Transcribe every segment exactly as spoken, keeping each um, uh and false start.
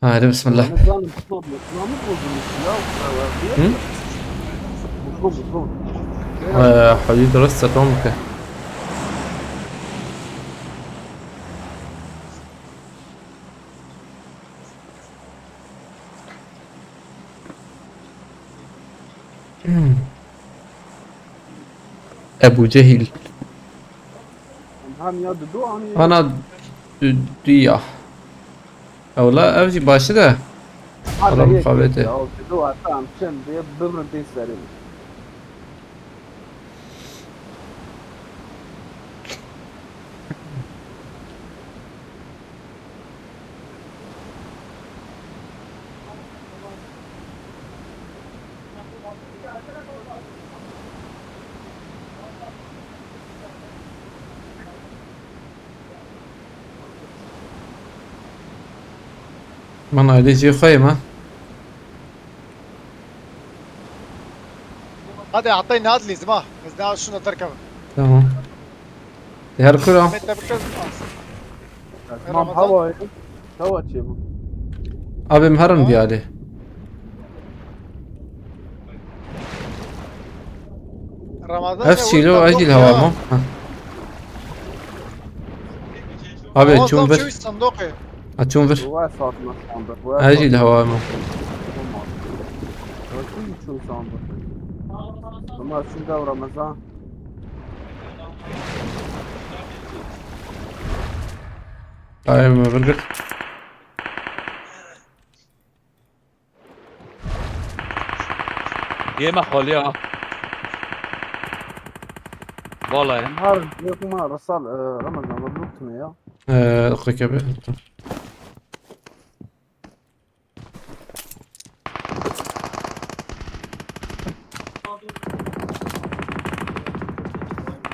Haydi bismillah. Hı? Ee, hayır, durust, tamam ki. Hmm. Ebu Cehil. Hem ya didu anî. Ana du-, duya. Ewla ev jî başî de. Ha, Adam yek, muhabbeti. Ya, o didu ata em çend diye bibrin tê serê. Man ailê jê xwe ye me. Hadi atayın, hadi lizim ha. Biz daha şunu derkevin. Tamam. E, her kura. Ahmet de bir kez. Tamam, Ramazan. Hava, hava çê bu. Abim herim diyali. Ramazan, ev sen şîlo vur, acil sandık hava ya. Mı? Ha. Abi, Ramazan çum tam bir. Çeviş sandık ya. Ha, çum bir. Bu var satma sandık, bu var. Acil satma. Hava mı? Tamam. Bakın çum sandık. Tamam, şimdi Ramazan. Ay, mi bir gir. Yeme xaliya. Vallahi. Har, yok mu, Rasal, e, Ramazan, bu ne ya? Ee, dakika bir.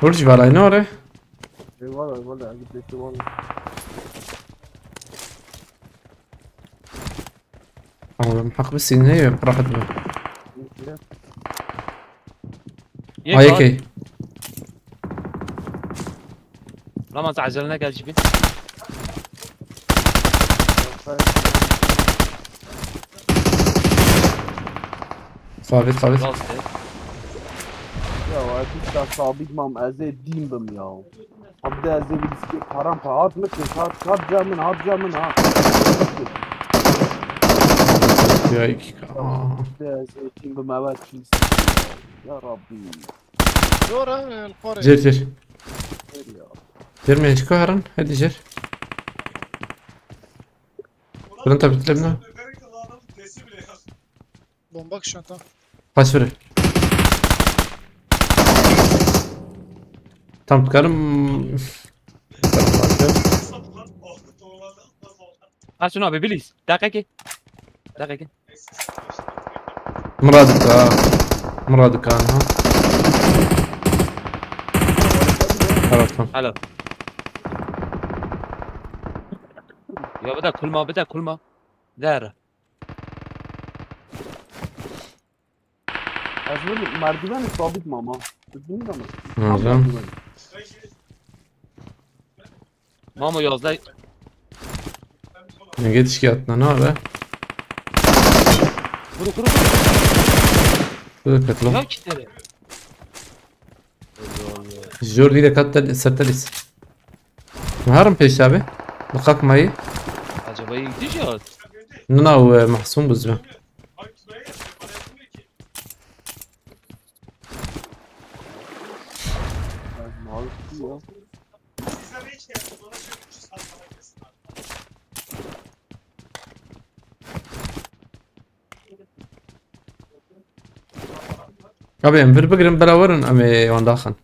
Burcu var aynı oraya. Eyvallah, eyvallah, git bekle, vallahi. Oğlum, hak bir sinir yok, rahat mı? Yek Ay, var. Okey. Ramazan, acele ne gel gibi. Sabit, sabit. Last hit. Ya, ez hiç de sabit mam, ez ê dîn bim ya. Abi de ez ê bir riskê param pa hat mı ki? Hat, hat ca min, hat ca min, ha. Ya iki K. Abi de ez ê dîn bim, evet, çi riskê ya. Ya Rabbi. Zor ha, el xore. Jir, jir. Ver ya. Jir me eşko herin, hadi jir. Bunun tabi dilimle. Bomba kişanta. Kaç veri? Tam tıkarım. Açın abi, please. Dakika ki. Dakika ki. Muradika. Muradika, ha. Evet, tamam. Helal. Ya bir de kulma, bir de kulma. Der. Ez wilo merdivenê sabit mam ha. Tu dinî de mi? Tamam. Merdivên. Mamo yazdeh. Ne geçiş ki atla ne abi? Kuru, kuru, kuru. Kuru katlo. Ya iki kere. Jordi de katta serteliz. Herim pêş abi. Bıkak mayı. Acaba iyi gidiyor ya. Nuna o, e, mahsum buzma. Abi em vir bigirin bela werin em ê wan daxin.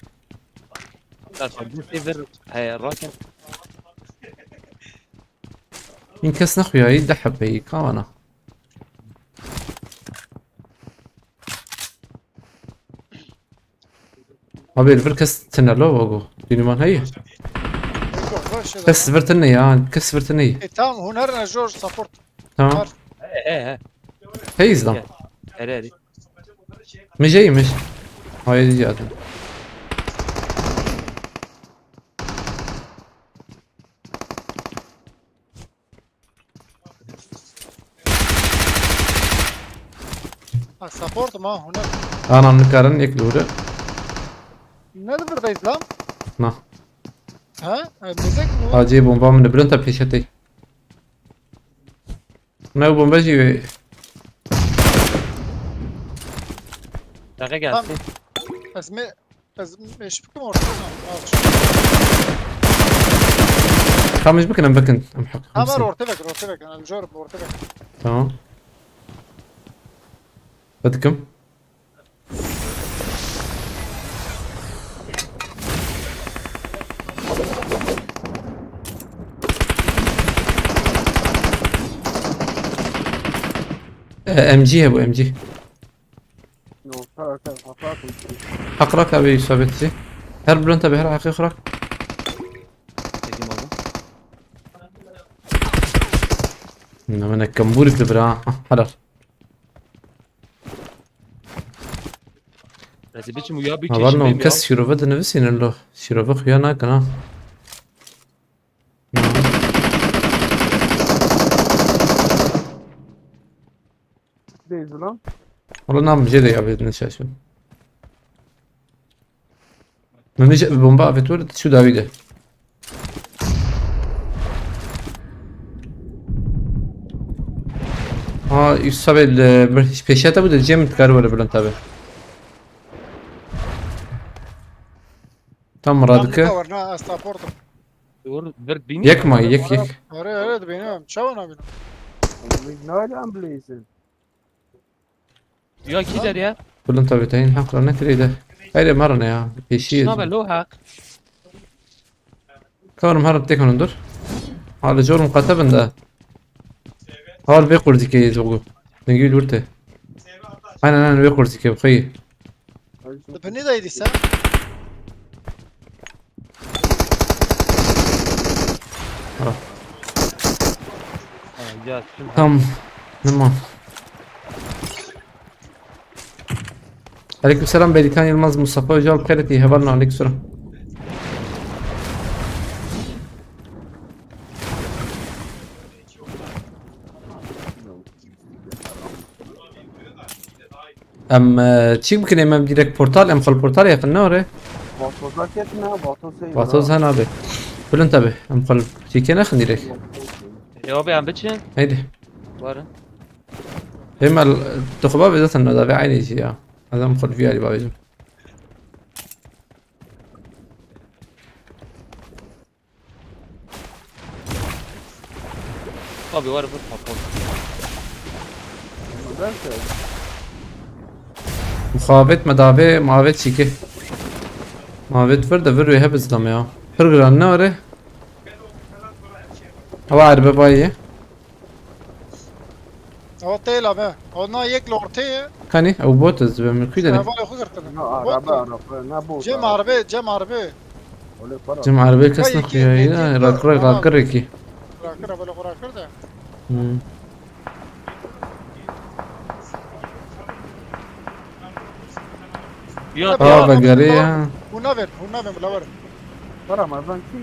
Zaten bu sefer, he, raken. În kes nexuyayî deh hebeyî kawana. Abi li vir kes tine lo wago. Dînî wan heye? Yok, yok, baş Kes ver şöyle. Vir tine ya. Kes vir tine. E, tamam, huner ne zor support. Tamam. Var. He, he, he. Hey izlam. Gel. Hadi, hadi. Mijeymiş. Hayır, rica ederim. Ha, support ma hûn ne. Ana nikarin yek dûre. Ne li vir de Îslam? Na. Ha? E, mizek mi? Hacê bomba min bilind te pêşetê. Ne bomba jî wê. Deqe gelsin. Ez me Ez meş bikim orta. Tamam. Tamam, iş bikin, em bikin. Em heq. Tamam, orta bek, orta bek. Em jor orta bek. Tamam. Bidikim. E, M G hebû, M G. Heq rak abi, Yusuf abi. Her bilind abi, her heqê xwe rak. Çekeyim abi. Ne, min kembûrik li vir ha. Ah, helal. Ez ê biçim û ya bir Haber keçim ne, bêm kes ya. Şîrove dinivîsînin lo. Şîrove xuya nakin ha. Değil lan. Oğlum, ne yapayım? Şey de yapayım, ne şey yapayım. Mehmet, bir bomba afet var, şu Davide. Ha, Yusuf abi, e, bir peşete bu da Cem tıkarı var, Bülent abi. Tam Tam radike. Tower, na, ez supportum. Dur, bir bini. Yek ma, yek, yek. Are, are, dibînim. Çawa nabînim? Oğlum, ne alem bileysin? Ya ki der ya. Bülent abi, tayin hakla ne kireyde. Hayır, marana ya. Peşi. Şuna be, lo hak. Karim, harap tek onun dur. Hadi, corum kata bende. Hal ve kurdike zogu. Dengî lurte. Aynen, aynen, ve kurdike, bu xeyir. Di binî de yedî se. Ha. Ha, ya, şimdi Tam. Tamam. Aleykümselam Bedikan Yılmaz, Mustafa Öcal, Pereti, hevalna aleykümselam. Em, e, çî bikin, em, em direkt portal, em xwe li portal yaxin ne ore? Vatoza ketine, vatoz heyna. Vatoz hen abi. Bilind abi, em xwe li çîkê nexin direkt. E, abi, em biçin. Heydi. Warin. Hem el, tu xwe bavê zaten ne davê aynı şey ya. Adam xwe li viyarî bavêjim. Abi, were vur, papon. Nedense? Muxabet me davê, mavet çîkê. Mavet vir de vir wê hep izlame ya. Pir giran ne were? Ewa erbe bayê. Ew tê la be. Ew na yek li ortê ye. Kanî, ew bot ez dibêm, li kû de ne? Hevalê xwe girtine. Na, bot araba, araba, na bot, Cem araba. Arbe, Cem arbe. Olê para. Cem arbe kes Vay, ne iki, xuya iki, ya, iki, rakir, tamam. Rakir iki. Rakir, hevalê xwe rakir de. Hmm. Ya, Aa, ya. Be gerê ya. Hûn navên, hûn navên, bila werin. Para Ramazan kî?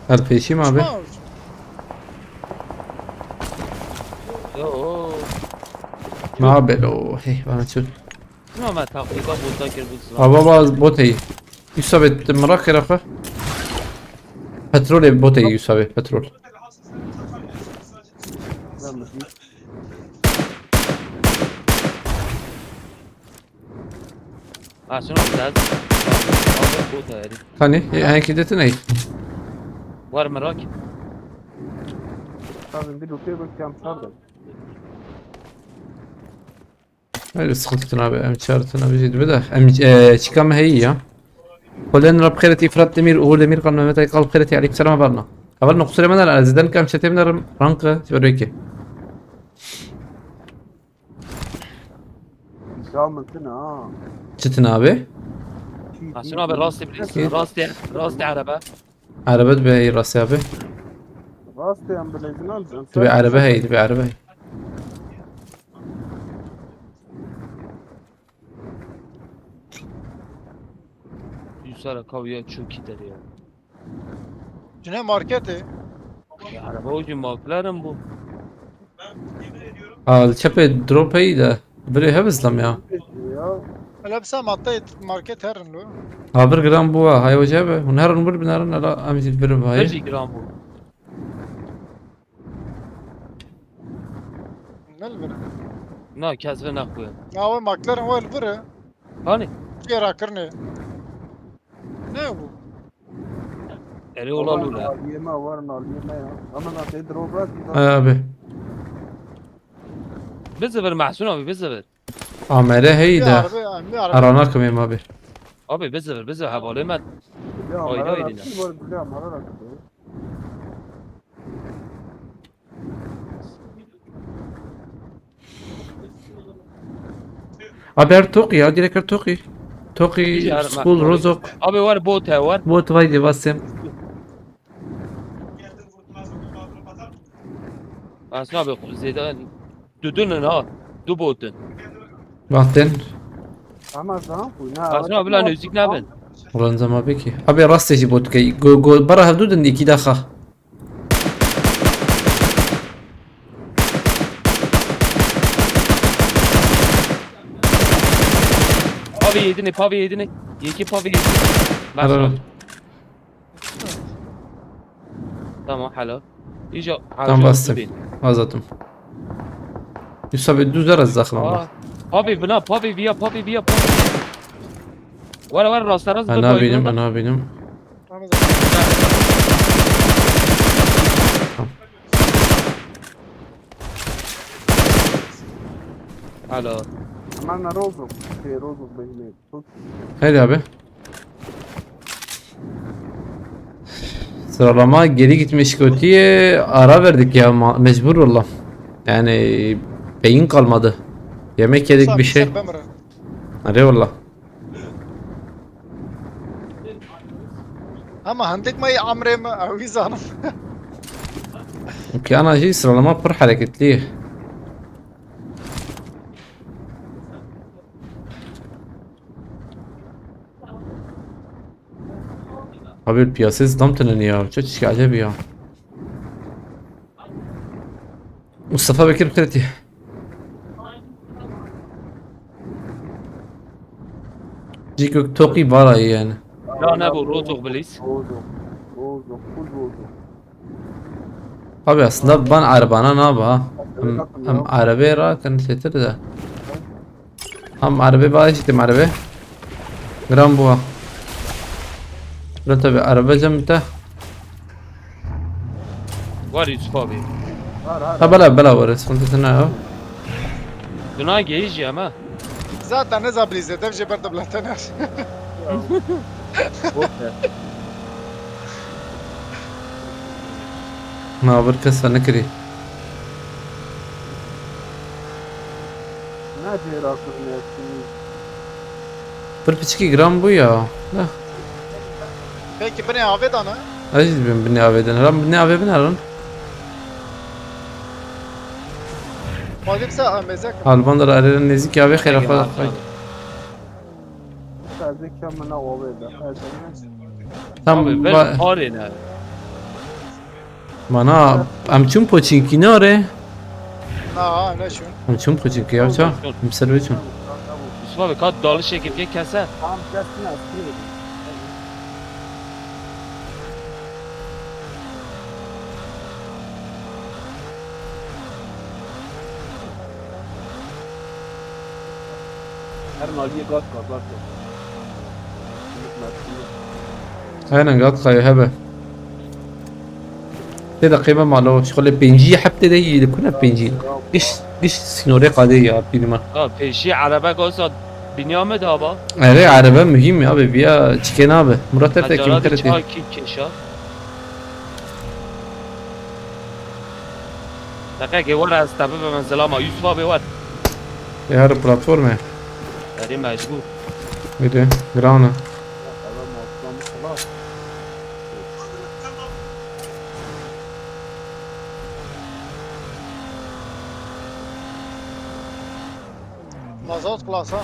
Her pêşî ma be. Çima? Yo. Ma be lo, hey, bana çöl. Ne ama taktika bota kir bu sıra. Ava baz bot hey. Yusuf abi, merak kere xwe. Petrol ev bot hey Yusuf abi, petrol. Ha, şunu güzel. Al, al, al, bu da yani. Hani, e, hangi de ne? Var merak. Abi, bir lütfen bak, kamçardım. Öyle sıkıntı tına abi, em çağrı tına bir şey de. Em, e, çıkama heyi ya. Kolen Rab Xeyreti, İfrat Demir, Uğur Demir, Kan Mehmet Aykal Xeyreti, aleyküm selam, var mı? Haber no kusura bana, Ziden kam çete biner, rankı, çiver ki. Camın tına ha. Çitin abi? Çitin abi, rastı bilirsin. Rastı, rastı araba. Araba be, rastı abi. Rastı ambulezin alacağım. Tabi araba hey, tabi araba hey. Yusara kaviya çok gider ya. Cine marketê. Ya, araba ucu McLaren bu. Aa, çepê drop heyî de. Birê hev izlam ya. Ya. Hele bisa matayê market herin lo. Ha bir gram bu ha. Hay hoca be. Hûn herin bir binerin, ela em jî bir bi hayê. Pir jî giran bû. Ne li vir e? Na, kes ve nexwe. Ya we McLaren we li vir e. Hani? Çê rakirine. Ne bu? Erê ola lû le. Aliyê me, warin aliyê me ya. Ama na tê drop bırak. Hay abi. Bizivir Mahsun abi, bizivir. Amere hey Bir de. araba, bir araba. Arana kımıyım abi. Abi bizivir, bizivir hevalê me. Ya Haydi, mera haydi rakı lan. var, biliyorum, mera rakı. Abi her toqî ya, direkt her toqî. Toqî, Her school, ma- rozok. Abi var bot he var. Bot vay de basem. Aslında abi zêde dudunun ha. Du botun. Baktın. Ama zaman bu ne? Aslında abi lan özük ne ben? Ulan zaman peki. Abi rastê jî bot key. Go go bara hevdu din iki daha. Pavi yedini, pavi yedini. Yeki pavi yedini. Helal. Tamam, helal. İyice Tam bastım. Azatım. Yusuf abi düz ara zaxım ama. Pavi bina, pavi via, pavi via, pavi. Var var rastlara zıpla. Ana benim, ana benim. Tamam. Helal. Ama ne rozok? Şey rozok benim. Çok Haydi abi. Sıralama geri gitmiş kötüye ara verdik ya ma- mecbur valla. Yani beyin kalmadı. Yemek yedik bir şey. Sen bemre. Hadi valla. Ama handik me amrê me ew zanim. Ki ana şey sıralama pır hareketli. Abi piyasayı zıdam tenen ya. Çok çişki acayip ya. Mustafa Bekir Kreti. Cik yok toki var ayı yani. Ya ne bu, rozok bilis. Rozok. Rozok. Full rozok. Abi aslında ben arabana ne yapayım? Em, em arabaya rahat kan setir de. Hem araba bağlı işte araba. Gram bu. Lan tabi araba cam da. Var Yusuf abi. Har har. Ha bela bela var. Sıkıntı ne ya? Duna geyici ama. Zaten ne zablize dev je berde blatener. Na bir kes ne kiri. Ne diyor aklım ya şimdi? Bir piçki gram bu ya. Da. Peki binê avê dane. Aziz bin binê avê dane. Ram binê avê binarin. Xwedî bise amêzek. Alban da areren nezik avê xêra xwe. Sadece kamına olaydı. Tam Abi ben ba- arena. Bana em çûn poçinkî ne re? Na, ne şun. Em çûn poçinkî ya ça? Em ser ve çûn. Yusuf abi kat dalış ekip kese. Tam tersine askırı. Her naliye gaz gaz gaz. Aynen gat xayê hebe. Tê de qeyme malo. Şixulê pêncî heptê de yî li kune pêncî. Giş giş sînorê qadê ya pîrîman. Ha peşi araba gaz binyamı da ba. Erê araba mühim ya abi, biya çikên abi. Murat hep de kim Acaba kere çay ki keşa. Dakika ki var az tabi ben zelama Yusuf abi var. E her platformê. Eri mecbur. Öyle. Grana. Mazot klasa.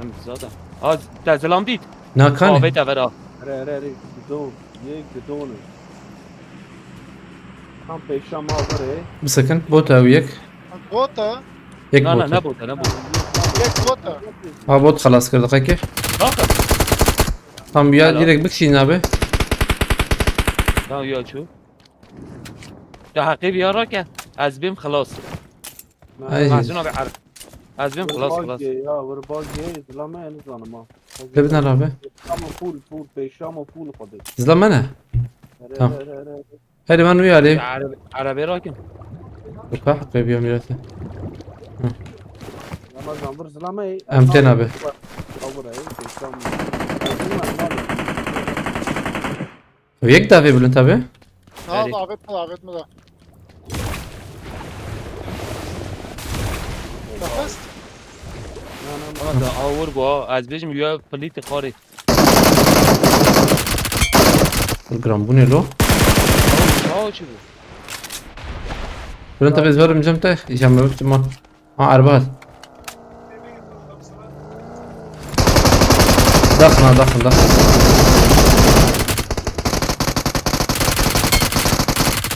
Hem zaten. Az tezelam dit. Nakan. Abi de vera. Re re re. Gido. Ye gido ne. Tam peşa ma vere. Bir second. Bot ew yek. Bota. Yek Na, na, bot. ne bot, ne bot. Yek bot e. Ha, bot xelas kir, diqekê. Bakın. Tam ya Helal. direkt bikişîn abi. Tamam, ya çu. Ya heqê bir ara ke, ez bim xelas. Ay. Mahsun abi, ar-, ez bim xelas, xelas. Ya, bir bak ye, zilame en zanim ha. Lebin abi. Ama full, full, peşama full xwedê. Zilame ne? Tamam. Herê ben wî alî. Ya, arebe, arebe rakin. Uka, qebiya mirete. Ramazan vur zilame. Em tên abi. Vur, vur, ey, peşam. Yek davê bilind abi. Tamam, Herê. davet mi, davet mi da? Nefes? Ama da awur bu ha. Ez bêjim ya plîtî qarî. Gram bu ne lo? Çawa çi bu? Bilind abi ez verim cem te. Îşem me bitim. Ha, erba hat. Daxin ha, daxin, daxin.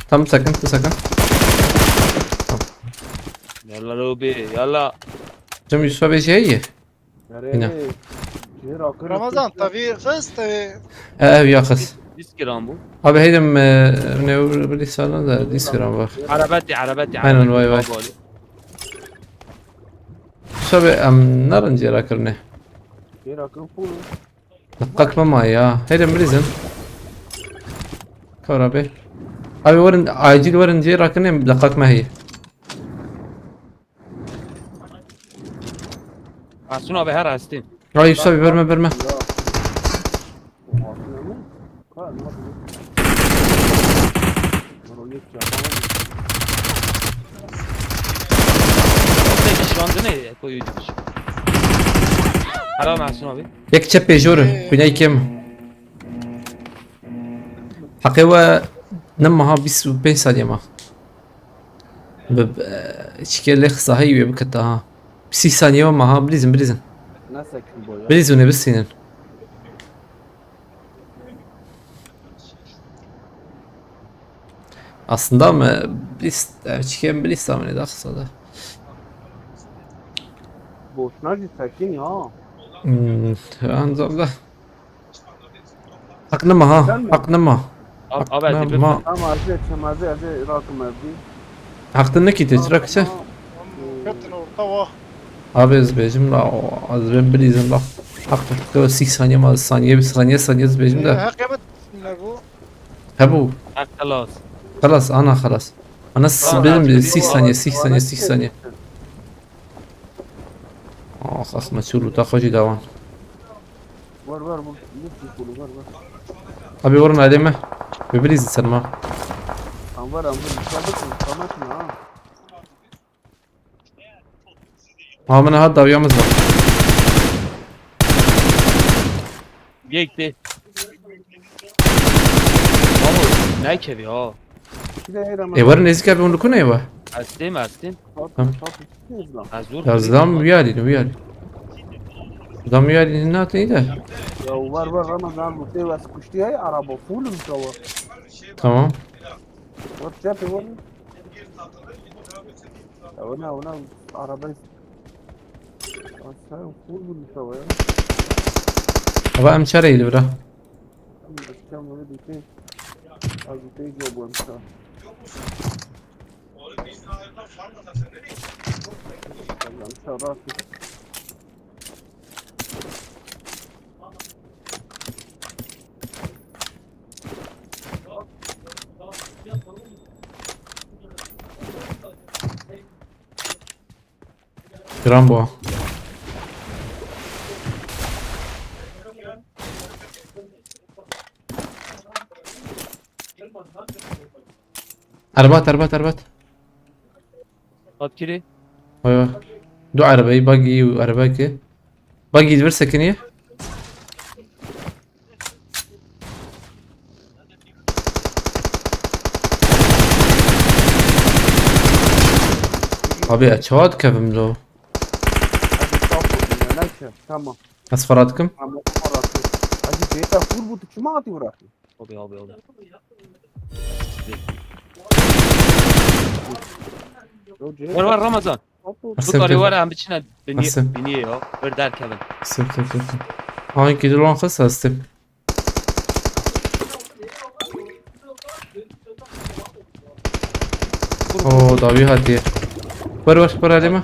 Tam sakin, tu sakin. Tamam. Yalla Robi, yalla. Cem Yusuf'a bir şey ye. Yine. Ramazan, tavî xist, tavî. E, ev ya xist. Dîs kiran bû. Abi heydim, e, ne bir sana da dîs kiran bak. Arabeti, arabeti, Aynen, arabeti. vay, vay. Abi, Ali. Şabe em narin cêra kirine. Cêra kirin full. Diqaq me ma ya. Heydim bilîzin. Kar abi. Abi werin, acil werin cêra kirine, diqaq me heye. Asun abi her hastî. Ay Yusuf abi verme, verme. Tek şu anda ne koyuyordu? Helal Mahsun abi. Yek çep pêjor, Ee. Güney kim? Heqê we ne maha bîst û pênc saniye ma. Bi, bi, çike lê xisahî wê bikete ha. Sî saniye we maha, bilîzin, bilîzin. Nesekin boya. Bilîzin ê bistînin. Aslında mı bilîz, ev çike bilîz tamine daha kısa da. Boşuna jî sekin ya. Hmm, anzam da. Haq nema ha, Sen mi? haq nema. Ab-, Haq abi, nema. Ama ez ê çemazê, ez ê rakim evdî. Haq te nekî te, çira kiçe? Ketin orta wa. Abi ez bêjim la, o, ez bê bilîzim la. Haq te sî saniye ma, saniye, saniye, saniye ez bêjim de. Ee, heqê min ne bu? Hebû. Haq xelas. Xelas, ana xelas. Ana s-, Ana bêjim saniye, sî saniye, sî saniye, sî saniye. Ah, xas me çû lûta xwe jî dawan. Ver, ver, bu, bu çû kulu, ver, ver. Abi, werin alê me. Bi bilîzin ser me. Em ver, em ver, dikkat et, dikkat et ha. Ha, min hat dawiya min zan. Yek de. Babo, ne kevi ha? Şuraya ayır ama. E, werin nêzîk abi, hûn li ku ne we? Estêm, estêm. Tamam. Ez zor Ya, zam wî alî, wî alî. Zam wî alî, ne tê de. Ya, var, var, Ramazan, bu tê wes kuştî ay, araba full mi çawa? Tamam. Var, çep, var. Ya, ona, ona, araba. Sen full mi çawa ya? Ava em çare îli bira. Tamam, bunu dikey. Az dikey diyor bu emsa. Tamam, inşallah. Giran bu. Erbat, erbat, erbat. Hat kirî? Vay vay. Du arabayı, buggy û araba ki. Buggy vir sekiniye. Abi, ya, çawa dikevim lo? Hadi, sağ olun ya, neyse, tamam. Ez fera dikim. Tamam, fera dikim. Hadi, beta full bu, tu çima atı bırakın? Abi, abi, abi. Yo, Cem. Var, var, Ramazan. Hop, Û Asim, bikari têxin. Were em biçine binî-, Asim. Biniyê ya. Bir derkevin. Asim, têxin, têxin. Ha, iki de lan xist, Asim. Oo, dawî hatiye. Wer wer, wer alê me.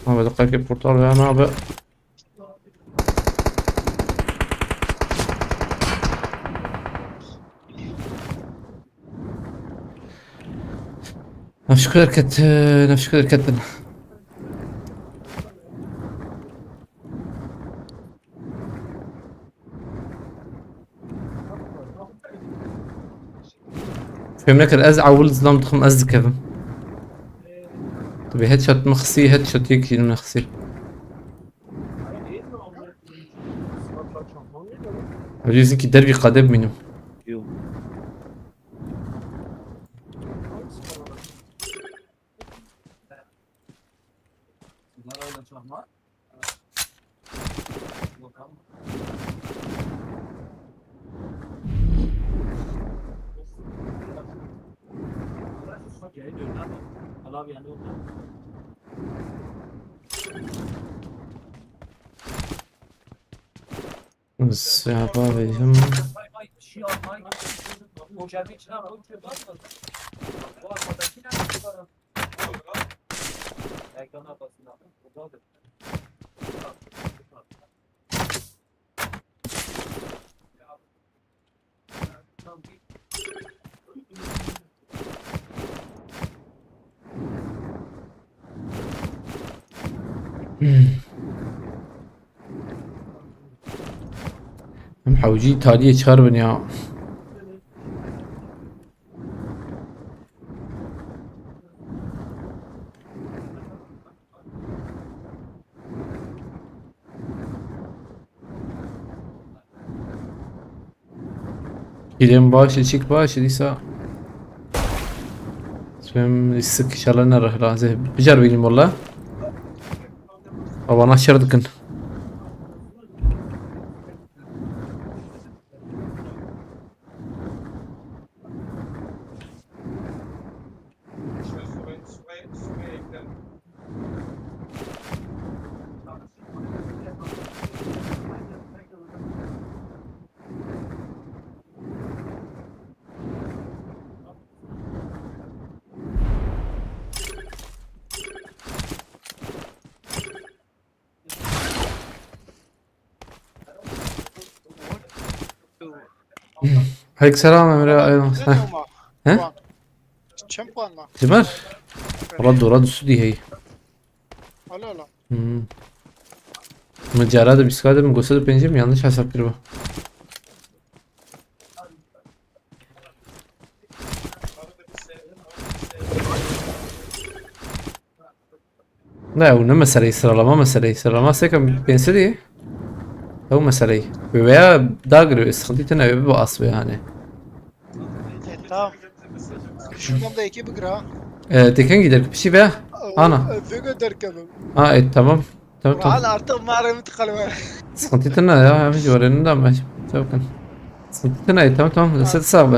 Abi, diqet ki portal ve ana abi. Nefşikir ketin, nefşikir ketin. Fêm nekir, ez ewil zilam dixim, ez dikevim. Tabii headshot min xisî, headshot yekî min xisî. Hacı, bizimki derbi kadep benim. Yok. Siyapa vereceğim. Em hewcî taliyê çar bin ya. Kilim baş, çik baş, dîsa. Sibêm sik inşallah ne rih lazê. Bicar bînim walla. Avana şer dikin. Hek selam Emre, aynen. Heh. He? Puan. Çend puan var? Cimer? Radu, Radu sudî hey. Alo, alo. Hmm. Min cara de bîst de min got sed û pêncî mi yanlış hesap kiriba. Ne, ew ne meseleyê sıralama meseleyê. Sıralama sêka pênc sedî. Ew meseleyê. Wê veya dagirê wê sıkıntı tine wê bibe asbê yani. E, tamam. Şuradan da eki bigira. E, tekengî derkepişî veya? Ana. E, vega derkevim. Ha, e, tamam. Tamam, tamam. Hala artık mağaramı tıkalım. Sıkıntı tine ya, hem civarında ama. Tamam. Sıkıntı tine, tamam, tamam. Deste sağ be.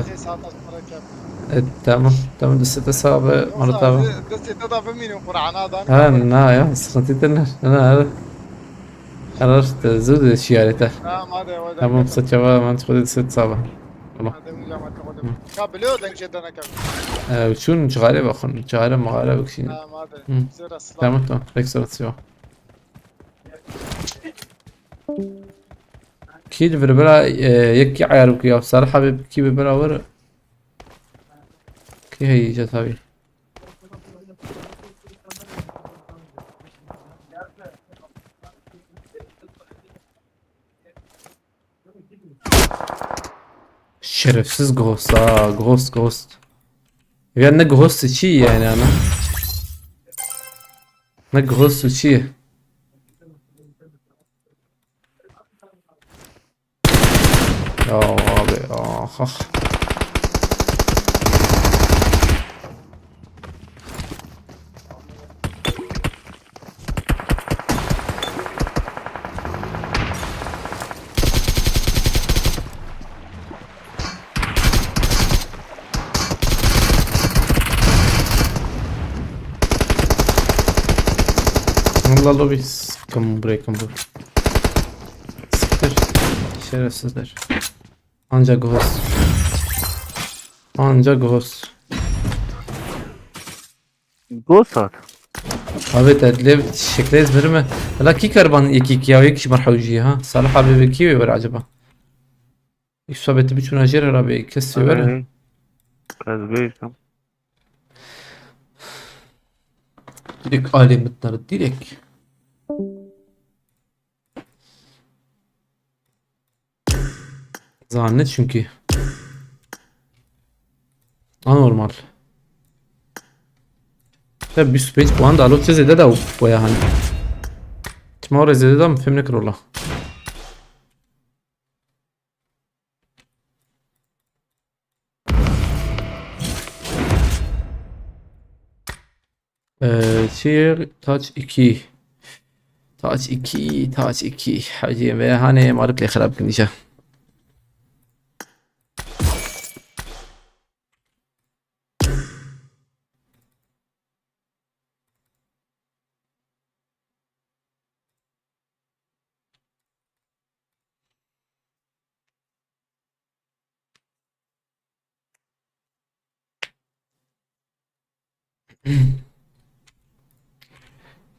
E, tamam, tamam, deste sağ be, Murat abi. Deste de bimînin Kur'an'a da. Ha, na ya, sıkıntı tine. Na, ha. Karar te, zû de şiyarete. Tamam, hadi, hadi. Tamam, saçava, man, deste sağ be. Tamam. Hadi, hocam, hadi, hadi. Hı. Ya, biliyor, denk şeyden hakem. E, şun çare bakın, çare mağara bakın. Tamam, hadi. Hı. Zira sıra. Tamam, tamam. Pek sonra sıra. Kî li vir bira, e, yekî eyar bikî ya, Salih abi kî bi bira wir. Kî heyî ce tabi. Şerefsiz Ghost ha, Ghost, Ghost. Ya ne Ghost çi yani ana? Ne Ghost çi? Ya abi, ah, ah. La lobi sıkın buraya, sıkın bu. Siktir. Şerefsizler. Ancak Ghost. Ancak Ghost. Ghost hat. Abi te lev şekle ezberim. Hala ki karban iki iki ya, iki şımar hawji ha. Salih abi ve ki ver acaba? İsabeti bir çuna jere abi, kes ver. Kazbeyim. Direkt aile mıtları direkt. Zannet çünkü. Anormal. Ya bîst û pênc puan da alo çi zêde da baya hani. Çima oraya zêde da mı fêm nekir ola. Ee, şey, taç iki. Taç iki, taç iki. Hacı ve hani mağlup le xerab kınca.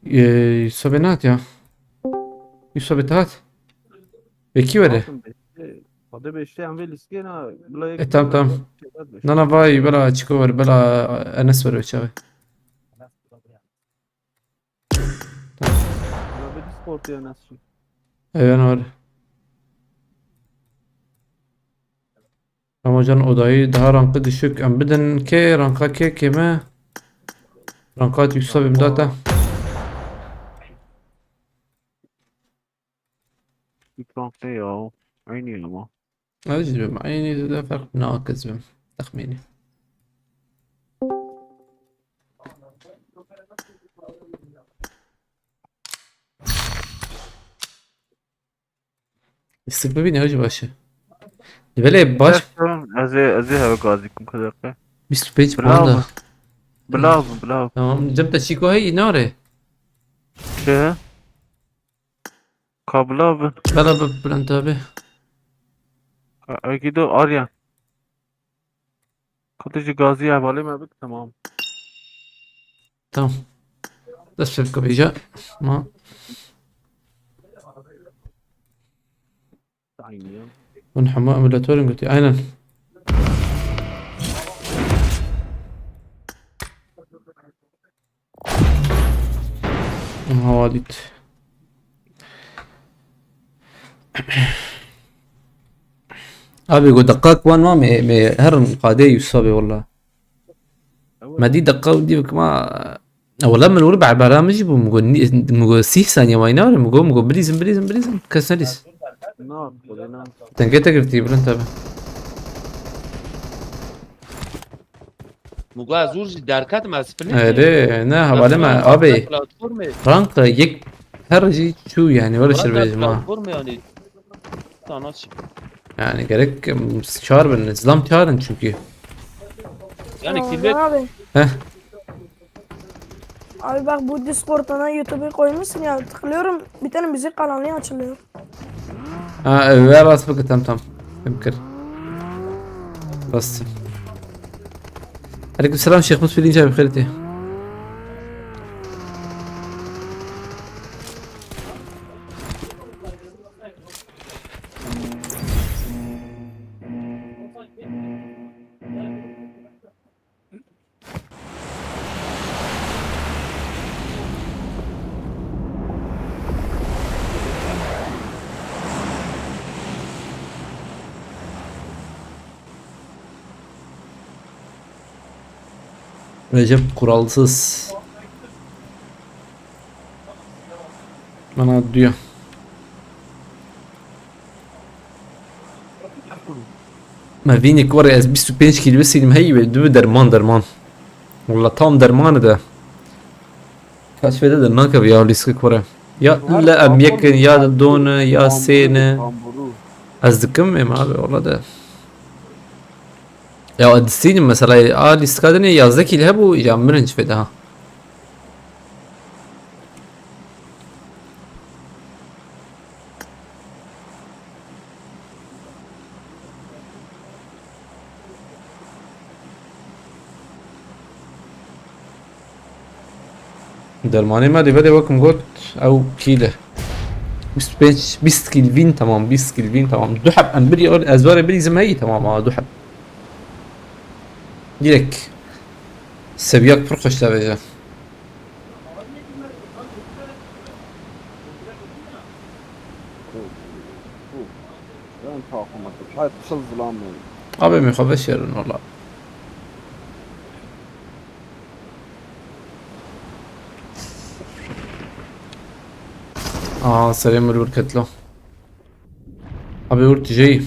Ee, Sobenat ya. Yusuf Betat. Peki öyle. Hadi beşte em vê lîstikê na bila yek. E, tamam, tamam. Nana vay bela çiko ver, bela Enes ver çavi. Bila bir Discord ya nasıl? Eyvallah var. Ramazan odayı daha rankı düşük. Em bidin ke ranka ke keme. Ranka yüksek imdata. Ekran ne ya? Aynı ama. Acizim, aynı de fark nakizim. Tahmini. Sık bir ne acı başı. Böyle baş Ez ê, ez ê heve gazî kim kadar. Bîst û pênc puan da. Bilav, bilav. Tamam, cem te çiko hey nare. Çi? Kabla bin. Bela bi Bülent abi. Ekido Arya. Kutu ji gazî hevalê me bik, tamam. Tamam. Dest pê bike vêca. Ma. Hûn hema emulator in gotî. Aynen. Hawadît. Abi go deqak wan ma me me herin qadê Yusuf abi walla. Me dî deqa û dî bikma. Wala min wir berbera min jî bû, min got, min got sîh saniye wayna were, min got, min got bilîzin, bilîzin, bilîzin, kes nelîz. Tengê te girtî, bilind tabi. Min got ez zûr jî derketim, ez split. Erê, ne, hevalê me, abi. Rank yek her jî çû yani, were şir bêjim ha. Platform yani. Sana çi? Yani gerek, em, çar bin, zlam çar in çünkü. Yani Tamam, kirli Can abi. Heh. Abi bak, bu Discord'dan YouTube'u koymuşsun ya, tıklıyorum, bir tane müzik kanalı açılıyor. Ha, e, ver rast bakın, tamam, tamam. Em kir. Rast. Aleyküm selam Şeyh Mutfi, lince abi, xeyreti. Recep kuralsız. Bana diyor. Me vînik were ez bîst û pênc kîlî bisînim heyî wê dibi derman derman. Wala tam dermanı de. Kaç fede de nakeve ya lîskik were. Ya le em yekin ya da done ya sêne. Ez dikim em abi wala de. Ya disînim mesela a lîstika de ne yazdeh kîlî hebû ya mirinç fede ha. Dermanê me dê vedê wekim got ew kîl e. Bîst pênc, bîst kîl vîn, tamam, bîst kîl vîn, tamam. Du heb em birî, ez varê birî zim heyî, tamam, a du heb. Direkt seviyak pir xweş davêje. Ben takım atıp. Hay çıl zilam ben. Abi mi xwe veşêrin wala. Aa, serê min wir ketlo. Abi wir tijeyî.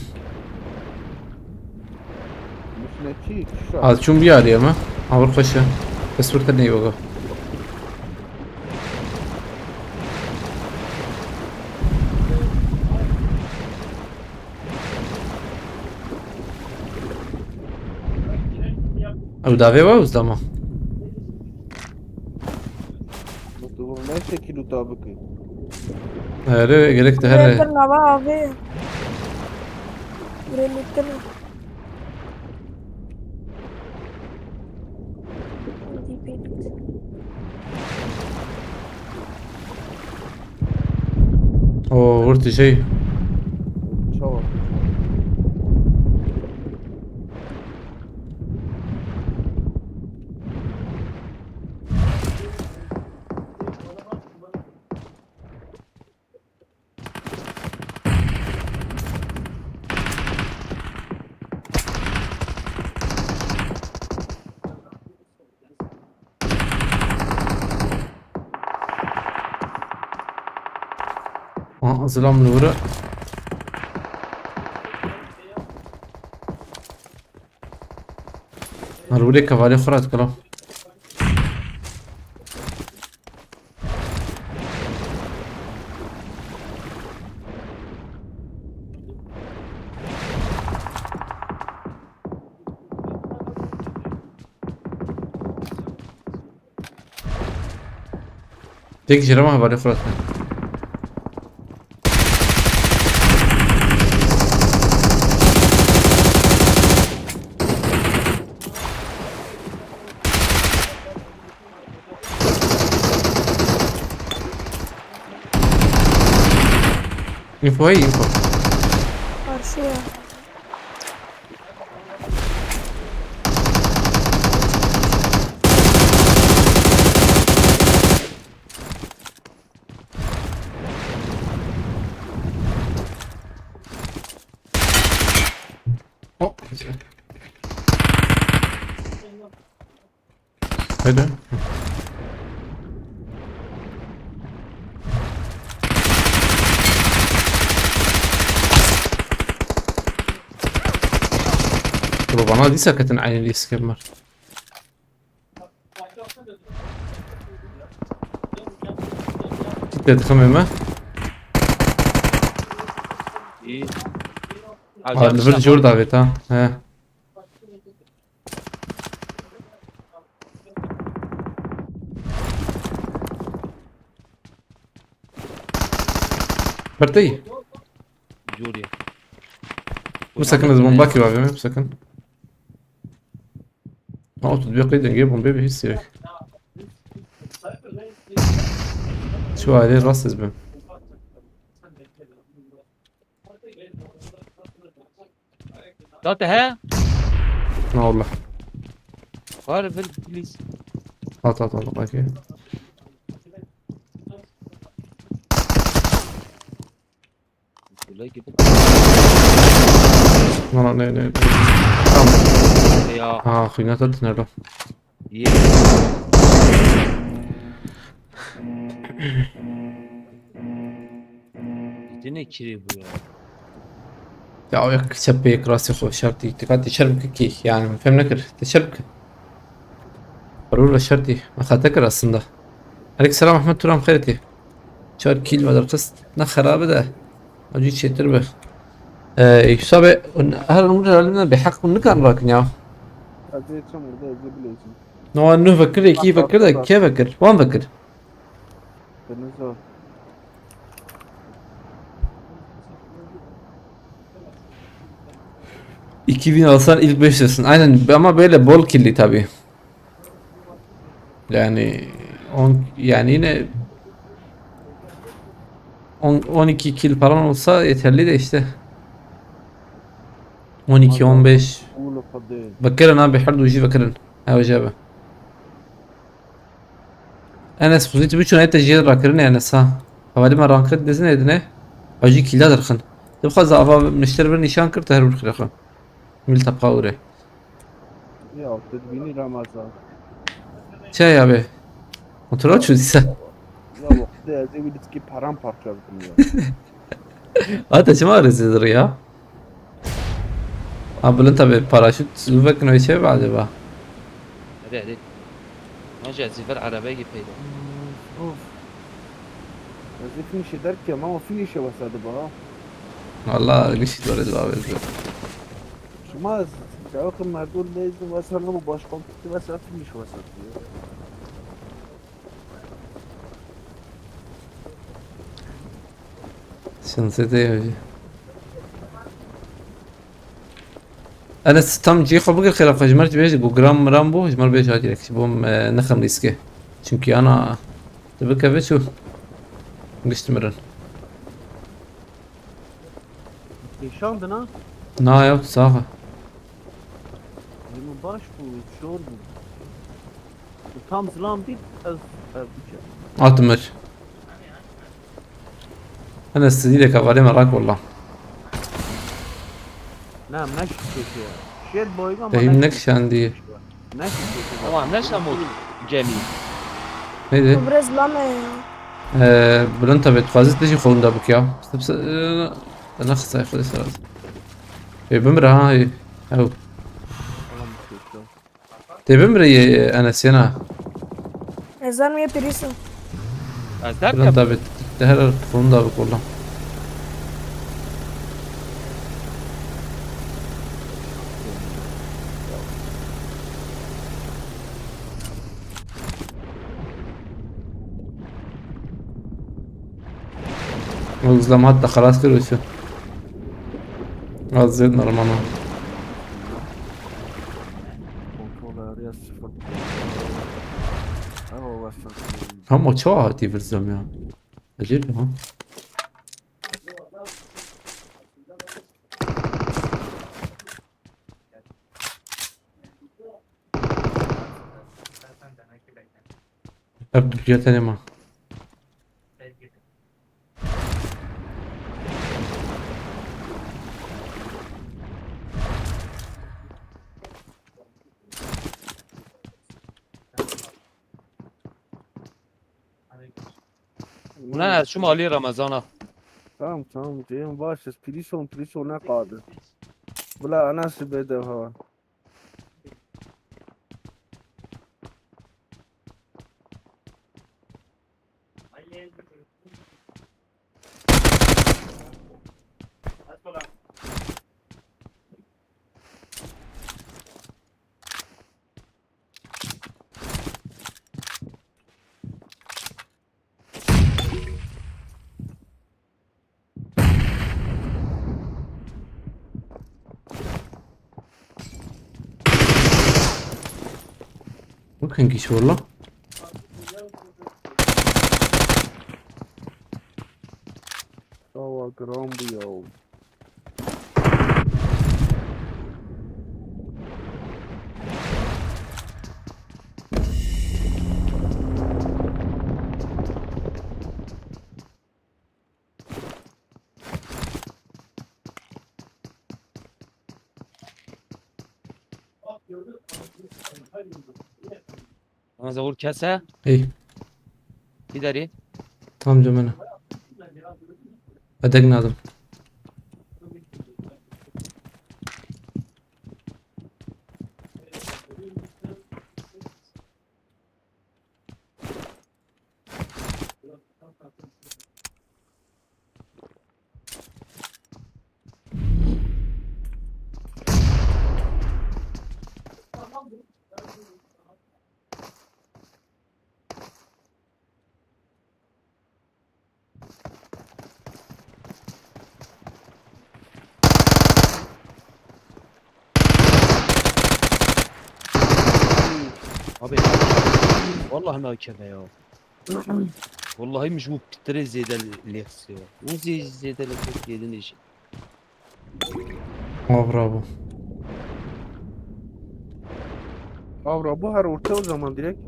Mifnetçi, kişa. Az çûm biyarî me. Ha, wir xweş e. Kes wir ket neyê wega. Ew davê we, ez dama. Mutlu ne şekil uta bikî. Erê, gerek te here. Lêtirna va avê. Buraya lêtirna. O, wir tijeyî. Çawa? Aa, zilam li wir e. Her wirê kevalê xwe re dikilo. Tek jere me hevalê xwe re. Info heye, info. Karşıya. Oh. Haydi. Bro, bana dîsa ketin eynî lîstikê me. Tê diximê me. Î. Aa, li vir jor davêt ha. He. Berteyî. Joriye. Bisekin, ez bombakî bavê me, bisekin. Ha, tu dibê qey dengê bombê bihîstiye. Çi warê rast ez bim. Da te he? Na wallah. Var ver, please. At, at, at, okey. Şöyle gidip. Lan, ne, ne, ne? Tamam. Ya. Ha, xwîna te dinero. Yê. Didine kirî bu ya. Ya, o yek çepê yek rastî xwe şertî. Dikkat, te şer bike kî. Yani, fem nekir. Te şer bike. Parûr ve şertî. Me xete kir aslında. Aleyküm selam Ahmet Turan, xêr tî. Çar kîl me derxist. Ne xerabe de. Acı çêtir be. Ee, Yusuf abi, her umur herhalde bir hak bunu kan bırakın ya. Hadi çamurda, hadi bilesin. No, nu vekir, iki vekir de, ke vekir? Wan vekir. Kırmızı o. İki bin alsan ilk beş olsun. Aynen, ama böyle bol killi tabi. Yani on, Yani yine on, on iki kill falan olsa yeterli de işte. On iki, on beş. Vekirin abi, her dujî vekirin. Ew jebe. Enes, xwezî tu biçûn, ete jê rakirin Enes ha. Hevalî me ranked dizin edine. Hacî kîla derxin. Tu bixwaze ava mişter bir nîşan kir, te her bir xire xwe. Mil tepqa ure. Ya, tu dibînî Ramazan. Çi ya be? Motora çû dîsa. Ya, wextê ez ê wî diskî paramparça bikim ya. Ate çima rezil ya? Ha, bilind tabi, paraşüt zû vekin ve şey acaba? Hadi, hadi. Hacı, ez ê ver arabeyê peyda. Of. Ez ê finişê derkêm ama finişê wesediba. Valla gişt var ez abi. Şima ez, ya bakın merdum neyse wesel ama başkan tuttu wesel finiş wesel diyor. Şansê te ye. Enes, tam cihê xwe bigir xêra xwe, ji me re bêje ku giran miran bû, ji me re bêje ha direkt, ji bo em, e, nexin rîskê. Çimkî ana tu bikeve çû. Gişt mirin. Kêşandin ha? Na ya, sax e. Ji min baş bû, şor bû. Tam zilam dît, ez, ez biçe. Atmir. Hene stidî de kavarê me rak walla. Ne, meş kêşe ya. Şêr boyga ma Tehim meş nekişandiye. Neşe kêşe. Ama neşe mod gemî. Neydi? Biraz lame ya. Ee, Bülent abi, tu xwazî tişî xolunda bik ya. Sip-, e, ne xisay xwedê seraz. Ê, bimire ha, ê. Ew. Tamam, kêşe. Tê bimire yê, e, Enes yena. Ez zanim yê pirîs o. Ez Bülent derkem. Abi, te her xolunda bik walla. Ew zilem hat te xelas kir û çi? Az zêd normal e. Kontrol ayarı ya sıfır. Ama baştan söyleyeyim. Hem o çawa hatî vir zilem ya. Ecêb ha. Ev dupiya tenê ma. Ulan ez çûm alî Remezana. Tamam, tamam, ceyhun baş, ez prison, prison ne kaldı. Bila anası bedava. Bakın kişi valla. Sawa giran bû ya. Ana zavur kese. Ey. Giderim. Tamam canım. Edek nadim. Abi, vallahi nakede ya. Wallahî min ji û pitirê zêde lêxisiye. Û zê-, zêde lêxisiye din jî. Aa, bravo. Avra bu her orta o zaman direkt.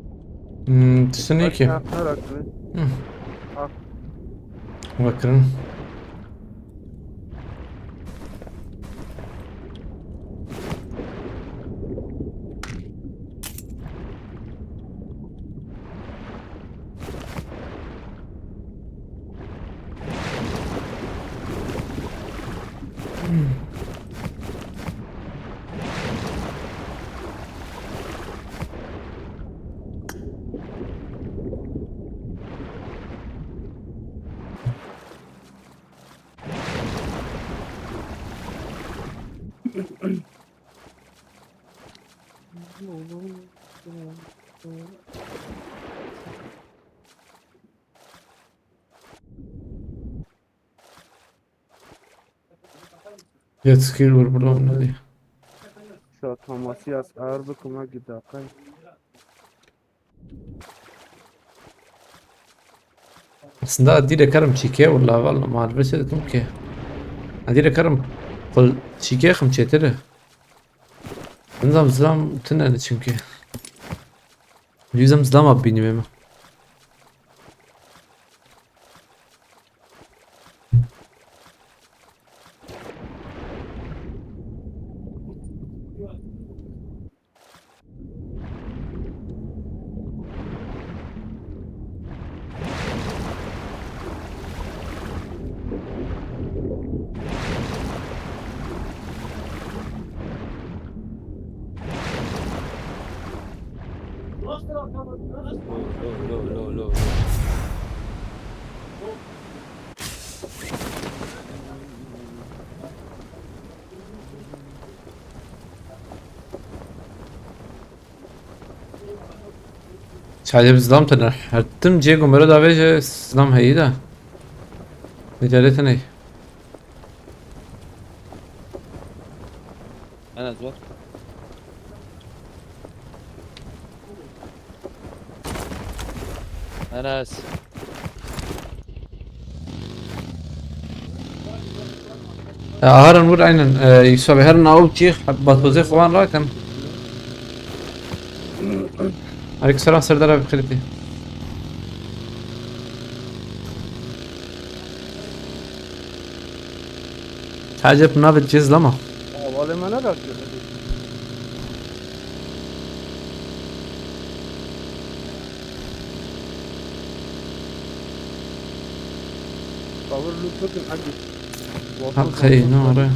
Hmm, tiştin ki. Her rakibin. Bakın. Jet ski vur burada onları. Şu Thomas'ı yaz ağır bir kuma gidakan. Aslında dîre karim çîkê wala wala malbese dikim ki. Dîre karim kul çîkê xim çêtir. Nizam zilam tine çünkü. Yüzüm zilama binime mi? Çayê bi zilam tene. Her tim cê gumere davê ji zilam heyî de. Nîdere tenê. Enes bak. Enes. Ya, herin wir aynen. E, Yusuf abi, herin av çî, batozê xwan rakin. Aleyküm selam Serdar abi, xirîtî. Hacep navê cêz lama. Havalê me ne dakir. Tavır lütfetin hadi. Hak heyî, ne ore.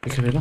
Peki böyle.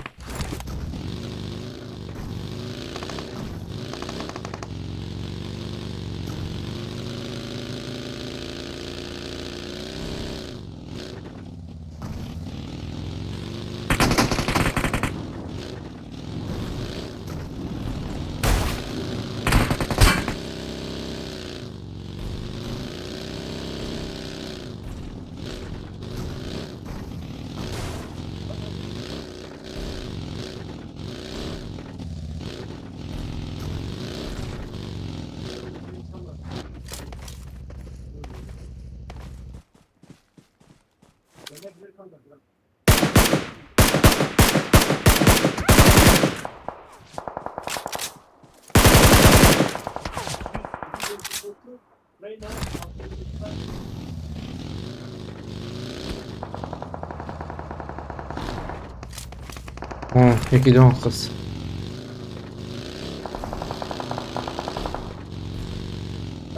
Ha, peki, devam kız.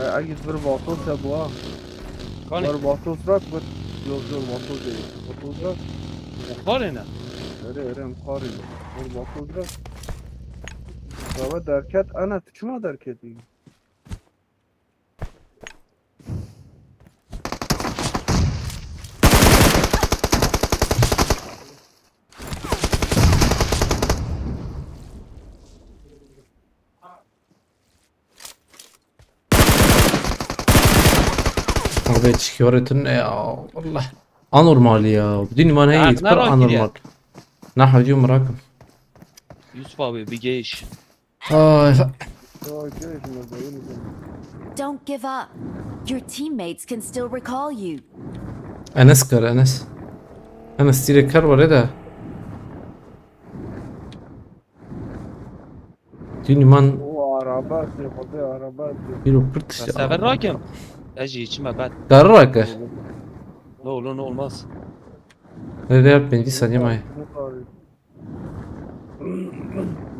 Ay, ay, bir vatos ya bu ha. Kanî? Bir vatos rak bir. Yok, yok, vatos değil. Vatos rak. Muxarê ne? Öyle, öyle, muxarê. Bir vatos rak. Baba derket, ana, çima derket? Ve çikiyorê tune ya. Wallah. Anormal ya. Bidînî man heye, pir anormal. Na hacî merak im. Yusuf abi bir geç. Ay. Don't give up. Your teammates can still recall you. Enes kar, Enes. Enes tîrek kar were de. Dînî man. O araba, xwedê araba. Bîro pirt işte. Sever rakim. Ez jî içime ben. Kar rake. Ne olur ne olmaz. Nereye pêncî saniye maye.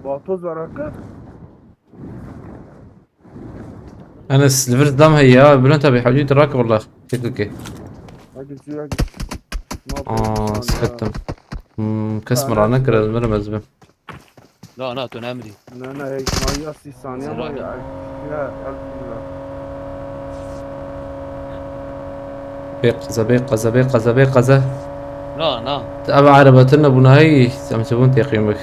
Batoz araka. Enes, li vir dam heye ya, Bülent abi, hewcî dirake wallah, şekil ke. Hadi suya git. Aa, sıkıttım. Hmm, kes mirane kire, ez mirim ez bim. Na, na, tu nemrî. Na, na, hey, ma ya sî saniye ma ya. Ya, elhamdülillah. Bê qeze, bê qeze, bê qeze, bê qeze. Na, na. Ev erebetin nebûna hey, em çi bûn têqîn bik.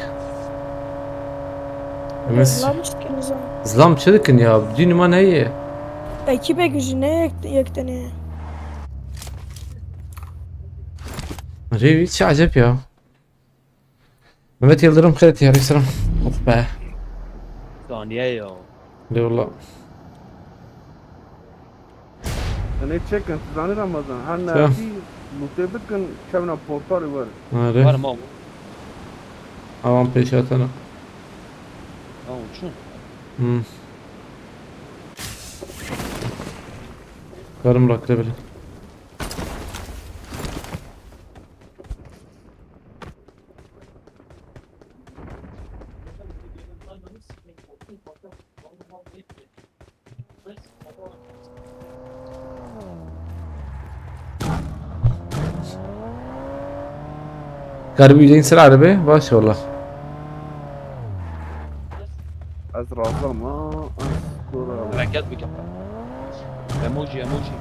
Zilam çi dikin zilam? Zilam çi dikin ya? Dînî man heye. Ekîbek jî ne yek, yek tenê. Rêwî çi eceb ya. Mehmet Yıldırım, xêr diyarî selam. Of be. Saniye ya. Eyvallah. Tenê çekin, tu zanî Ramazan. Her nertî mutê bikin, kevna portalê wer. Are. Var ma. Awan pêşatana. Ha, uçun. Hmm. Karım rakre bile. Garibî Hüseyin ser arabê, baş e wallah. Ez razam ha, ez dora. Bereket bikim. Emoji, emoji.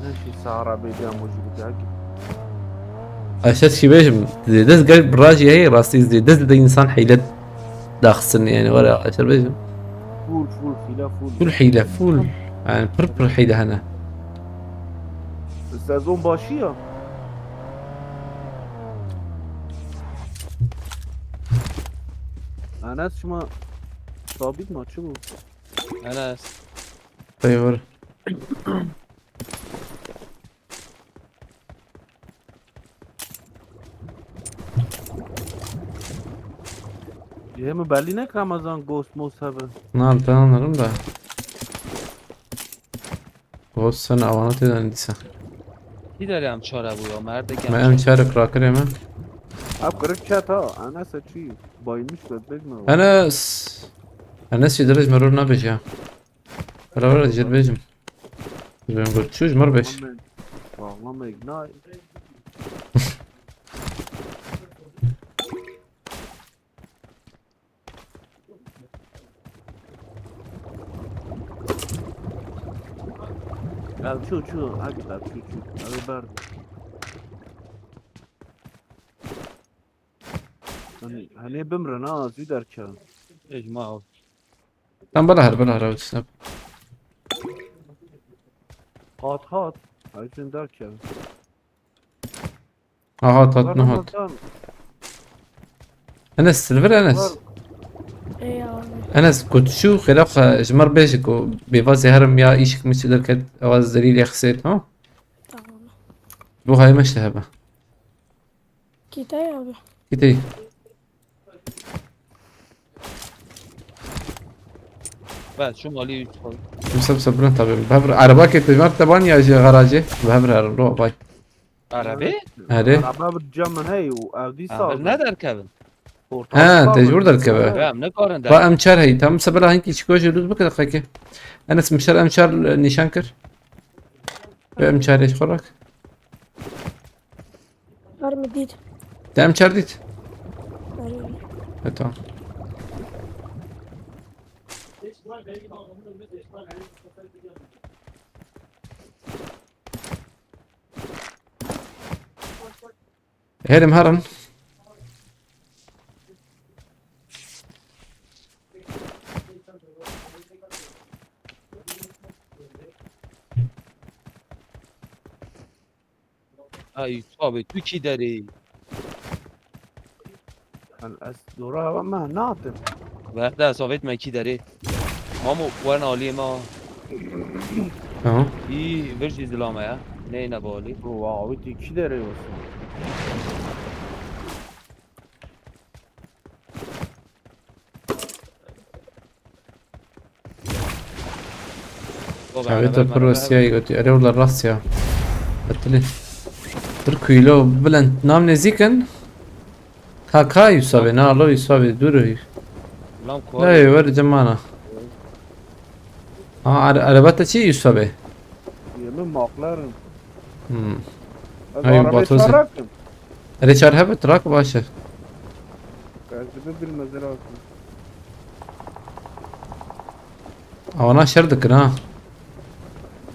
Ne şey sara bê emoji bir daha git. Aşağı şey bêjim, zêde gel birajî heye, rastî zêde zêde insan heylet daxsin yani, var ya, aşağı bêjim. Full, full, hile full. Full hile, full. Yani pir pir hile hene. Sezon başı ya. Enes şuma sabit maçı bu. Enes. Eyvallah. Yê min belî nek Ramazan Ghost Most hebe. Na, ben anlarım da. Ghost sen avana têden dîsa. Gider em çare bu ya, merdek em. Me em çare krakirê me. Ev kirik çet ha, Enes çi? Bayılmış bedbek mi? Enes. Enes yedirir me rol nabêje ya. Beraber de bêjim. Ben got çû ji mir beş. Bağlama, bağlama ignite. Ev çû, çû, hadi ev çû, çû. Ev ber. Hani, hani bimrin ha, zû derkevin. Ecma al. Tam bana her, bana her, snap. Hat, hat. Ayşin derkevin. Aha, hat, hat, ne hat. Enes, silver Enes. Ey abi. Enes, kutşu xêra xwe ji mir bêje ku bêva zêherim ya îşik mi çi derket, ewa zerî lê xisêt, ha? Tamam. Bu hayme işte hebe. Kitay abi. Kitay. Bes, şu malî üç koy. Kimse sabrin tabii. Bevr araba ke tecmat taban ya ji garajê. Bevr araba bay. Arabe? Hadi. Araba bir cam hey, o evdî sağ. Ne derkevin? Ha, tecbur derkeve. Em ne karin derkevin. Ba em çar hey. Tam sebela hinki çiko jiluz bike dakika. Enes mişer em çar nişan kir. Ve em çar eş korak. Var mı dit? Te em çar dît? Var mı? E, tamam. Herim herin. Ay, abi, tu kî derê? Ez dora hewa me natim. Werde ez avêt me kî derê. Mamo, wern aliyê me. Tamam. Î vir jî zilame ya. Neyne balî. Wa awî tî kî derê olsun. Çavê te pir wesiyayî gotî. Erê wela rast ya. Betilî. Pir kuylo bilind. Nam nêzîk in. Ka ka Yusavê, na lo Yusavê dûr o. Lan Hey, wer cemana. Ha, are-, araba te çi Yusavê? Yemin maklerim. Hmm. Ez Ay, arabayı Batu sen- çarraktım. Erê çar hebe trak baş e. Ez de bir bilmezler olsun. Avana şer dikin ha.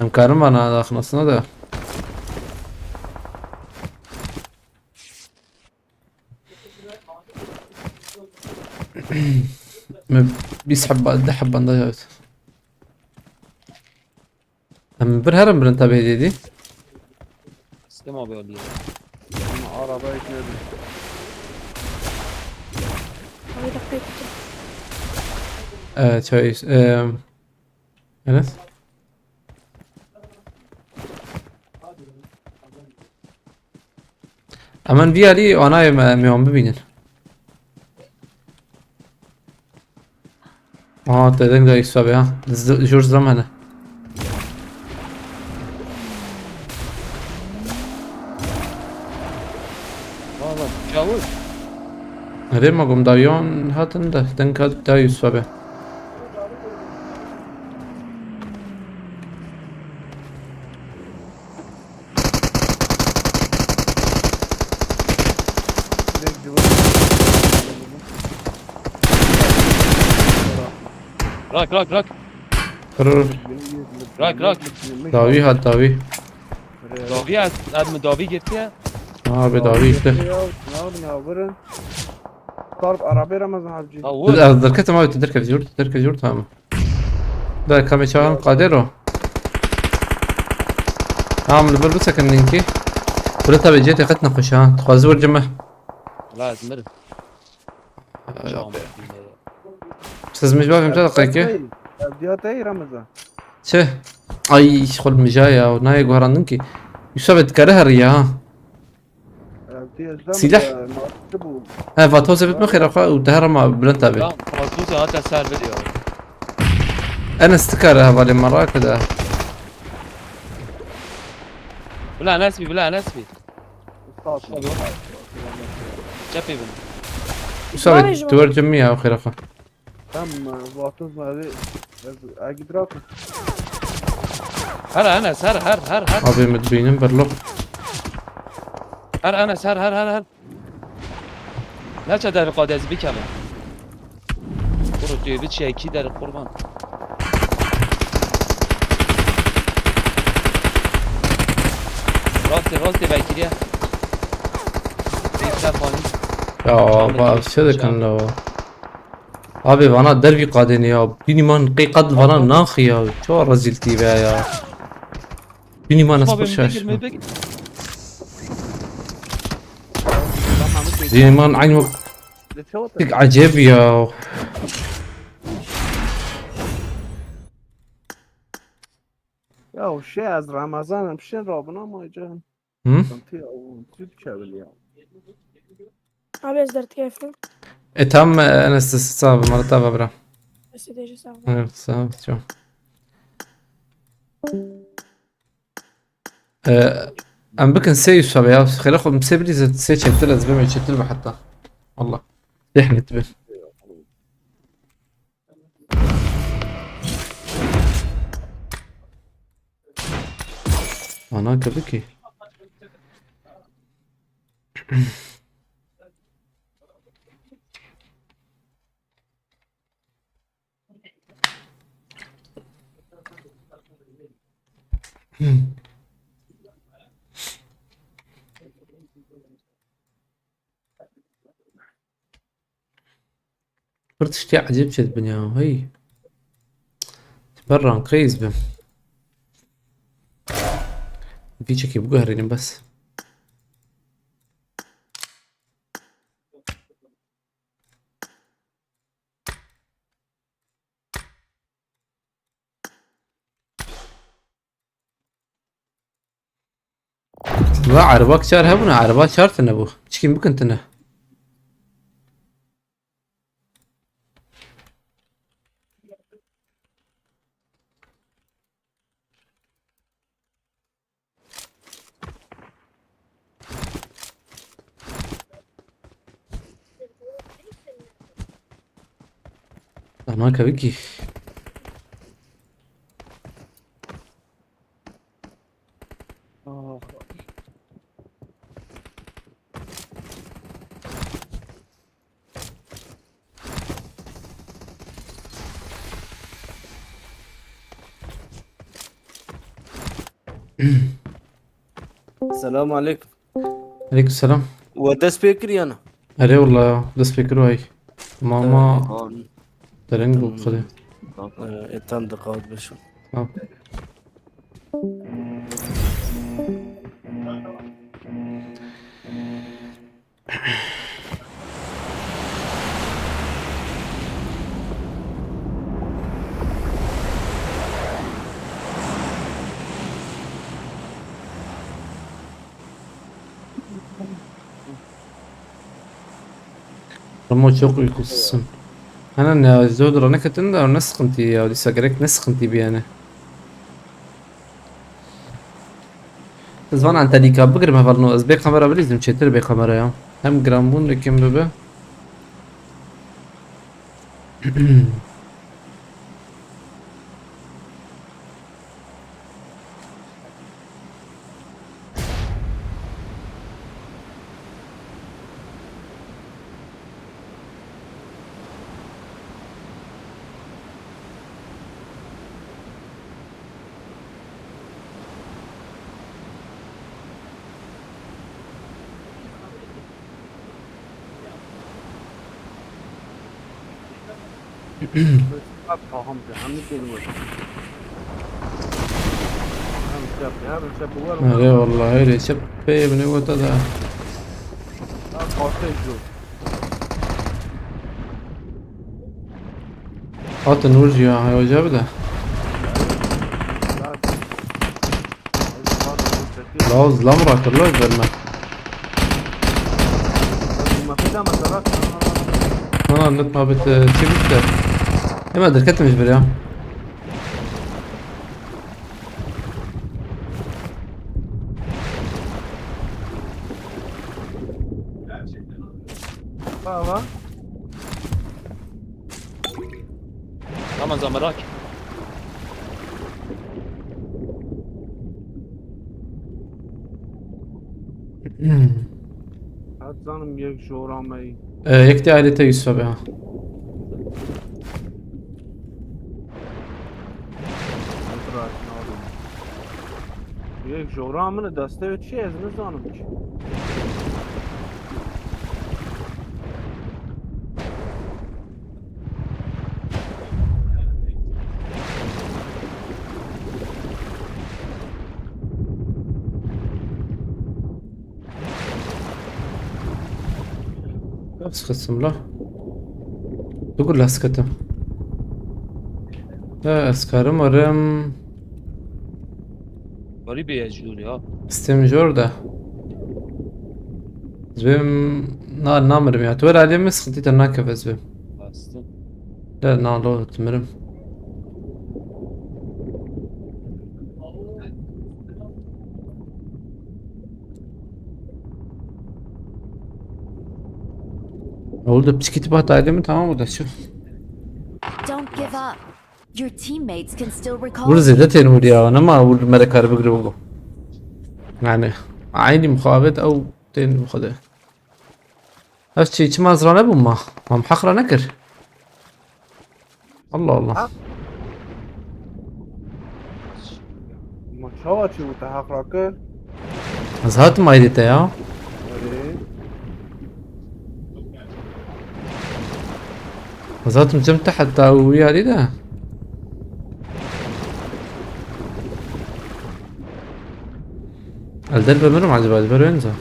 Em karin vana daxinasına da. Me bîst hebba, deh hebban da yavit. Em bir herin birin tabi hêdî dî. Sistem abi aliyê. Ama araba ekledim. Ay, dakika bitti. Evet, çay. Eee, Enes. Hemen bir alî anayê me, me wan bibînin. Aa, te deng da Yusuf abi ha. Jor zam hene. Valla çavuş. Nereye ma gom dawiyan hatin de deng hat da Yusuf abi. Rak rak rak. Rır. Rak rak. Dawi hat dawi. Davi ez, ez mi davi girtiye? Abi dawi işte. Ya, ne yapayım ya, vurun. Tarp arabaya Ramazan abici. Ha Dur, vur. ez derketim abi, tu derkevî yurt, derkevî yurt, tamam. Da kamê çawan qadir o. Tamam, li vir bisekin linkî. Bira tabi cê teqet nexweş ha. Dixwazi wir cime. La ez mirim. Siz mij bavim te daqiqe. Evdiya te Ramazan. Çi? Ay, xul mija ya, nayê guherandin ki. Yusuf et kare her ya. Evdiya Silah. Nasıl bu? Ha, vato zebit mi xêra xwe û te herma bilind tabi. Lan Fazlûzê hate ser bir ya. Enes tikare hevalê me rakide. Bila Enes bî, bila Enes bî. Sağ ol. Cepê bin. Yusuf et, tu wer cimî ya xêra xwe. Tam e, vato zari. Agidrak. Her Enes, her, her, her, her. Abi min dibînim berlo. Her Enes, her, her, her, her. Neçe derê qadez bikeme. Kuro tu bir çekî der kurban. Rastê, rastê vekiriye. Pek de panik. Ya bak şey de kan lo. Abi vana dervî qadêne ya. Bînî man qey qad vana naxi ya. Çok rezil tîbe ya. Bînî man ez Abi, pir şaş. Bekir, Bekir. Bînî man aynı wek tik acayip ya. Ya o şey ez Ramazan'ım şey Rabbin ama can. Hı? Sıkıntı ya o Türkçe bile ya. Abi ez derdikeftim. E tam e, Enes sağ ol, Marat abi bra. Estêjî sağ ol. Evet, sağ ol. Çok. E, em bikin sê Yusuf abi ya. Xêra xwe sê bilî sê çetil ez bim çetil be hatta. Allah. Zehmet be. Ana kebikî. Pir tiştê ecêb çêdibin ya, hey. Ji ber ranqê ez bim. Vî çekê biguherînim bes. Va erba çar hebûne, erba çar tine bû. Çikîn bikin tine. Tamam, keviki. Selam aleyküm. Aleyküm selam. We dest pê kir ya ne? Erê wala ya, dest pê kir wayî. Mama dereng bû xwedê. Ee, e, tam diqat bişim. Tamam. Ramo çok uykusuzsun. Ana ne, zor dura ne ketin de ne sıkıntı ya, dîsa gerek ne sıkıntı bir yani. Ez van Antelika bigirim hevalno, ez bê kamera bilîzim, çêtir bê kamera ya. Hem giranbûn dikim bibe. Bak, paham de, hemî tên wet. Hem şep, hem şep, war. Erê wala, erê şep pê bine weta da. Ha, kase jo. Hatin wir jî ya, heya jî bide. Laz lam rakir la ber me. Ana net ma bit, e, çi bitti? Ema derketim ji bir ya. Baba. Tamam, zamarak. Hmm. Ez zanim yek jora me yî. E, yek de ayrı te Yusuf abi ha. Yek jora min e, destê wê çi ye, ez nizanim ki. Nasıl kısım la? Dur la sıkıntı. Ha, eskarım arım. Garîbê ye ji dûrê ha. Stem jor da. Zibêm na, namirim ya. Tu were aliyê min sıkıntı te nakeve zibêm. Bastım. De na lo timirim. Oldu, piçkî tipa tayde mi? Tamam, o da şu. Don't give up. Your teammates can still recall. Vur zêde tên vur ya, nema vur mere kar bigre bû. Yani, aynî muhabet ew tên xwedê. Ev çi, çima ez ranebûm ma? Ma min heq ranekir. Allah Allah. Ha? Ma çawa çi û te heq rakir? Ez hatim aydê te ya. Erê. Ez hatim cem te heta û yarî de. Ez derbe mirim acaba, ez ber wênza.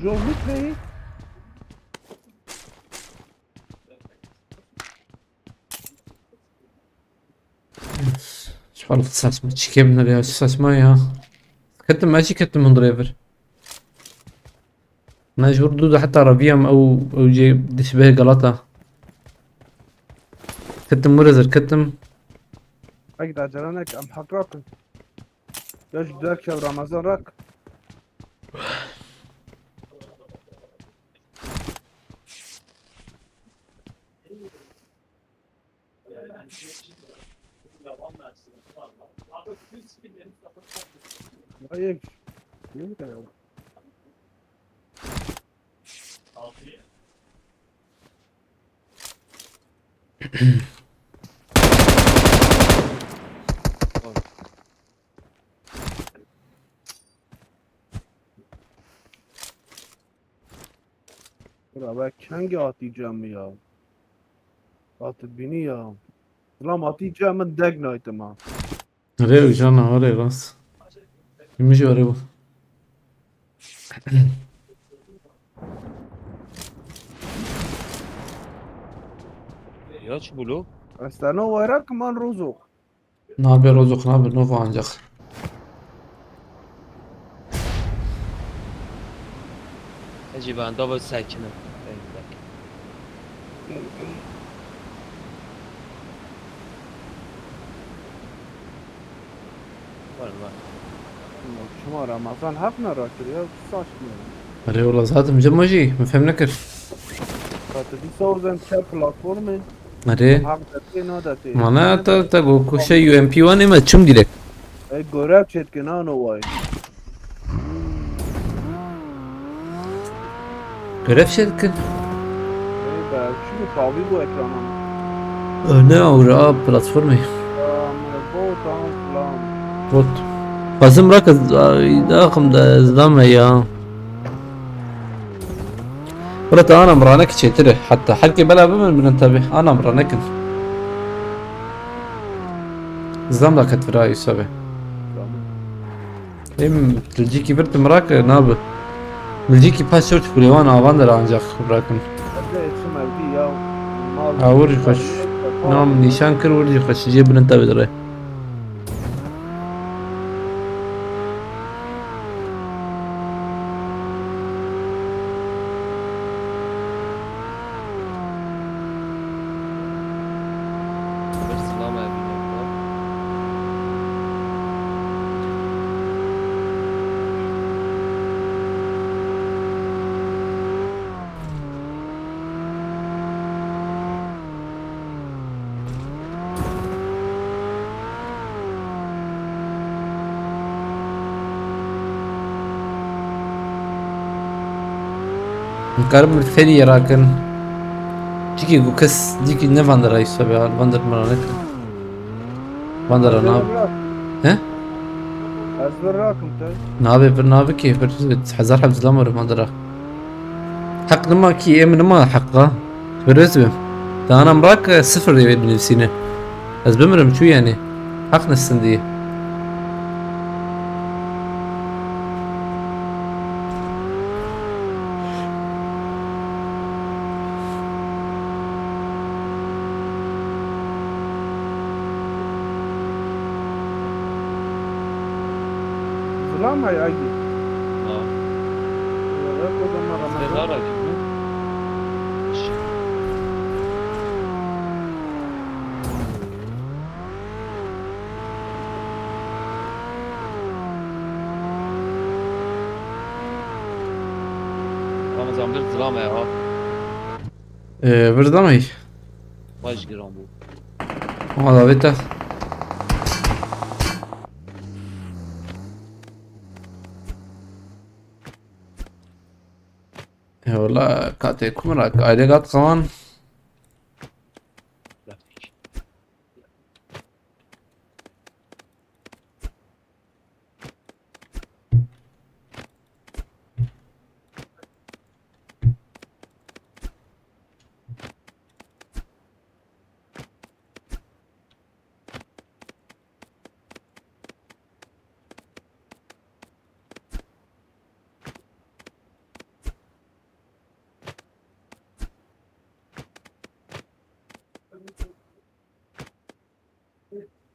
John Wick heye. Ji xwe li saçma, çi kêm nere ya, çi saçma ya. Ketim, ez jî ketim hundirê vir. Ne ji wir dû de heta reviyam ew, ew cê dişibê Galata. Ketim wir ez ketim. Ek da ceranek em hak rakin. Ya ji derkev Ramazan rak. Hayır. Niye bu kadar? Bira, be kengî hatî cem ya. Hatî bînî ya. Zilam hatî cem min deg naytim ha. Erê û cana, erê rast. Min jî erê bû. Ya çi bû lo? Ez te no wayrak man Rozok. Nabe Rozok, nabe Nova ancak. Hecî ben dava sekinim. Var, var. Çima Ramazan hep merak kir ya, saçma. Erê wala zaten cema jî, min fem nekir. Patates sauzen çe platformê. Erê. Hak detê, na detê. Mana te, te go ku şey U M P one ê me çim direk. Ey görev çetkin ha no way. Görev şey dikin. Ey be, çi bu tabi bu ekrana? Öne avra platformayı. Bot, tamam, tamam. Bot. Xwezim rak, ay, daxim de zame ya. Bira te anam ranek çêtir e. Heta herkê bela bimin, birin tabi. Anam ranekin. Zam da ket vira Yusuf abi. Tamam. Em dilcikî vir tim rak nabi. Dilcikî paş çewt kulêwan avan der ancak bırakın. Evde yetişim evdi ya. Mal. Ha, vur xweş. Mal. Nam nîşan kir, vur xweş. Cê bilind tabi dire. Bir silah mermi yok. Karim li feriyê rakin. Çikî ku kes dîkî ne van dera îsa be, van der mira nekin. Van dera nav. He? Ez vir rakim te. Navê vir navi ki, vir hezar heb zilam were van dera. Heq nima kî, em nima heq va. Birêz bim. Dana em rak, e, sifir ê binivîsîne. Ez bimirim çû yani. Heq ne sindî. Zilam ay ay. Ha. Ya, ya, kocaman Ramazan. Sen ara ki bu? Ramazan bir zilam ay ha. Ee, bir zilam ay. Baş giran bu. Ama davete. Eyvallah, katê kumra, aile kat kawan.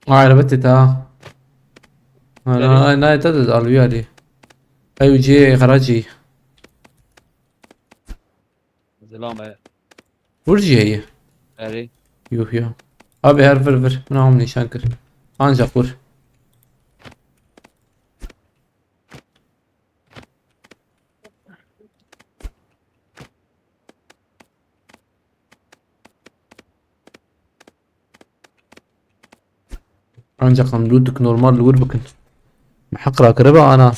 Ha, erebetê te ha. Ha, Erê. Na, na, te de alvî alî. Ew cihê xeracî. Zilam e. Vur jî heye. Erê. Yuh ya. Abi her vir vir. Min hom nîşan kir. Ancak vur. Ancak em lût dik normal li wir bikin. Me heq rakiribe ana.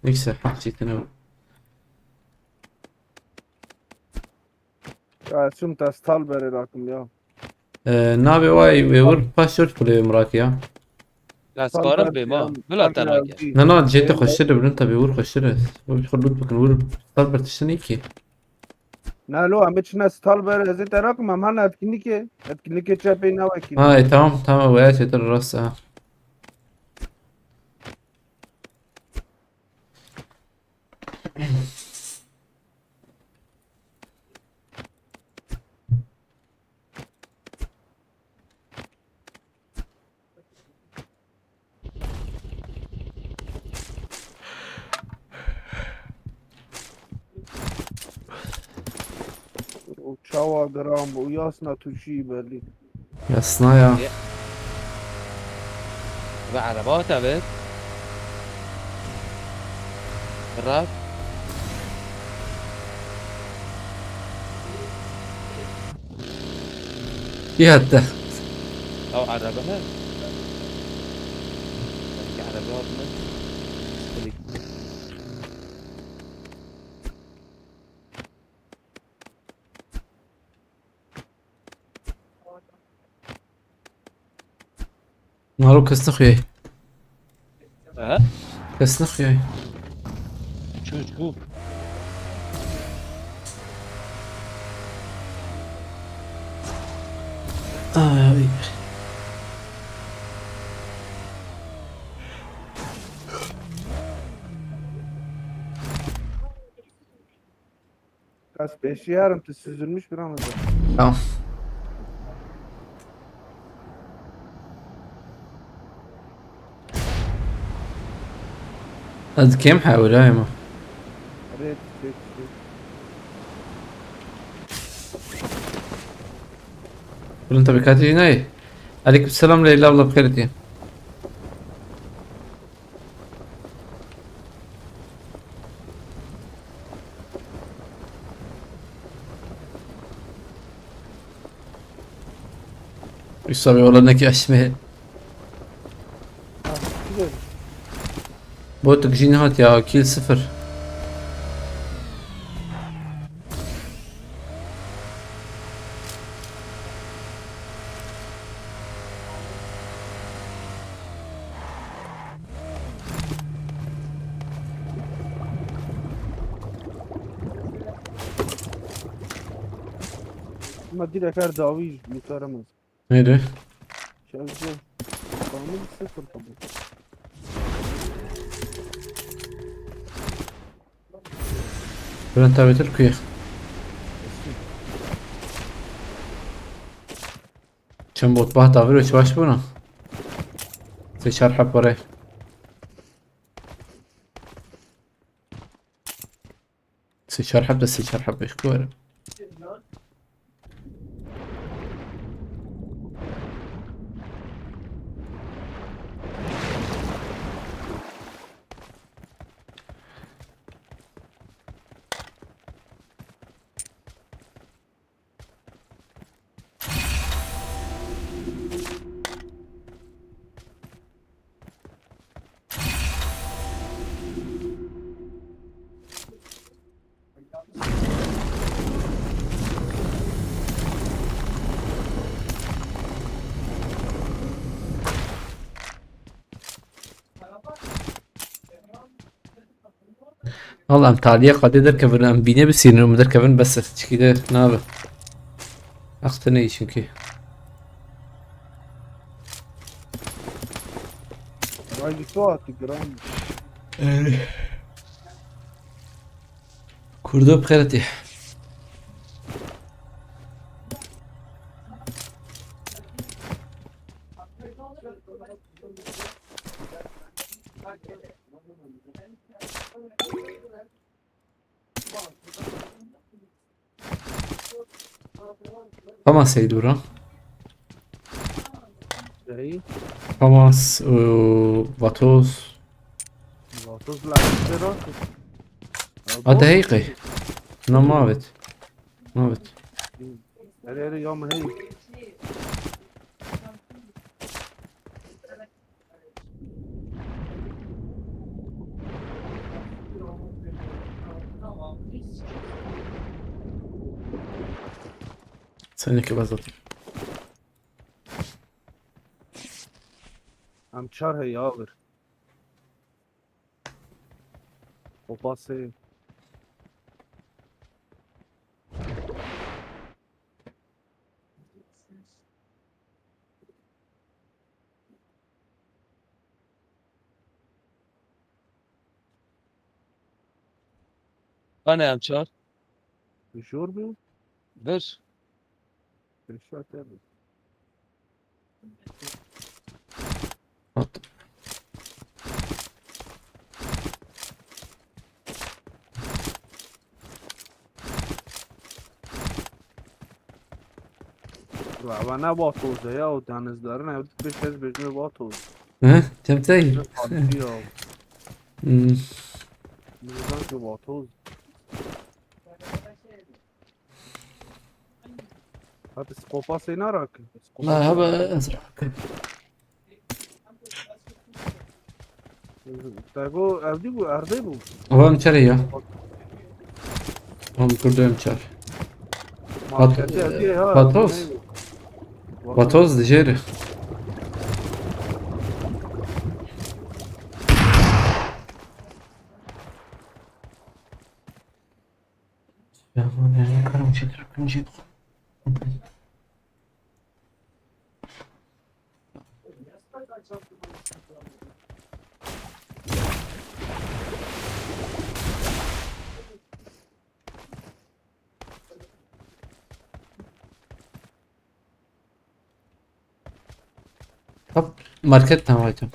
Neyse, heq çêtine. Ya, çim te stal berê rakim ya. Ee, nabê way wê wir paş dört kulê mirak ya. Stal karim berê bê ma. Ya, bila te nake. Ne, ne, cê te xweştir e, bilin tabi wir xweştir e. Xwe lût bikin, wir stal ber tiştin ki. Na lo, em biçine stal ber, ez ê te rakim, em hana etkinlikê, etkinlikê çepê newekî. Ha, e, tamam, tamam, weya çêtir rast, ha. O çawa giran bû, yasna tu çi belî. Yasna ya. Ye. Ve ereba te bi. Rat. Kî hette? Ew erebe he. Belkî erebe hatine. Belê. Maro kes nixuyê. Aha. Kes nixuyê. Çû, çû. Ay. Kas beşiyarım, tu süzülmüş bir anladım. Tamam. Ez kêm hewirayê me. Evet, evet, evet. Bunun tabii katili ne? Aleyküm selam Leyla abla, bixêr diye. Îsabê wala nekî eşmê. Botik jî nehat ya, kill sıfır. Ma direkt her dawî ji mîtara min. Neydi? Şarjı. Tamam, sıfır kabul. Bülent abi, Türkiye. Çend bot baht abi, hiç baş buna. Seçer hep oraya. Sê çar heb de, sê çar heb beş ku were. Valla em taliyê qadê derkevin, em bînê bisînin û min derkevin bes e. Çikî de nabe. Heq tune yî çimkî. Vay, bir su attı, gram. Ee, Kurdo bi xêretî. Famas heyî dûr a. Derî. Famas û Vatoz. Vatoz la sera. A te heyî qey. Na mavet. Mavet. Erê, erê, ya min heyî. Senekî bezat. Em çar heye, avir. Kopasê. Hane em çar? Jor bû? Vir. Pêşa te bû. Hat. Ewa ne vatoz e ya, o denizlerin ev pêş ez bêjime vatoz. Hı? Çemtey? Ne farkı ya? Hmm. Bizden ki vatoz. Hadi skopa seyna rak. Na hebe ez rak. Tego evdî bû, erdê bû. Ev em çerê ya. Em kurdu em çer. Marketê evdî ha, Batos. Neydi? Batos dijêre. Ya, bu ne? Ne kadar bir şey Türkçe. Hop, market tam aytım.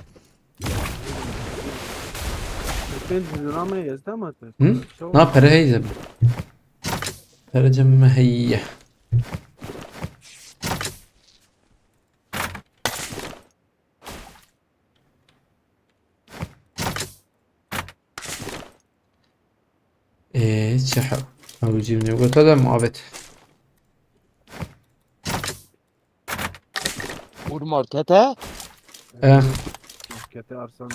Pênc milyon ama ezde mi? Hı? Na pere heyze. Pere cem heyye. Ee, çi hal? Ew cî min got, te de muhabet. Ur markete? E. Markete arsan.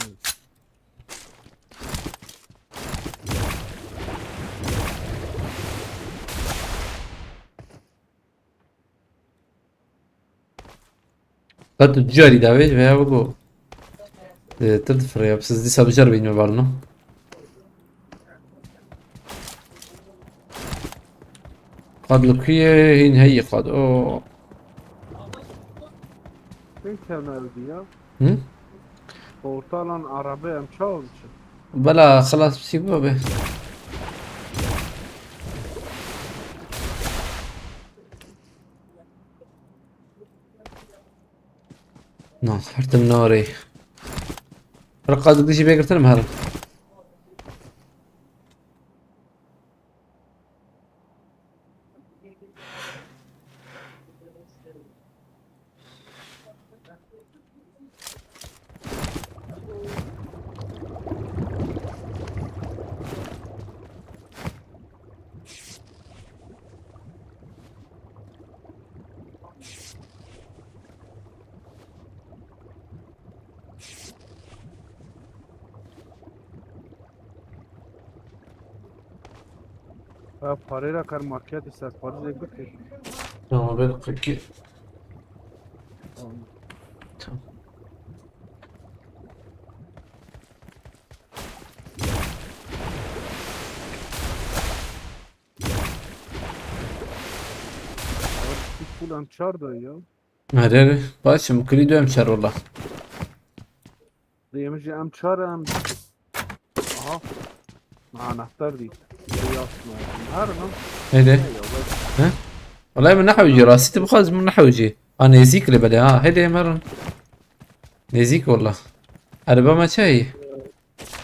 Qet tu carî davêj veya bigo. Zêdetir difirê ya. Siz dîsa bicar bînme barno. Qad li ku ye hîn heyî qad. O. Pênc tane evdî ya. Hı? Portalan arabe em çawa biçin? Bela, xelas, pisî bû be. Na, her tim narê. Rıqa dibdi jî bêgirtin em herin. Ha, parê ra kar marketê ser parê zê bikir. Tamam, ben kırk iki. Tamam. Tamam. Abi, full em çar da ya. Erê, erê. Başım, kilî duyem çar ola. Yemiş em çar em. Aha. Anahtar değil. Burayı asma. Her lan. Hadi. He? Vallahi min nehewcî, rastî tu bixwazî min nehewcî. A nêzîk li belê ha. Hadi em herin. Nêzîk wela. Ereba me çi heye?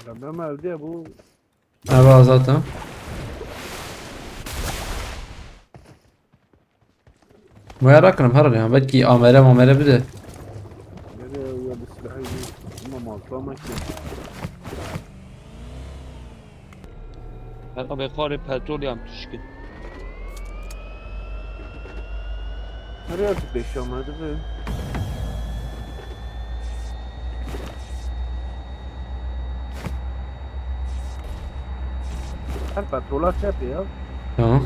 Ereba me evdî ye bû. Ereba azad e. Maya rakirim herin ya. Belkî amere mamere bide. Nereye ya bir silah iyi. Ama malta ama ki. Her abê xwarê petrol yan tişkin. Her yer bir beş ama hadi be. Her petrola çarptı ya. Tamam.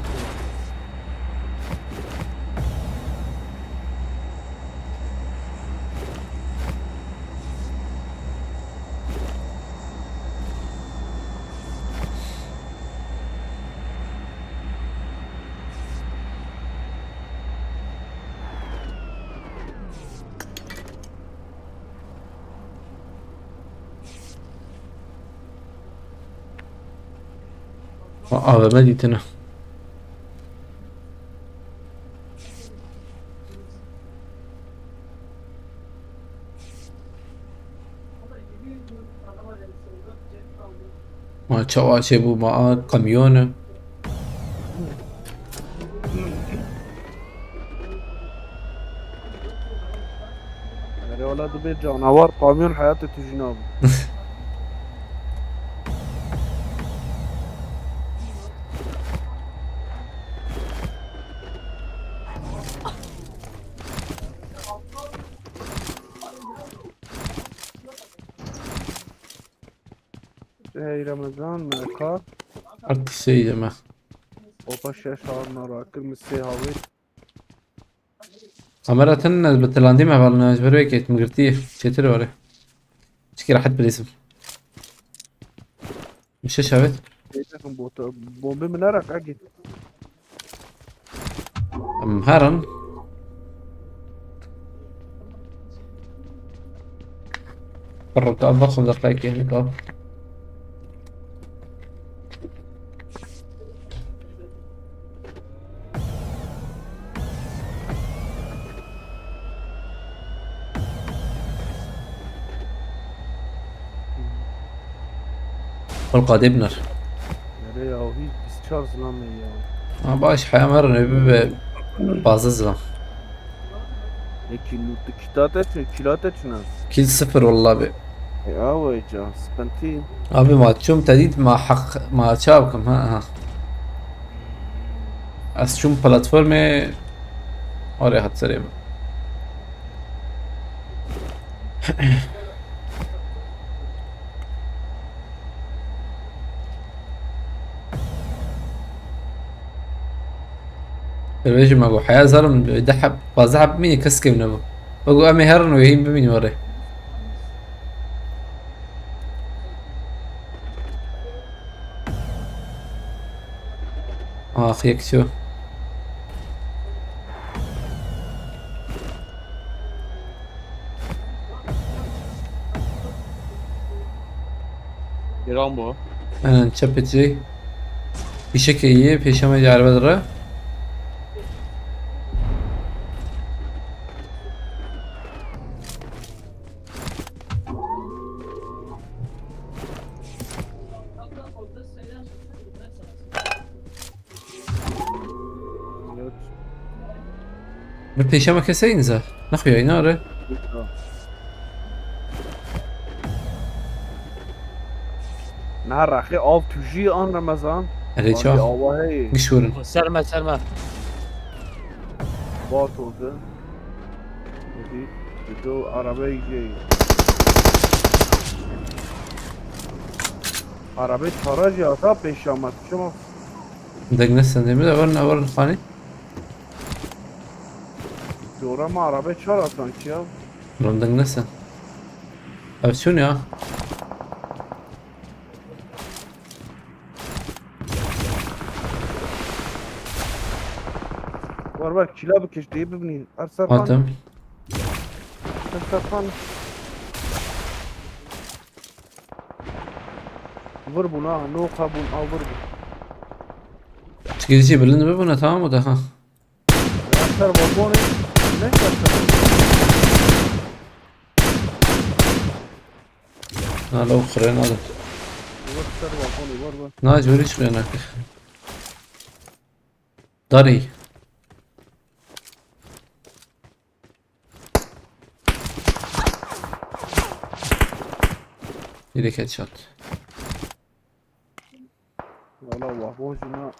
A V M dîtine. Ma çawa çêbû, ma a kamyon e. Erê wala dibê canavar kamyon heyatê tu jî nabî. Hey Ramazan, me ka. Her tiştê deme. Opa şeş harna rakir mi sê havê. Kamera tenine bi tilandî me hevalina, ji ber wê kêt min girtiye. Çêtir were. Çikî rehet bilîsim. Min şeş avêt. Şeytan bota, bombê min nere ka git. Em herin. Qirrika, baxim deqeyekê hinek av. Xulqa dê binar. Nereye ya? O hiç discharge lan ya. Ha, baş, heya me rine bibe bazı zilam. Ê kîl, tu kîlate çi, kîlate çi ne? Kîl sıfır walla be. E, awe ca, sıkıntı. Abi ma çûm te dît, ma heq, ma çaw kim, ha, ha. Ez çûm platformê, orê hat serê min. Dibêjim me got, heya zalim, deh heb, pazdeh heb bimînî, kes kêm nebû. Me got, em ê herin û hîn bimînî werê. Ax, yek çû. Giran bu. Aynen, çepê cê. Fîşekê yê, pêşa me yê erebe dire. Yok. Min pêşa me keseyî niza. Nexuya îna re. Na rexê av tujî an Remezan. Erê ça? Awa heye. Giş werin. Serme, serme. Bat oldu. Hadi. Gido arabayı şey. Arabayı çaraj ya da pêşa me. Şema. Deng nesin, demir de var, ne var, hani? Dora mı arabayı çara sanki ya? Lan deng nesin. Aksiyon ya. Var var, kila bikeş diye bibinî. Erserkan. Atam. Erserkan. Vur buna, noka bun, a vur bun. Çikirî bilind bibûne, tamam mı daha? Erser balkonê. Ne erser balkonê? Na, lo xirê nade. Wer ser balkonê, wer, wer. Na, cûrî çi xirê nake. Darî. Direkt headshot. Wala wah, bo jina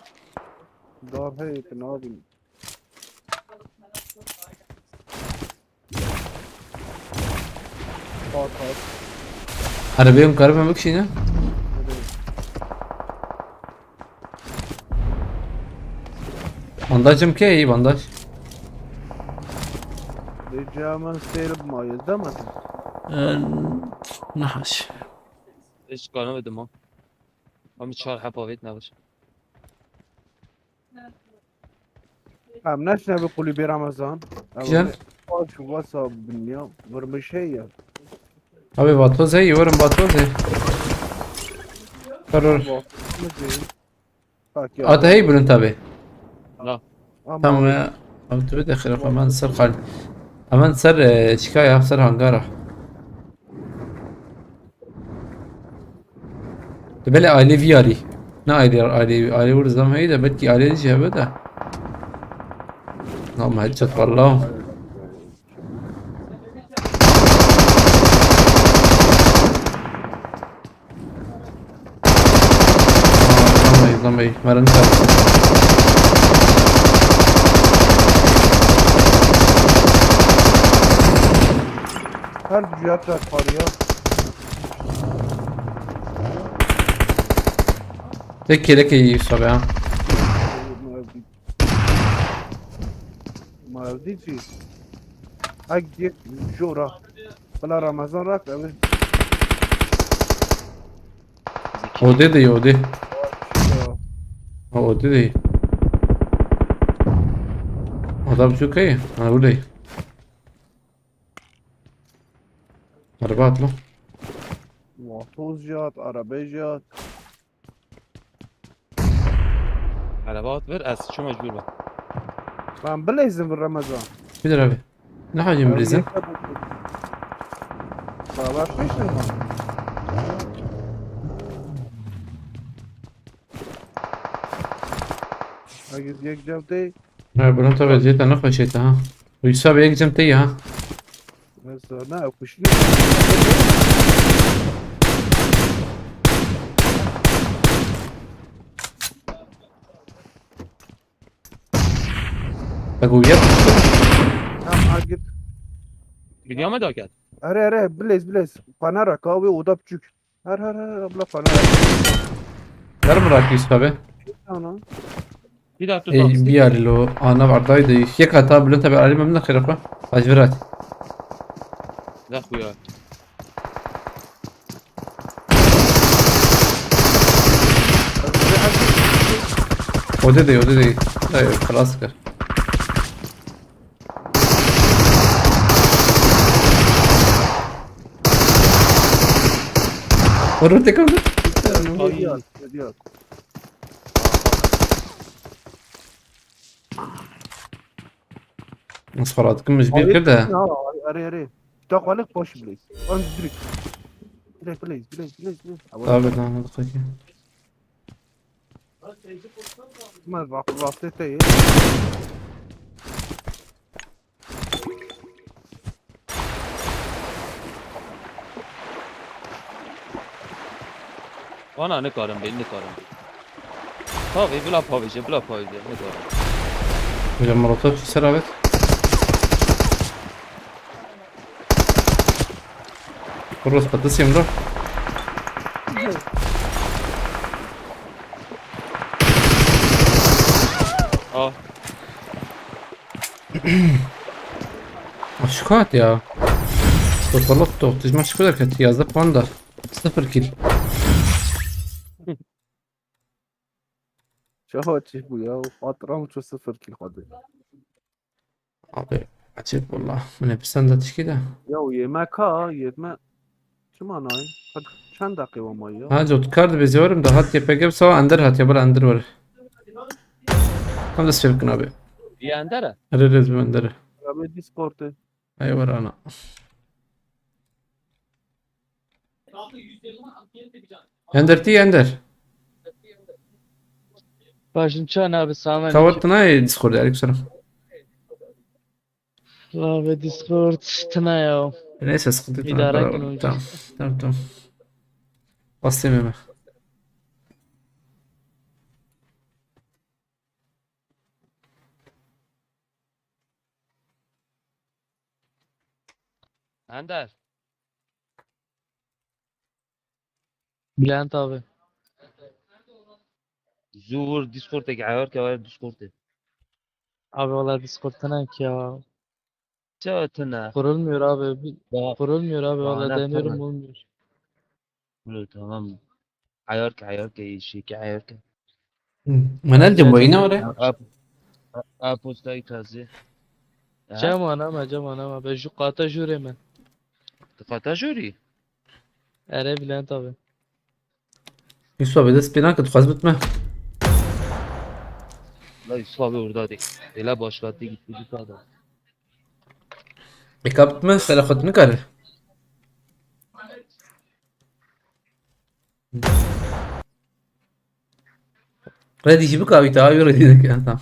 dar heye, tu nabînî. Hat, hat. Erebeyê em karibin bikişîne? Hadi. Bandajım ke iyi bandaj. Diyeceğim seyir maye demedin. Ee, nahaş. Hiç kanamadım ha. Ama çar hep avet ne var? Em neşne bi kulübê Ramazan. Güzel. Baş wasa binya. Vurmuş şey ya. Abi vatoz hey, yorum vatoz hey. Karor. Bak ya. Ata hey bunun tabi. La. Ama tamam ya. Abi tabi de xiraf, hemen ser xal. Hemen ser, e, çika ya, ser hangara. Tu belê ailê vî yarî. Ne ailê, ailê, ailê wir zam heye de belkî ailê jî hebe de. Nam headshot valla. Zam heye, zam heye. Merin çarptı. Her cüyat çarpar ya. Tek kelek iyi Yusuf abi ha. Mevdi. Mevdi ki. Ha, git jora. Bela Ramazan rak abi. Odê de, odê. Ya. Ha, odê de. Adam çok iyi. Ha, burada. Araba atla. Vatoz jat, araba jat. Araba at ver, ez çû mecbûr bim. Ben bileyzim bir Ramazan. Bilir abi. Ne hacim bileyzim? Baba piştim ben. Hadi yek cevde. Ha, bunu tabi ziyete ne koşuydu ha. Uysa bir yek cem teyze ha. Mesela ne yapıştı? Bak, uyuya. Tamam, ha, git. Biliyor mu da gel? Are, are, bilez, bilez. Panara, kahve, oda küçük. Her, her, her, abla, panara. Ver bırak Yusuf abi. Ana. Bir daha tut. Ey, abi, bir yer lo. Ana var, daydı. Yek hata bilin tabi, alim emine xirapa. Hacı Virat. Laf bu ya. O da değil, o da değil. Hayır, klasik. Vurur tek aldı. Geliyor, geliyor. Nasıl fırlattık mı? Bir kere de. Arı, arı. Tak, balık boş bile. Ön direkt. Direkt, please, please, please, please. Abi, tamam, hadi, okey. Ma rastê te yê. Vana nikarim bê, nikarim bê. Pavê, bila pavêje, bila pavêje, nikarim. Hocam, molotof ser evet. Burası patlasayım da. Aa. Aşık hat ya. Totallık dokuz maç kadar kötü yazdı puan da. Sıfır kill. Çawa çi bu ya? Patron şu sıfır kill hadi. Abi, acayip valla. Bu ne pis anda tişki de. Ya, yemek ha, yeme. Çima nayê? Hadi, çend dakika var ya? Ha, cot kar da beziyorum da hat Y P G sawa ender hat ya, bura ender var. Tam da sevikin abi. Ya ender ha? Öyle rezmi ender. Abi Discord'e. Ay var ana. Ender tî Ender. Başın çan abi, Samet. Tawat nayê Discord, aleyküm selam. Abi Discord tına ya. Neyse, sıkıntı yok. İdare ettim. Tamam, tamam, tamam. Bastım hemen. Ender. Bülent abi. Zû wir Discord'daki ayar ke var Discord'da. Abi valla Discord'da ne ki ya? Çawa tune? Kurulmuyor abi. Bir, kurulmuyor abi. Valla deniyorum, olmuyor. Kurul, tamam. Ayar ke, ayar ke, işi ke, ayar ke. Hı. Manel de boyuna var ya. Ap-, ap-, apostayı taze. Ha? Cem anama, Cem anama. Ben şu kata jüre mi? Kata jüri? Ere Bülent abi. Yusuf abi, dest pêna kir, dixwaz bitme. La Yusuf abi orada değil. Ele başlattı gitti bir adam. Eka bitme, sera xwe nikare. Redî jî bikavî te, avî redî dike. Tamam.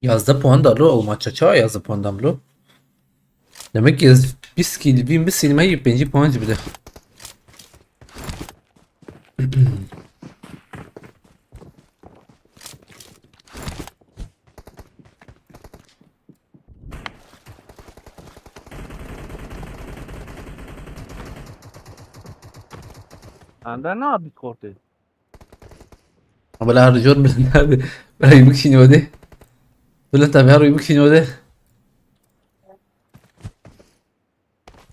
Yazdeh puan da lo, ew maça çawa yazdeh puan da lo? Demek ki bîst kî li vîn bisînime yê pêncî puan jî bide. Anda ne abi korte? Ama la her jor Bülent abi. Her yumuk şini öde. Bülent abi her yumuk şini öde.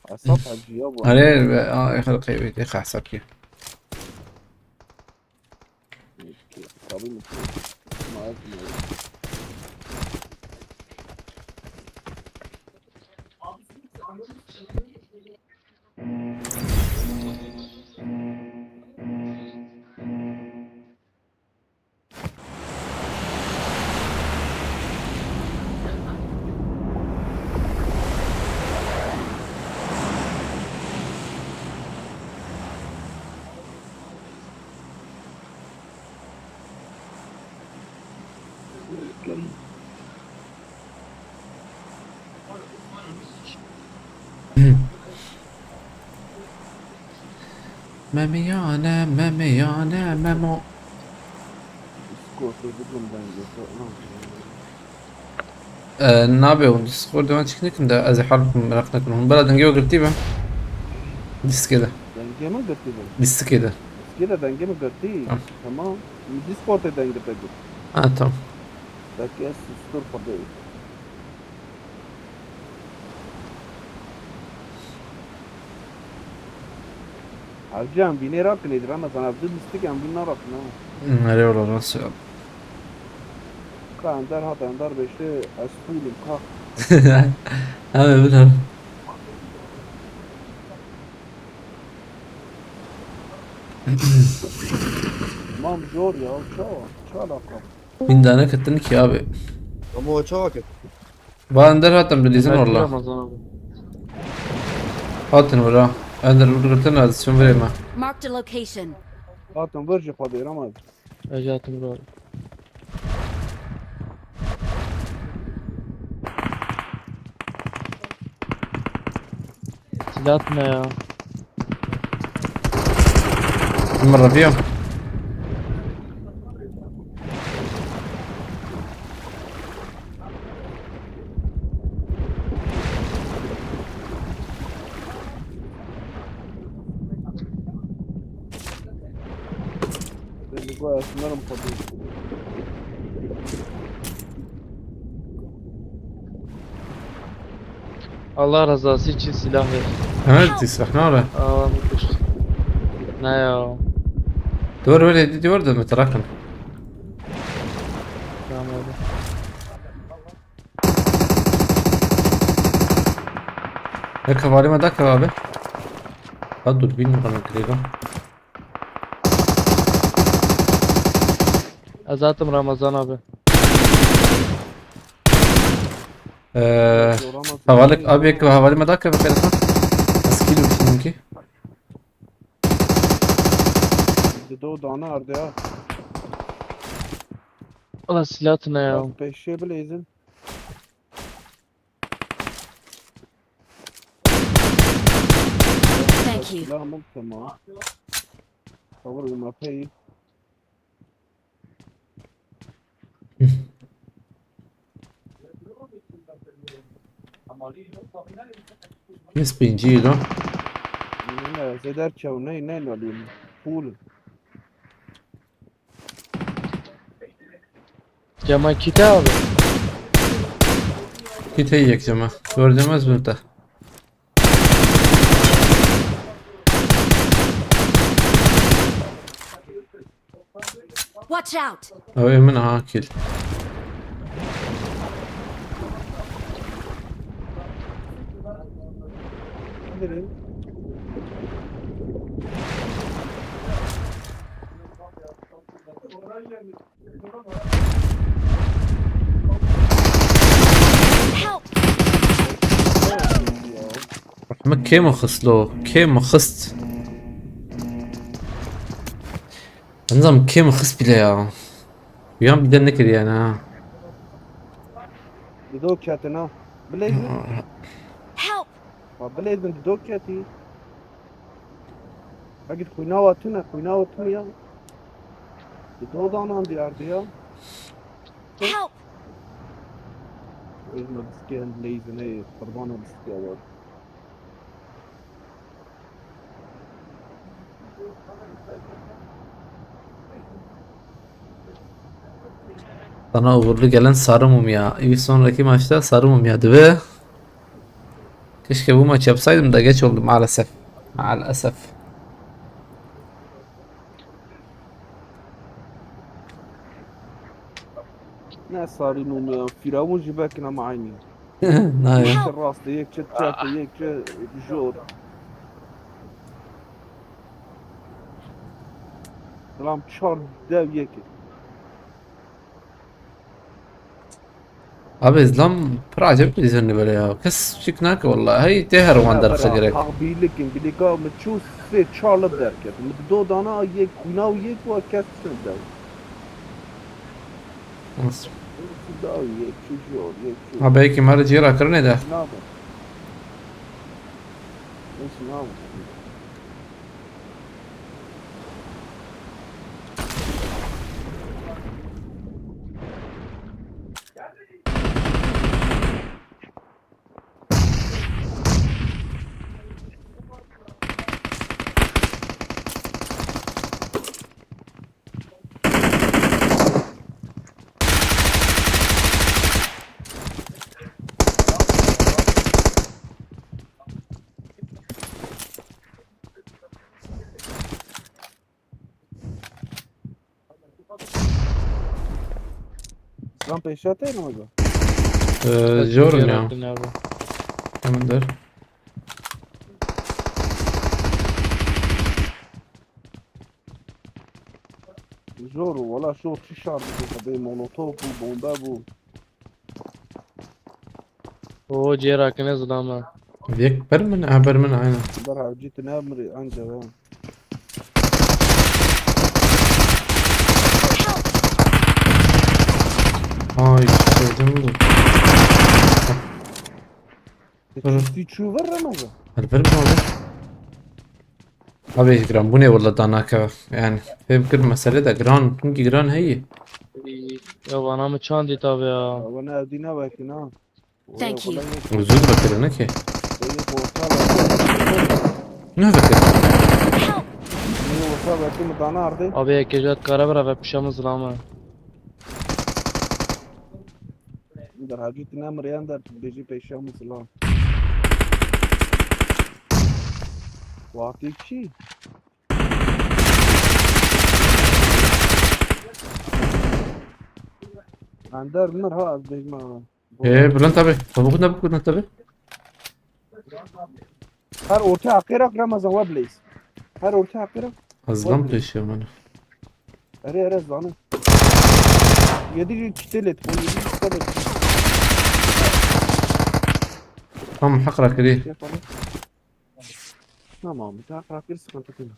Hesap hacı ya bu. Are, a, xelqê wê tê xehsap ki. Tabii mi? Ma etmiyor. Memiyane, memiyane, memo. Discord'u bugün ben götürmem. Ee, nabe hûn Discord'ê me çêk nekin de ez ê hal bikim, meraq nekin. Hûn bela dengê we girtî be. Dîstikê de. Dengê me girtî be. Dîstikê de. Dîstikê de dengê me girtî. Tamam. Tamam. Min Discord'ê dengê te girt. Ha, tamam. Belkî ez sustur xwedê. Hevce em vînê rakin êdî Ramazan, ev du dîstik em vîn narakin ha. Hmm, erê wala rast e. Ka Ender hat, Ender beşte ez tûlim ka. Heme bin ha. Mam zor ya, çawa, çawa laka. Bindane ketin ki abi. Ama o çawa ket? Ba Ender hatin bilîzin wala. Ramazan abi. Hatin wala. Ender vurgurtin ez çim virê me. Marked a location. Hatin vir jî xwedê Ramazan. Ece hatin vur abi. Silah atma ya. Min reviya. Belli bu aslında mı kapıyı? Allah rızası için silah ver. Evet, silah ne ara? Aa, müthiş. Ne ya? Dur, böyle diyor da mı tarakın? Tamam abi. Yek hevalê me dakeve abi. Ha, durbîn bana girêga. Ez hatim Ramazan abi. Ee, Ramazan. Hevalek abi, yek hevalê me dakeve keresa. Ez kî dibişînim ki. Dido dana erde ya. Ulan silah tune ya. Biraz peşe bileyzin. Thank you. Silah mı? Tamam. Cover in my pay. Kes pêncî lan. Ne, zeder çew, ne, ne, ne, full. Cema kite abi. Kite yek cema. Gördüğümüz burada. Watch out! Ew ê min aha kill. Help! Rehme kêm xist lo, kêm xist. Nizam kêm xist bile ya. Yan bir de nekir yani ha. Dido ketin ha. Bileyzin. Help! Ha, bileyzin dido keti. Belki xwîna we tune, xwîna we tune ya. Dido danan diyar diya. Help! Bileyzin diske, bileyzin ey, qurbana diske var. Sana uğurlu gelen sarı mumya. Bir sonraki maçta sarı mumya dibe. Keşke bu maç yapsaydım da geç oldu maalesef. Maalesef. Ne sarî mûmê ya. Firavun jî belkî nema eynî. Na ya. Yek çi rast e, yek çi çep e, yek çi jor. Ram çar dev yek e. Abi, izlam pir acayip bir izlenme böyle ya. Kes şik nake vallahi. Hey, te her wan derxe gerek. Bak, bîlik in, bîlika min çû sê çar li derket. Min di do dana yek, xwîna û yek wa kes çi der. Nasıl? Çi da yek, çi jor, yek çi. Ha, belki mali cira kirine de. Nabe. Nasıl nabe? Lan peşat değil mi hocam? Ee, Bak, Jorun güzel ya. Yaptın abi. Tamamdır. Zor, valla şu tişardı bu kadar molotof bu, bomba bu. Oo, cêr rakine zilama. Yek ber min, ha, ber min, aynen. Ber hevcî tu ne mirî, anca ha. Ay, sevdim bu. Hı. Çû ver Ramazan. Hadi ver bana. Abi, giranbûnê wela danake. Yani, fêm kir mesele de giran, hingî giran heye. Ya, vana min çandî tabi ya. Vana ev dî ne vekin ha. Thank you. Zû vekirine ki. Ne vekir? Help! Orta vekin mi dana arde? Abi, yekê jat kare bira ve pişa min zilama. Der hacî tine miriyan der bêjî pêşiya min zilam. Wextê çi? Ender mir ha, ez bêjim ama. Ee, Bülent abi. Çabuk ne bu Bülent abi? Her ortê heqê re Ramazan we bileyiz. Her ortê heqê re. Ez lam pêşiya min. Erê erê zanim. Yedi kite let. O yedi kite let. Tam heq re kirî. Tamam, bir daha bırakır sıkıntı değil.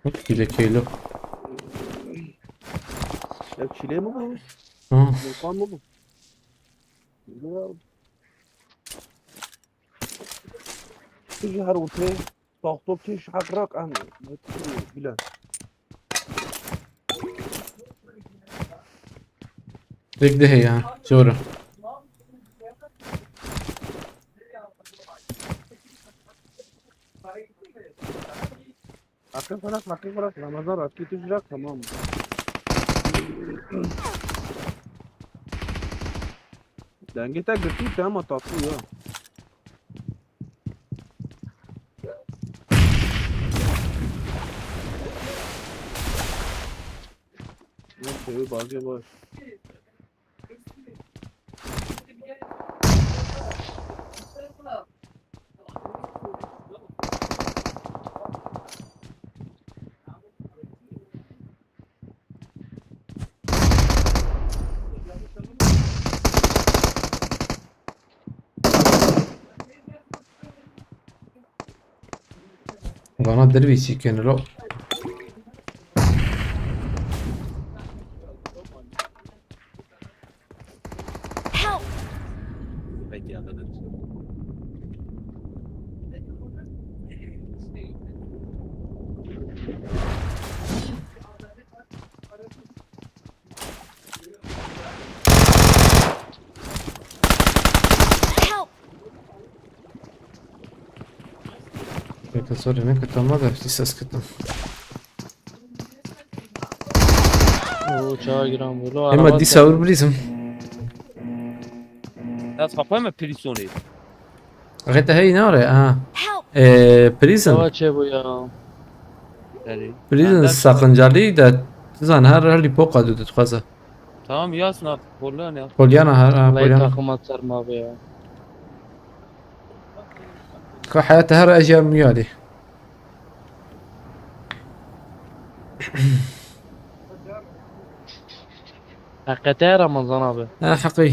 Hep kile keylo. Ya çile mi bu? Ha. Volkan mı bu? Ya. Tiji her ortaya. Doktor teş hak rak an. Bilen. Tek de heye ha. Zor. Akın bırak, akın bırak. Ramazan rakı tücrak tamam. Denge tek bir şey ama tatlı ya. Yok, seviye bazı var. Vana dervîsî kenilo. Help! Help! Peki, sorry, ne kötü ama da bir ses kötü. Oo, çağa giran bu. Lo, Ama araba dîsa wir bilîzim. Dest xapay me prisonê. Rete hey ne re? Ha. Help! Ee, prison. Çağa çe bu ya. Derê. Prison sakıncalı da zan her her lipoka du dixwaze. Tamam yaz na. Kollan ya. Polyana her ha, Lay Polyana. Takıma serma be ya. Ka hayata her ejer miyali. Hakikaten Ramazan abi. Ha, haqqı.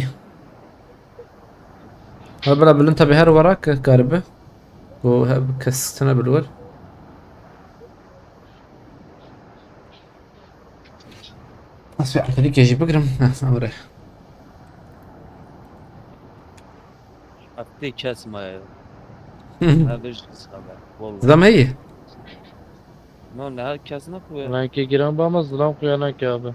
Ha, bela bilin tabi her wara ke karibe. Ku he, kes tine bilwer. Ez bir Afrika jî bigirim. Ha, amre. Haftê kes maye. Her bir şey sana. Vallahi. Zam heye. No, ne her kes ne kuye. Lan ki giran ba ama zilam kuya lan ki abi.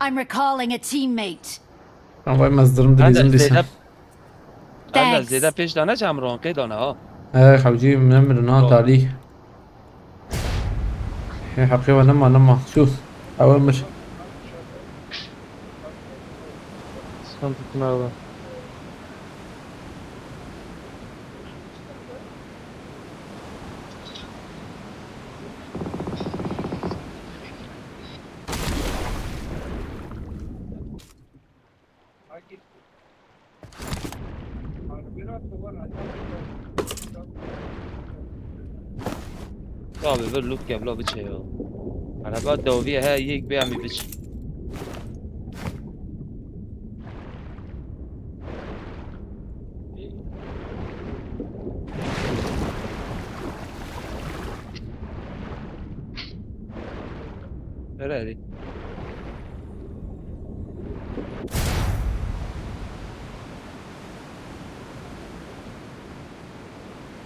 I'm recalling a teammate. Ama vay mazdirim dilizim disa. Ela Thanks. Zêde pêş dane çi em ronqê dane ha. He, hewcî min mirin ha talî. He, heqê we nema, nema. Şû. Ew mir. Sıkıntı sınav var. Abi bir loot gel la biçe ya. Araba daviye he yek be ami biç. Nerede?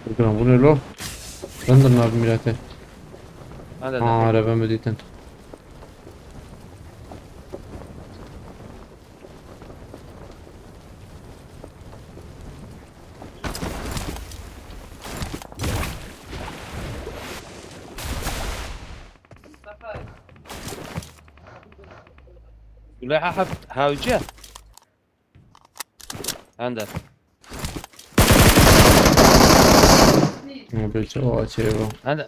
Bugün bu ne lo? Ben de ne yapayım millete? Hadi Aa, da. araba mı dedin? Gule ha ha hawce. Hende. Ama belki o açıya bak. Hende.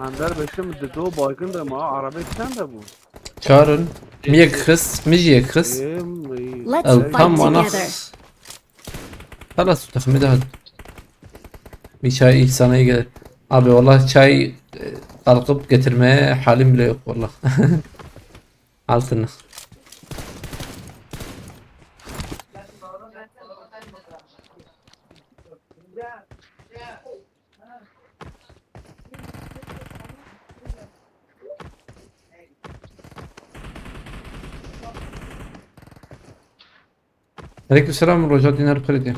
Ender beşim dido baygın da ma arabe çend de bu? Çağırın. Mi yek xist, mi jî yek xist. Em, Let's El fight tam bana together. xist. Xelas, tu texmî de hadi. Bir çay sana iyi gelir. Abi vallahi çay e, kalkıp getirmeye halim bile yok vallahi. Altını. Aleykümselam, Roja Dinar Kredi.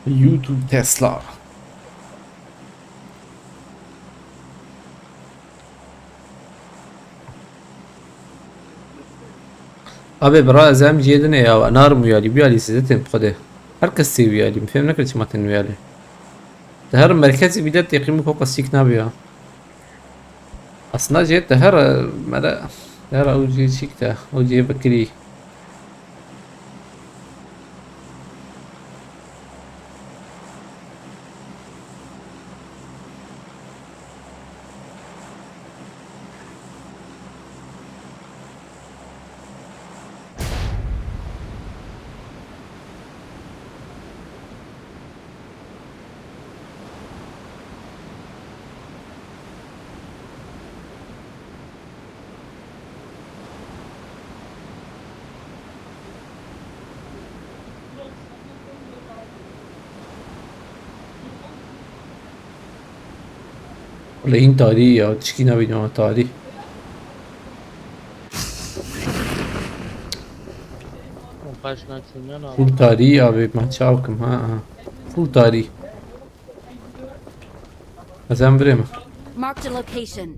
YouTube Tesla. Abi bira ez em cihê din ya, narim wî alî, wî alî size tên xwedê. Her kes tê wî alî, min fêm nekir çima tên wî alî. Di her merkezî bî de têqîm û fokus çîk nabe ya. Aslında cihê te her, e, mere, her ew cihê çîk te, ew cihê bikirî. Wele hîn tarî ya, tişkî nabînim tarî. Kaç lan çûnyan abi. Full tarî abi, ma çaw kim ha, ha. Full tarî. Ez em virê min. Marked a location.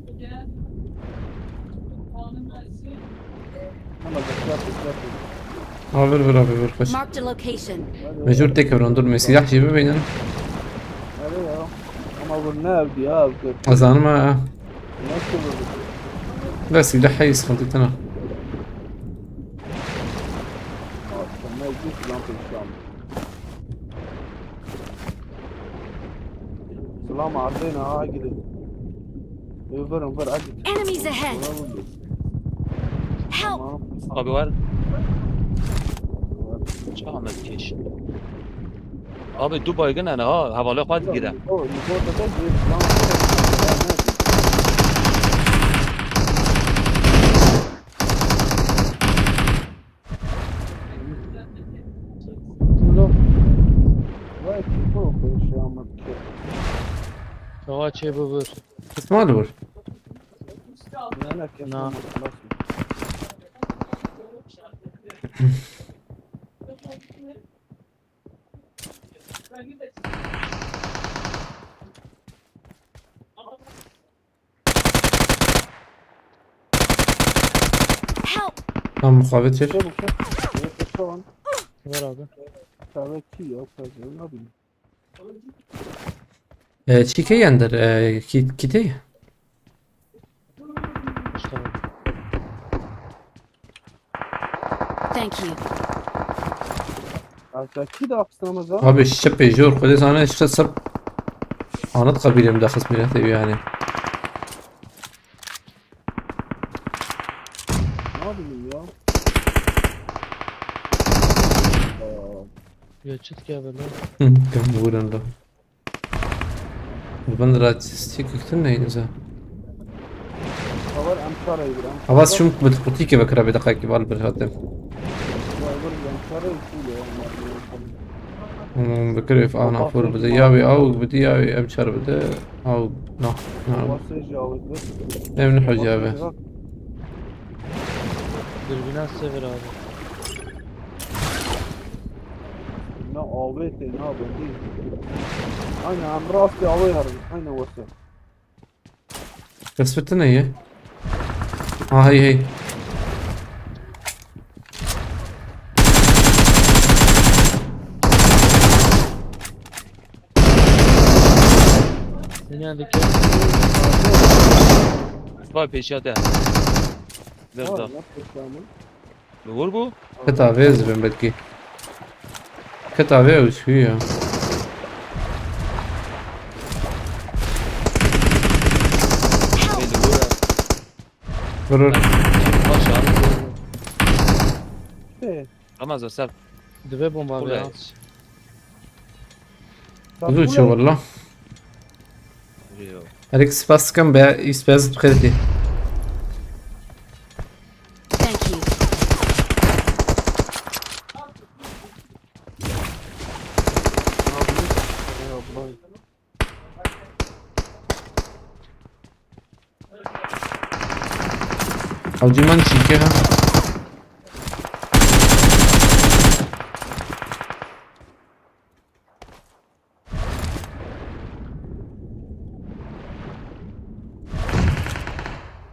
Ama bekle, bekle. Ha, vir, vir abi, vir, xweş. Marked a location. Mecbur têkevin, dur, me sîlah jî bibînin. Nereye ya? Ama bu ne evdi ya, evdi? Ez zanim ha. Nasıl bu? Bes, sîlah heyî, sıkıntı tena. Tamam, mecbur plan peşin. Silam ardêne ha gidin. Verin, ver, hadi. Enemies ahead! Help! Tamam. Abi var. Çağla keş. Abi du baygın yani ha, havalı hadi gidelim. O, bu arada da bir silam. Vay, bu şey ama ki. Savaş çevir. Small vur. Ne alakası Na. Var? Help! Tam mukavetir. Şey bu şey. Evet, şu an. Ver abi. Tabii ki yok, tabii, ne bileyim. E, çîkê yendir, e, ki-, kitê? Thank you. Alta ki de hapsına mı zor? Abi şişe pejor, kudê sana işte sırf anıt kabilem de kısmıyla yani. Ne yapayım ya? Aa. Geçit geldi lan. Hı, gam vuran da. Li bin ra çi kiftin neynize? Havar em çare bir em. Havas şum bi qutî ke vekira bê deqekî val bir hatim. Ya bir em çare full ya. Hmm, bikir ev ana fur bide. Ya wî aw bide ya wî em çar bide. Aw, no, no. Havas ji aw bide. Em ne hoca be. Dürbüne sever abi. Ne avê tê, ne avê tê. Aynen, em rastî avê herin. Aynen wese. Kesbetine ye. Ha, hey, hey. Seni yanındaki. Vay peşiyata. Ver da. Vay, ne peşiyata? Li wir bû? Keta vê ez dibim belkî. Keta vê ew çû ya. Ê, li wir e. Vurur. Baş abi. Ê. Ramazan, ser. Divê bomba be ya. Zû çû walla. Yo. Erê spas dikim be, îspas bi xêr tê. Thank you. Hewcî man çîkê ha.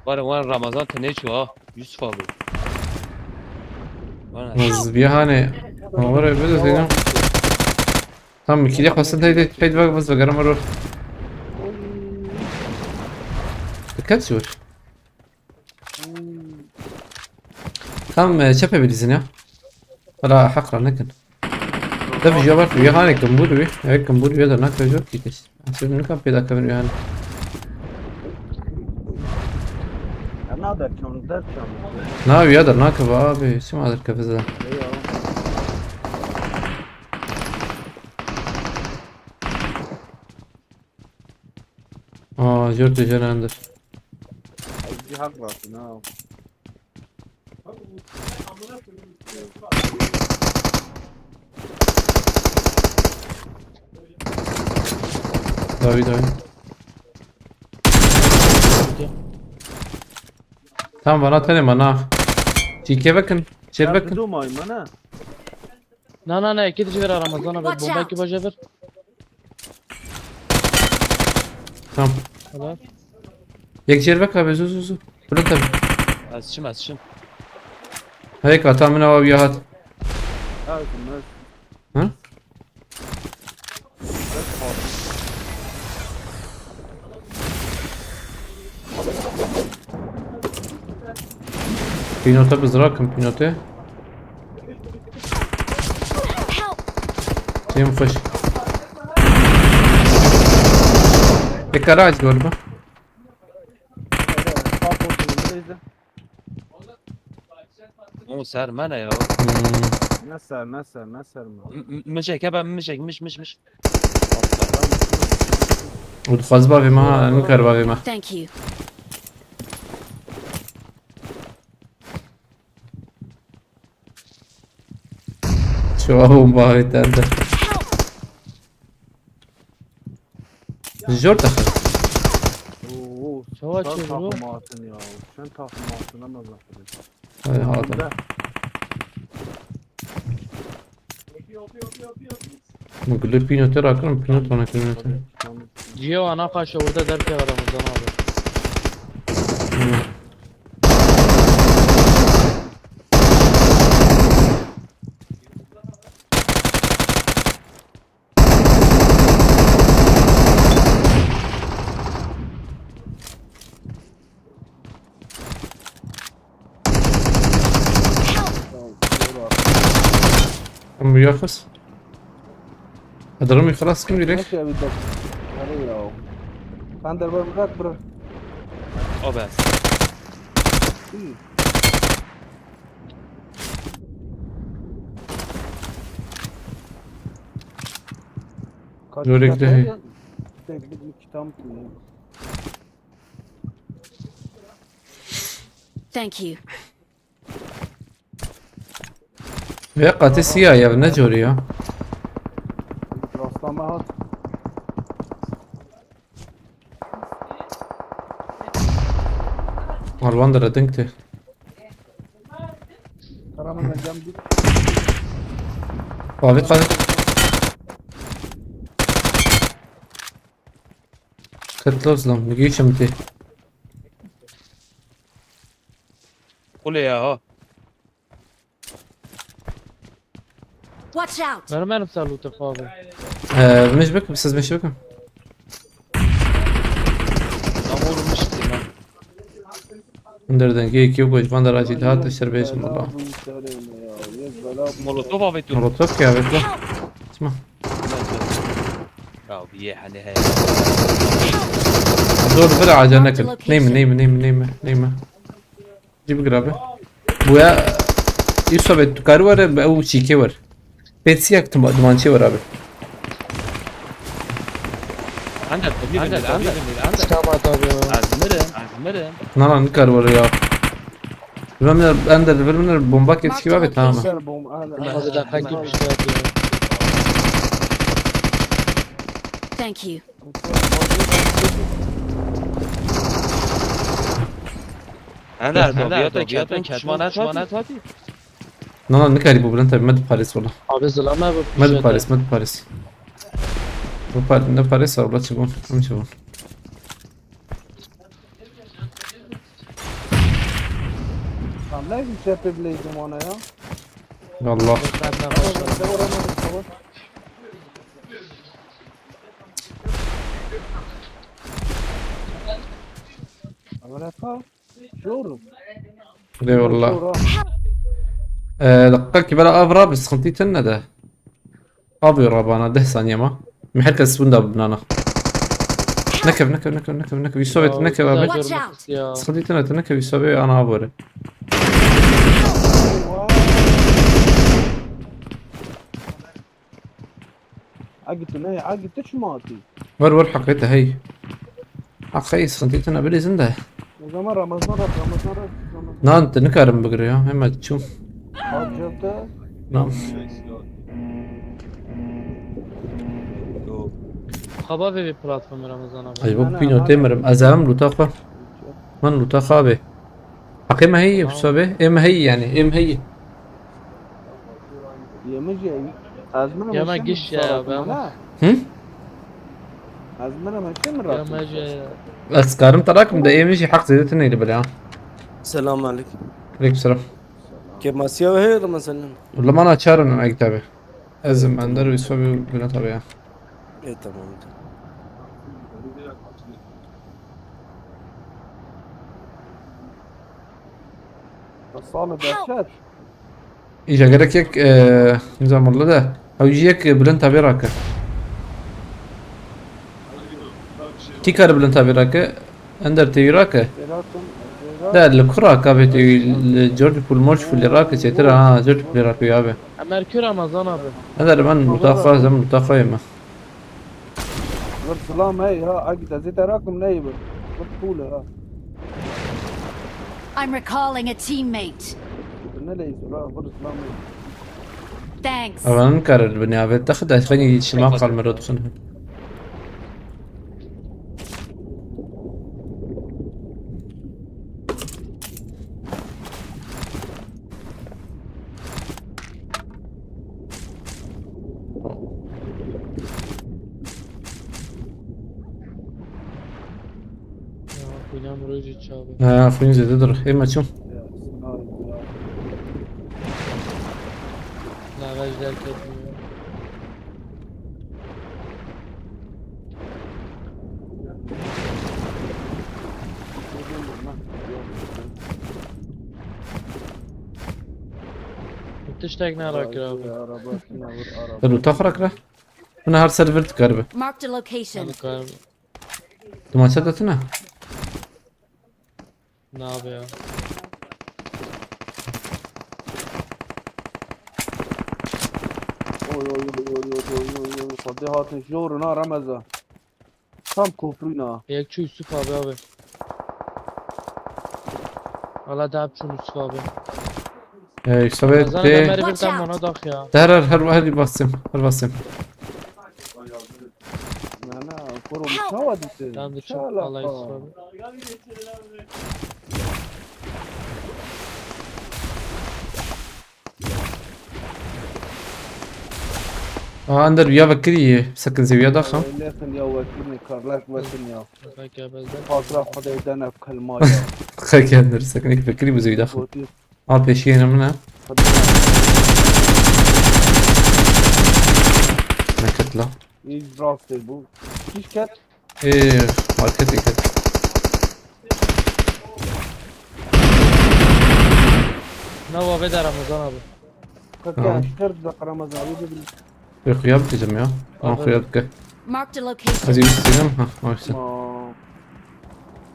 Bare wan Ramazan te neçû ha. Yusuf abi. Wana. Ez bir hani. Oraya bir de dedim. Tam ikili kasın teyde teyde bak bas bakarım vurur. Dikkat sür. Tam e, çepe bilirsin ya. Valla hakla nekin. Tabii cevap bir hani kımbur bir. Evet kımbur bir de ne kadar yok ki. Aslında ne kadar peyda kabin yani. Ya ne derken, derken. Na ya da ne kadar abi. Sima da kafes da. Eyvallah. Aa, jört jerendir. Bir hak varsın ha. Davi davi. Tamam bana tane mana. Çike bakın. Çel Ya bakın. Dudu maymana. Na na na, iki dişi ver Ramazan abi. Watch Bomba out. Iki baca ver. Tamam. Helal. Yek çel bak abi zu zu zu. Burada tabii. Ez çim, ez çim. Hey kata min ava bir hat. Ya Dudu. Hı? Pinota bizrakim pinoti. Help! Tim fiş. Ekara aç galiba. Pardon, neyse. O ser me ne ya? Hmm. Ne ser, ne ser, ne ser mi? M- m- Mişek hebe mişek, miş miş miş. Û dixwaz bavê me ha, nikar bavê me. Thank you. Çawa bomba avê te de. Jor te xir. Oo, Çawa sen çevir o? Takım altın ya. Sen takım altın ama lafı. Ay hatim. Min gulê pînotê rakirin, pînot bana kilometre. Ciyo ana kaşe orada derken aramızdan abi. Em yaxis. Adamı xelas kim direkt? Nasıl ya bir dakika? Hadi ya. Sen de bırak bırak. O bes. İyi. Göre gidelim. Tek bir iki tam. Thank you. Ve katı siyah ya, ne cor ya? Rastlanma hat. Arvan da redink te. Karaman cam bir. Abi kalk. Kıtlı olsun, bir geçim te. Kule ya ha. Watch out! Vermeyelim sen loot'u abi. Ee, meşbek, siz meşbek mi? Tam vurmuştum lan. Nereden geyik yok, bu van da racil hat, dışarı beş mi baba? Molotov abi tu. Molotov ya, evet lan. Tamam. Ya bir ye hani he. Dur, bir acele nakın. Neyme, neyme, neyme, neyme, neyme. Cibir abi. Bu ya. Yusuf abi, tu karu var ya, bu çike var. Pepsi yaktım, dumançı var abi. Ancak tabii ancak ancak ancak. Tamam abi. Azmırım, azmırım. Nana, ne karu var ya. Bilmem ne, ben de bilmem ne, bomba yetişki abi, tamam. Sen bomba. Abi dakika gibi bir şey yapıyor. Thank you. Ana, ana, dobiya te kiyatın kiyatın kuşmana tati. Nana, ne kari bu, Bülent abi, med Paris valla. Abi zılama bu. Med Paris, med Paris. Bu Paris, ne Paris var, ulan çabuk, ulan çabuk. Ne bir şey yapabilirim ona ya? Wallah. Dikkatine başladım. Amına koyayım. Şuurum. Lê wallah. Ee, deqeqekî bela av rabe, sıkıntı tune de. Abi rabana deh saniye ma. Min her kes winda binana. Nekev, nekev, nekev, nekev, nekev. Yusuf et, nekev abi. Watch out! Ya. Sıkıntı tune, tu nekev Yusuf abi, ana abi were. Agit ne? Agit tu çima atî? Ver, ver, haqê te hey. Haqê, sıkıntı tune, bilê zinde. O zaman Ramazan Rab, Ramazan Rab, Ramazan. Nan, tu nikarim bigire ya, hemen çû. Hacete. Nan. Xaba vê bir platform Ramazan abi. Ay, bu pîno tê mirim. Ez em luta xwe. Min luta xwe be. Haqê me heye, Yusuf abi. Ê me heye yani, ê me heye. Yemiş ya. Azmına Yeme giş ya, ben- Hı? Azmına meşe mi Ya rahat? mece ya. Ez karim te rakim de ê min jî heq zêde tune li bile ha. Selam aleyküm. Aleyküm selam. Kemasiya ve heye Ramazan'ın. Wala mana çarin em eg tabi. Ez em ender Yusuf abi bile tabi ya. E tamam. Salih Behçet. Îja gerek yek, e, nizam oldu da. Ew jî yek bilind tavê rake. Kî kare bilind tavê rake? Ender tê wî rake? Berat'ın. De li ku rake be tê wî, li George Pool, Morge Pool rake çêtir ha, George Pool rake ya be. Emer kür Ramazan abi. Ender ben mutaxa, zem mutaxa yeme. Vır silam hey ha, agi tezê te rakim ney bir. Vır pul ha. I'm recalling a teammate. Ne leysi ra, vır silam hey. Thanks. Evan karar bini abi, taxı da xeni şima qalmero dixin. Ya, filan burayı çağırıyor. Ha, fuyun zêde dur. Ê me çû. Lagaj derk etmiyor. Tiştek ne rakir abi? Araba, araba. Te luta xwe rakira? Hûn her ser vir dikaribe. Marked a location. Hani kar... Tu maça de tune? Ne abi ya? Oy oy oy oy oy oy oy oy. Sade hatin joruna Ramazan. Tam köprüyna. Yekçi Yusuf abi abi. Valla dahab çun Yusuf abi. Ee, Yusuf abi Ramazan abi Emer'i te... Watch birden out. Bana dak ya. Her her her her basayım. Her basayım. Nana, korum çava dite. Tamam da çok Çala Allah Yusuf pa. Abi. Aa, Ender ya vekirî ye. Sekin zêwiya daxa. Lekin ya wekirî, karlak wekirî ya. Bak ya bezden. Fatra Xwedê dene kelma ya. Xek Ender sekin ek vekirî bu zêwiya daxa. Gotî. Al peşiye ne mine. Xwedê. Neketla. Hiç rastê bu. Hiç ket. Ee, marketê ket. Ne var be de Ramazan abi? Kaka şikir de Ramazan abi de bil. Ee, xuya bikecim ya. Tamam, xuya bike. Marked a Ez location. ê bistînim. Ha, oysa. Ma.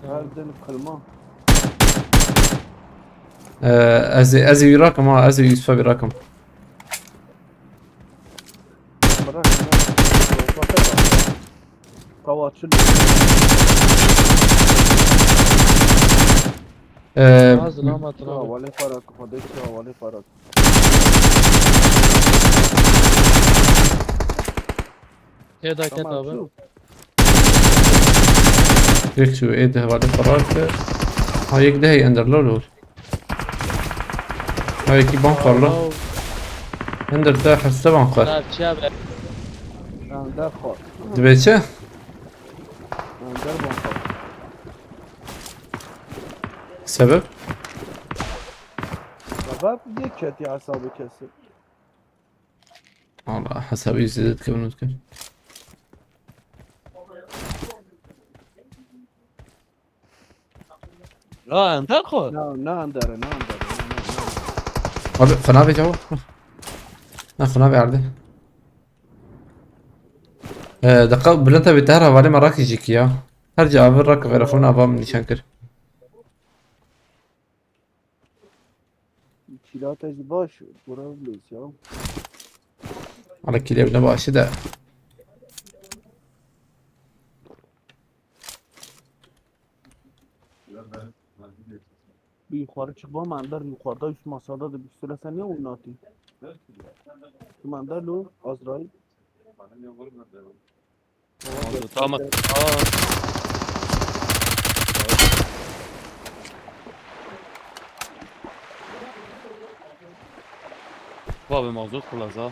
Her den kelma. Ee, ez ê, ez ê wî rakim ha, ez ê Yusuf'a wî rakim. Bırak. Kava çil. Ee, Bazı lamatın Ya abi. vale para kafadaki ya vale para. Tê daket abi. Yek şu ê de hevalde karar ki. Ha, yek de hey Ender lol ol. Ha, yekî ban karlı. Ender te heste ban kar. Abi çiğ abi. Ender kar. Dibê çi? Ender ban kar. Sebep? Bak, yek çetî hesabı kesin. Allah, hesabı yüzde de tıkı bunu tıkı. Ya enter xo. Ne, ne andere, ne andere. Abi, xına be cevap. Ne xına verdi. Ee, dakika, Bülent abi, te her havale merak edecek ya. Her cevabı rak ver, xına avam nişan kir. Kîlata jî baş, Kur'an bilês ya. Ala kîlê bine başi de. Bir yukarı çıkma, mender yukarıda üst masada da bir süre sen ne oynatın? Mender lo, Azrail. Tamam. Aa. Baba mazot kullansa.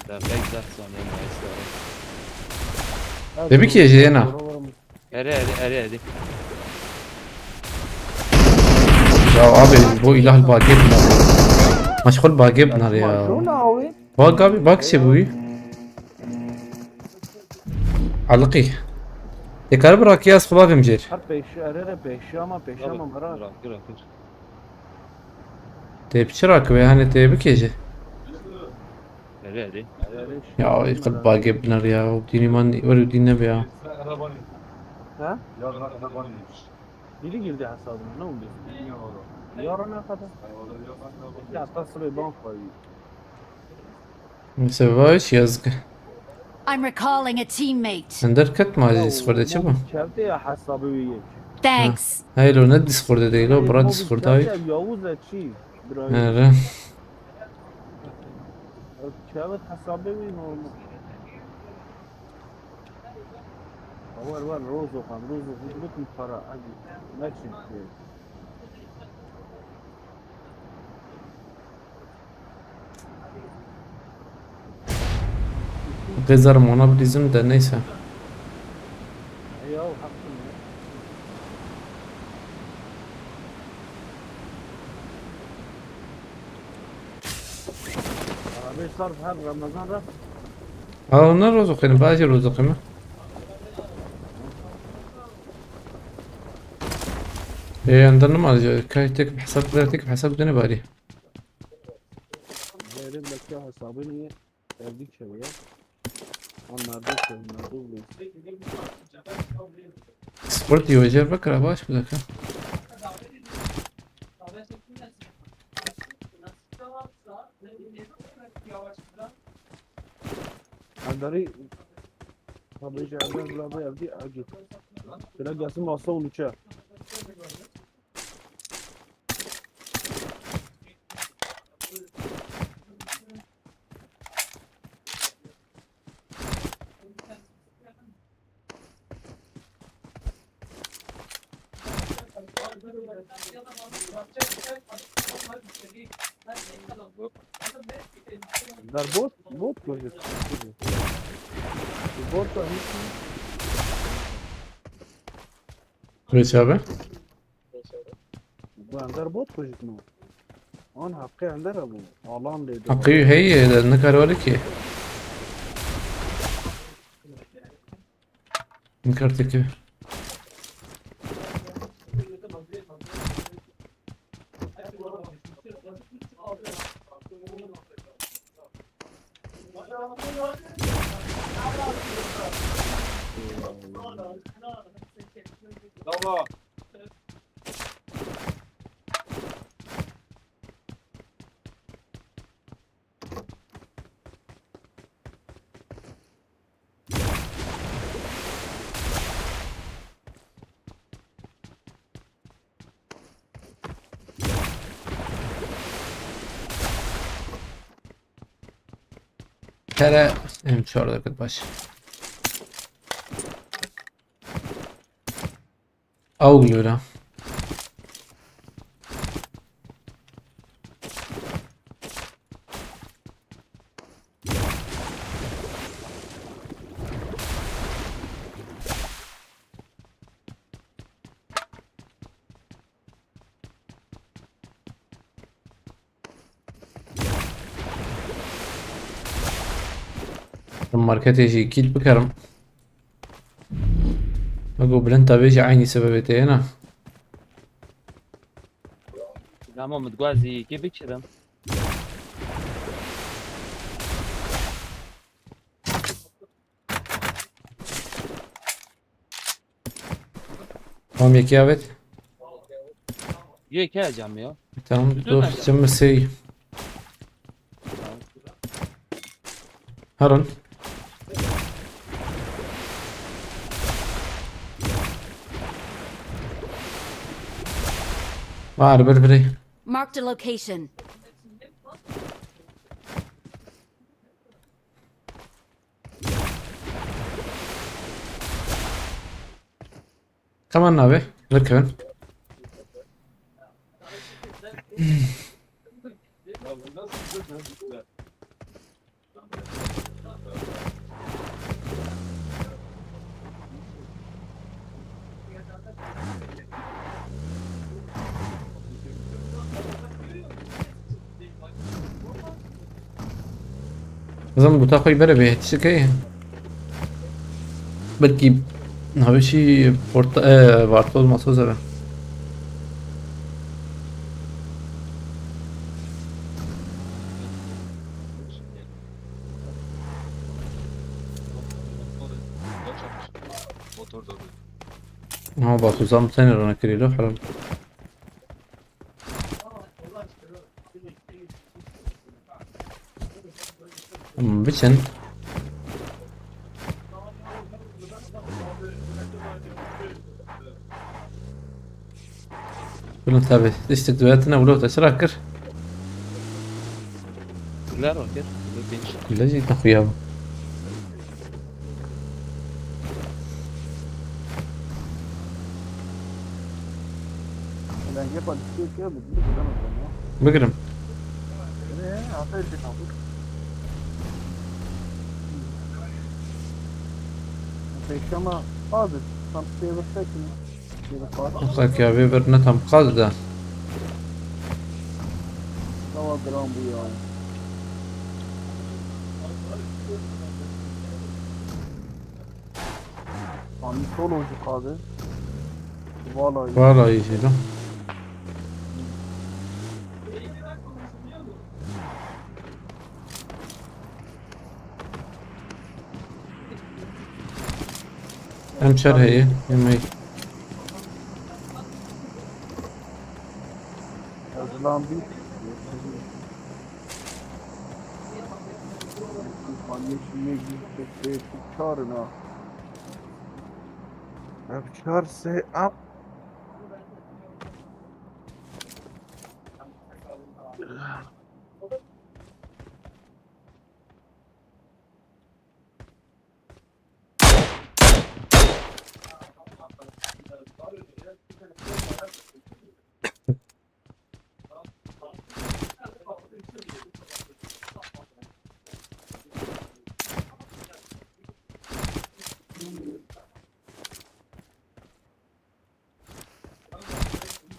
Dakika zehf saniye neyse. Demek ki Ece'ye ne? Ere ere ere ere. Ya abi, bu ilah bagê bunlar ya. Meşgul bagê bunlar ya. Şu ne abi? Bak abi, bak şey bu. Alqî. Tekrar bırak ya, sıkı bakayım jer. Her peşi, ere ere peşi ama peşi ama bırak. Bırak bırak. Te biçi rak ve hani te bikece. Ere ere. Ya, yıkıl bagê bunlar ya. O dini man, öyle din ne be ya. Ha? Biri girdi hesabına, ne oldu? Yarın ne kadar? Ya tasvir bank var. Mesela var hiç yazık. I'm recalling a teammate. Sen derket mi acı sıfırda çi bu? Çevde ya hesabı üye. Thanks. Hayır, o ne Discord'da değil o, bura Discord'da abi. Yavuz Eçi. Nere? Çevde hesabı üye normal. Var var, Rozo kan, Rozo hizmet mi para? Hadi. Ne için? Qêzerım ona bilîzim de neyse. Ya hakkım ya. Abi sarf her Ramazan raf. Ha, onlar roz okuyun, bazı roz okuyun. E, yandan mı alacak? Kay tek hesap, tek hesap dene bari. Verin bekle hesabını. Geldik çevre. Onlarda sorunlar oldu. Sport diyor, Ece, bak, araba aç bir dakika. Andari. Tabii ki Andari bula bu evde acı. Bile gelsin masa on üçe. Dar bot, bot koyuyorsun. Bot da hiç. Reç abi. Bu ender bot koyuyorsun mu? On hakkı ender abi. Alan dedi. Hakkı hey, e, ne kadar var ki? Ne kadar tek. Kere em çar dakika baş. Aw gülüyor ha. Marketê jî kît bikerim. Wek bilind tevê jî eynî sebebê tê ne. Dama min dixwazî kê bikirim. Tamam, yekê avêt. Yekê cam ya. Tamam, dur, çim sey. Herin. Var bir biri. Marked a location. Tamam abi. Dur Kevin. Nizam guta xwe bere bê tiştekê. Belkî navê çi porta, e, vartol masoz eve. Motor da. Ha, bak, uzam sen rana kirilo, haram. Hmm, biçin. Bunu tabi, işte duetine vlog da çırak kır. Güler o, gel. Kule jî te xuya bû. Lengê xwe diştê kê bi dî bilemezim ya. Bigirim. Ne, hata jî kabul. Pêşema xwazit, tam sêvir sekin. Wexta ke vê vir ne tam qaz de. Çawa giran bû ya. Anî solo jî qaz e. Vallahi. Vallahi jî de. Em çer heye, em heye. Zilam bî. Xaniyê şûnê jî pek pek çar in ha. Ev çar sê a.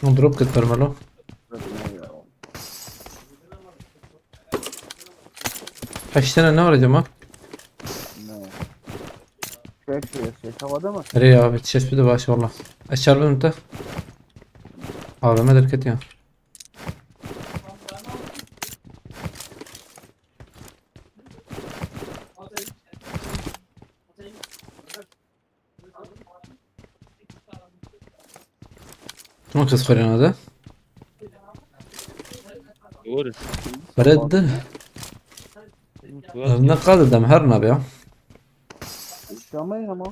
Hon drop kir permelo. Heştene ne var acaba? Ne? Şey, şey, şey, havada mı? Erê abi, çeşme de baş valla. Eşer bin te. A V M derket ya. Çima kes xwêrê nade? Doğru. Bere di. Doğru. Ne kadar dem her nabe ya. Şamay ama.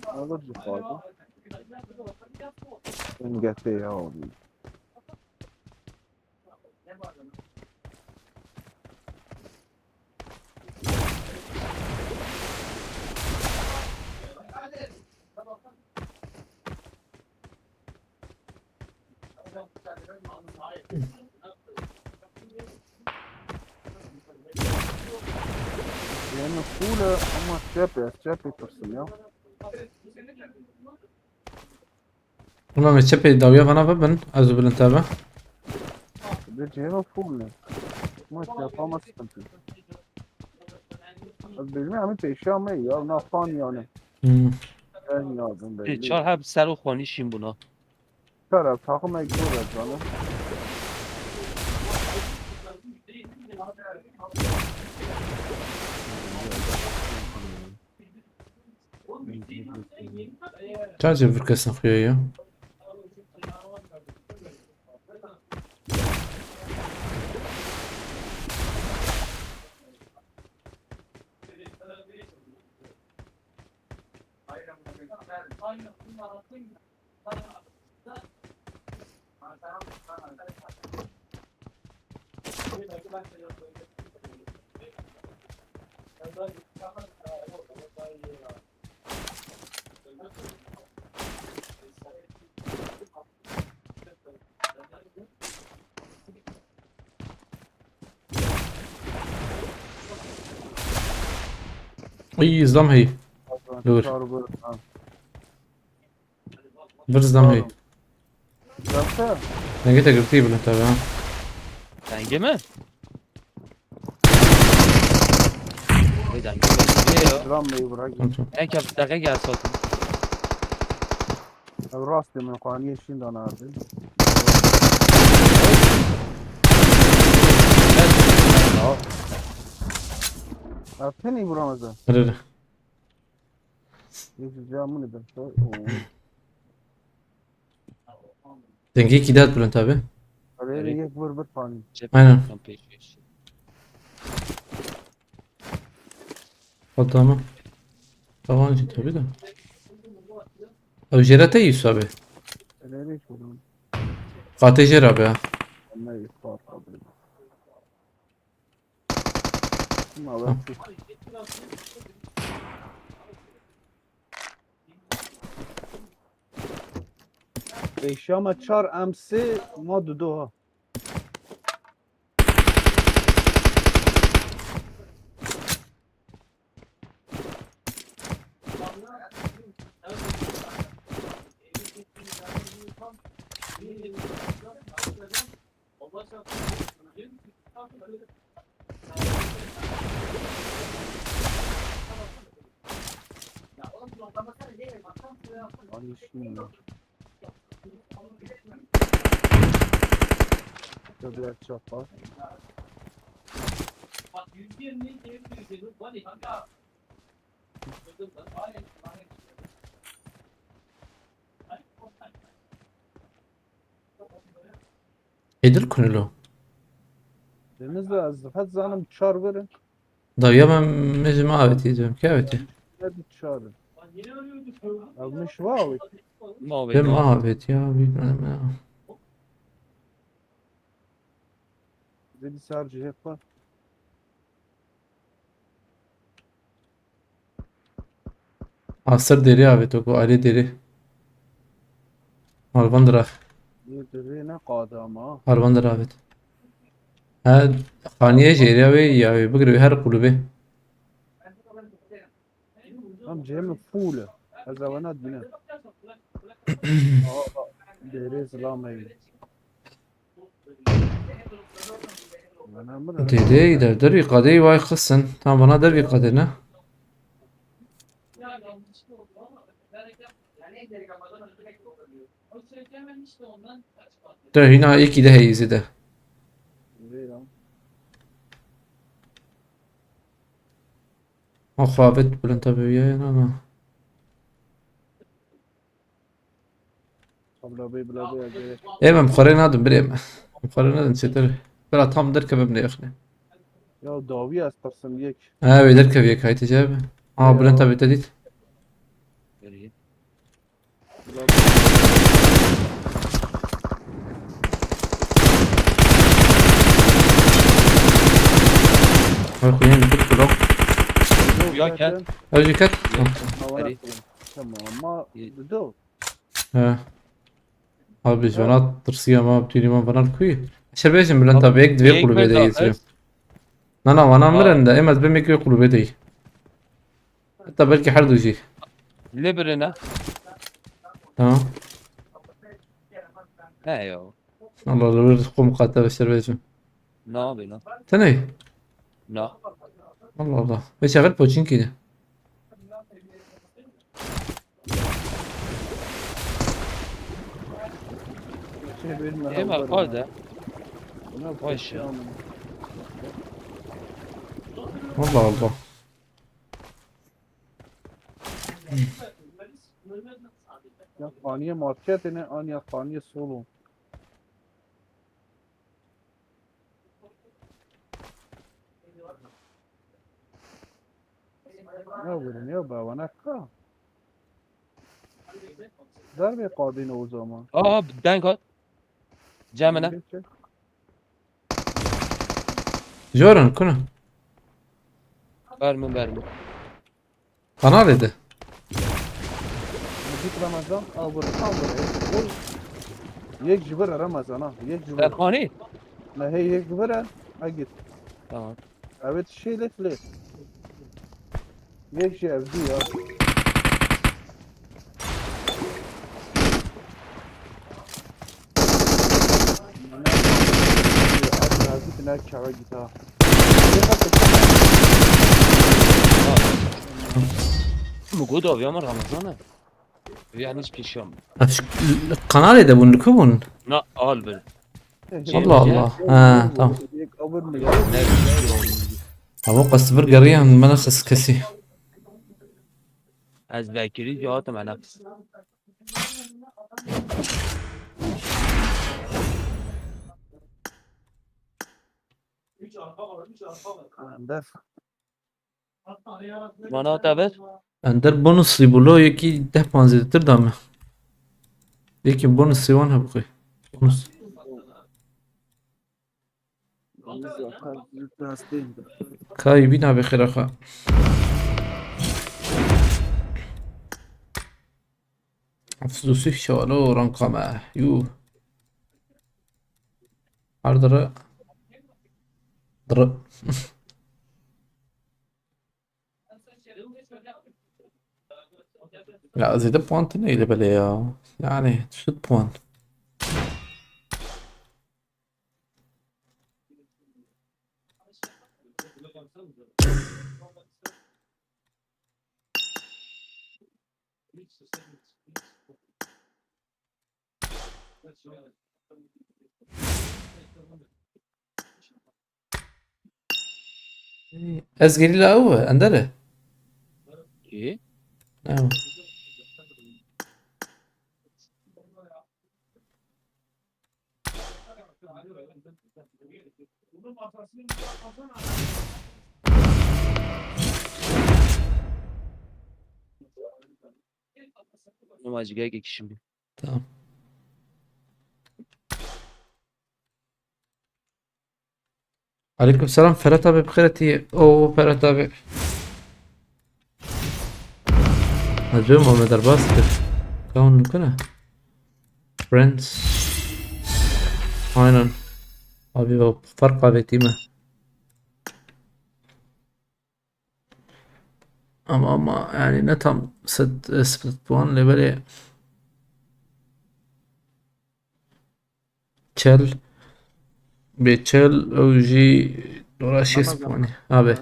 Alır bu fazla. Sen gete ya abi. Yani full ama çep ya, çep yaparsın ya. Tamam, çepê dawiya vana ve bin. Ez û Bilind abi. Bir cihê me full ne? Ma çapa ma sıkıntı. Ez bilmem, ama peşa me ya, na fan yani. Hmm. Ben yardım Ê, belli. Çar heb ser û xwanî şîn bûna. Kara, takım ek zor ez canım. Çace bir kesin xuya ya. Î, zam hey. Dur. Çar bu, ha. Bir zam hey. Zaten. Dengê te girtî Bilind abi ha. Dengê mi? Vay, dengê belli ya. Ram Bey bırak. Tamam, tamam. En kötü dakika gel satın. Ev rastê min xaniye şîndan ardê. Ev tenî vuramez e. Hadi, hadi. Yek camını da. Oo. Dengê kî dat Bilind abi. Hadi, hadi, yek vur bir pani. Aynen. Tamam. Tamam, tabii de. Ew jêre te Yusuf abi. Nereye koydun? Qatê jêre abi ha. Ama Yusuf abi. Ama ben çok Pêşiya me çar M S, ma dudo ha. Yanlış bilmiyorum. Şöyle bir çapa. Êdir kunilo. Deniz de ez diqet zanim çar verin. Dawiya me, me ji me avêtî, dibêm kê avêtî? Ne bir çar. Ev min şiva avêt. Ma Dibêm avêt. Avêtî ya, bilmem ya. Zedi sar cihê xwe. Asir derê avêt, ku alê derê. Malvan dira. Yê derê ne qada ma. Malvan dira avêt. Ha, xaniye jêriya wê ya wê bigire wê her qulubê. Tam cihê min full e. Ez ewana dibînim. Aa, derê zilamê. Dêdê, der dervî qadê vay xisin. Tam bana dervî qadê ne? De hîna yekî de heyî zêde. An xwabet bilind tabi ya, ya, na, na. Abla bey, bla bey, acele. Ê, em xwarê nadin, birê em. Em xwarê nadin, çêtir. Bira tam derkeve em nêxine. Ya dawiya ez tirsim yek. Ha, wê derkeve yek, hayte cebe. Aa, ya. Bülent abi te dît. Bla bey. Ay, xuyên bir kilo. Ya gel. Öcüket. Tamam, ama İyi. Dudu. He. Abi, biz vana tirsiya ma, tüyünü ma vana kuyu. Şer bejim, Bülent abi, yek divê kulübe de yetiyor. Na, na, vana mirin de, em ez bim yek kulübe de. Hatta belki her duji. Lê birine. Tamam. He ya. Allah Allah, bir kum kata beşer bejim. Ne yapayım lan? Tenê? Na. Allah Allah. Beşer poçinkî de. Ema kal de. Baş ya. Allah Allah. Ya xaniyê marketê ne, an ya xaniyê solo. Ne vurun ya be, wana ka. Derbê qadîne o zaman. Aa, deng hat. Cemine. Geçe. Joran, kuna? Ver min, ver min. Kanalê de. Mecîd Ramazan, a vur, a vur. Oy. Yek ji vir e Ramazan ha, yek ji vir. Serkanî? Ne hey, yek ji vir e. Ha git. Tamam. Evet, şey lef lef. Yek ji ev dî ya. Min got aviya me Ramazan e. Yani hiç pişiyorum. Ev ş-, kanalê de bûn, li ku bûn? Na, al bin. Allah Allah. Ha, tamam. Ama qas bir geriyan, me nexist kesî. Ez vekirî cevap me nexist. Mana te bir? Ender bonusî bû lo, yekî deh puan zêdetir da me. Yekî bonusî wan hebû xwe. Bonus. Kayî bîna bê xêra xwe. Hafız Yusuf şewalo ranka me. Yu. Her dire. Dire. Ya zêde puan tune île belê ya. Yani düşük puan. Ez gerîla ew e, Ender e. Kî? Ew. Ama cigek kişi bir. Tamam. Aleyküm selam Ferhat abi, bi xêr hatî. Oo Ferhat abi. Ez bêm me derbas kir. Ka hûn nikine? Friends. Aynen. Abi, o fark avêtî me. Ama, ama yani ne tam sıfır puan lê belê çel bê çel ew jî dora şêst puanê. Abi.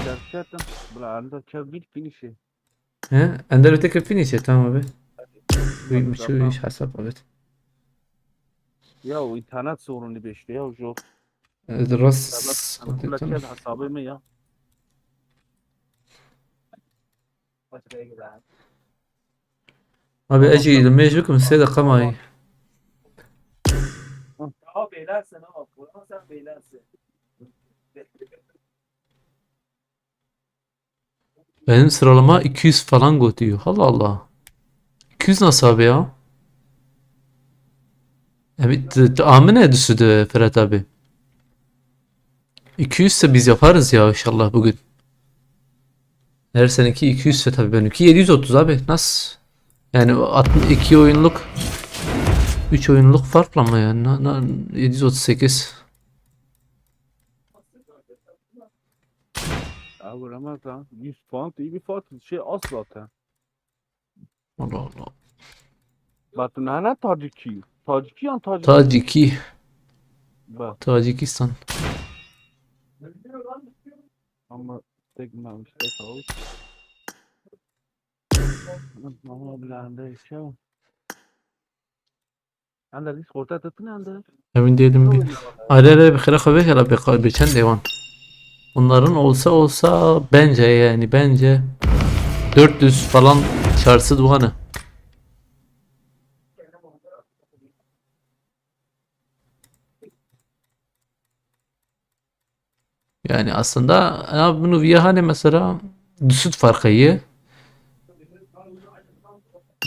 Derketim. Bila anda çev bir finişi. He? Ender öteki finişe, tamam abi. Büyük bir şey iş hesap, evet. Ya o internet sorunu be işte ya, o jo. Evet, rast. Kula çel hesabı mı ya? Abi, tamam, ejî tamam. Li mêj bikim sê deqa mayî. Tamam. Daha beylersin ama, Kur'an sen beylersin. Benim sıralama iki yüz falan götürüyor. Allah Allah. iki yüz nasıl abi ya? Evet, t-, t-, amine düştü Ferhat abi. iki yüz ise biz yaparız ya inşallah bugün. Her seneki iki yüz ise tabii, benimki yedi yüz otuz abi. Nasıl? Yani o altmış iki oyunluk, üç oyunluk farkla mı yani? Na-, na-, yedi yüz otuz sekiz. Ya vuramaz lan. Yüz puan iyi bir fark. Şey az zaten. Allah Allah. Bak, nana tadı ki. Tacikî yan Tacik? Tacikî. Be. Tacikistan. Ama tek memiş, tek avuç. Ama bir anda yaşa. Anda Discord'da tutun anda. Emin değilim bir. Are are, bi xêra xwe vekere, bi, bi çend ewan. Onların olsa olsa bence, yani bence dört yüz falan çarşı duanı. Yani aslında, ya bunu viya hani mesela du sed farkı ye.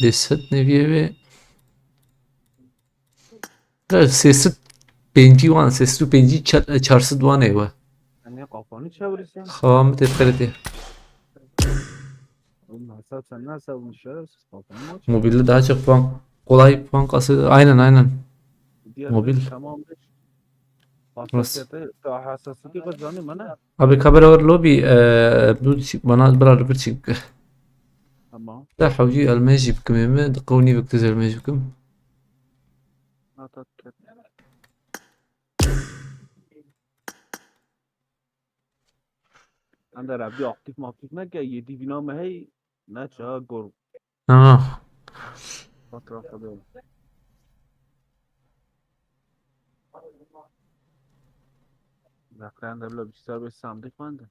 Du sed neviye ve, ya, sê sed pêncî wan, sê sed û pêncî çar-, çar sed wan ê we. Sen niye kafanı çevirirsen? Xawa min tê diqeretê. Oğlum, hesap sen nasıl almışlar? Siz kafanı mı açıyorsun? Mobilde daha çok puan, kolay puan kası. Aynen, aynen. Diğer Mobil. Tamam. Nasıl? Hassasiyete, ta hassasiyeti kazanayım ana. Abi, ka bera wir lobî, e, du çi-, bana bira li vir çi. Tamam. Te hewcî elmêjî bikim ê min, di qewnî vik diz elmêj bikim. Atat ket. Ender Abdî aktif maktif neke, yedî vîna me hey, ne çawa gor. Ha. Fotoğrafta böyle. Zaten de böyle bir şey bir sandık vardı.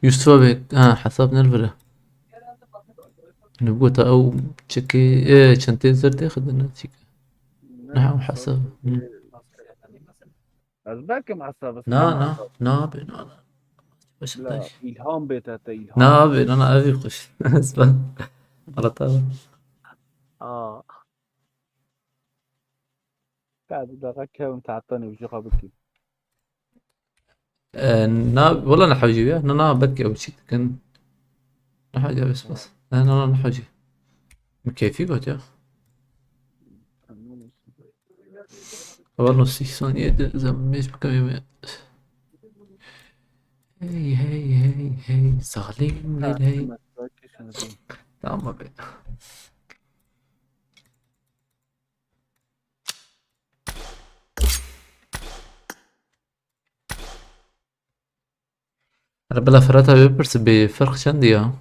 Yusuf abi, ha, hesab nervire. Ne bu ta ew çekê, e, çentê zerdê xidine çike. Ne ew hesab. Hı. Ez belkim hesab. Na, na, na be, na, na. Başım La, taş. İlham bête te, ilham. Na be, na, na, evi kuş. Ez ben. Allah Teala. Aa. Ka bi daqa kevim tahta nêvjî xwe bikî. E, na, wala nehewcî ya. Na, na, belkî ew çî dikin. Nehewcî, bes, bes. Na, na, na, nehewcî. Min keyfî got ya. Wala sî saniye de zaman mêj bikim ê me. Hey, hey, hey, hey. Salim, hey, hey. Tamam abi. Hele bila Ferhat abi bipirse, bê ferq çend ya?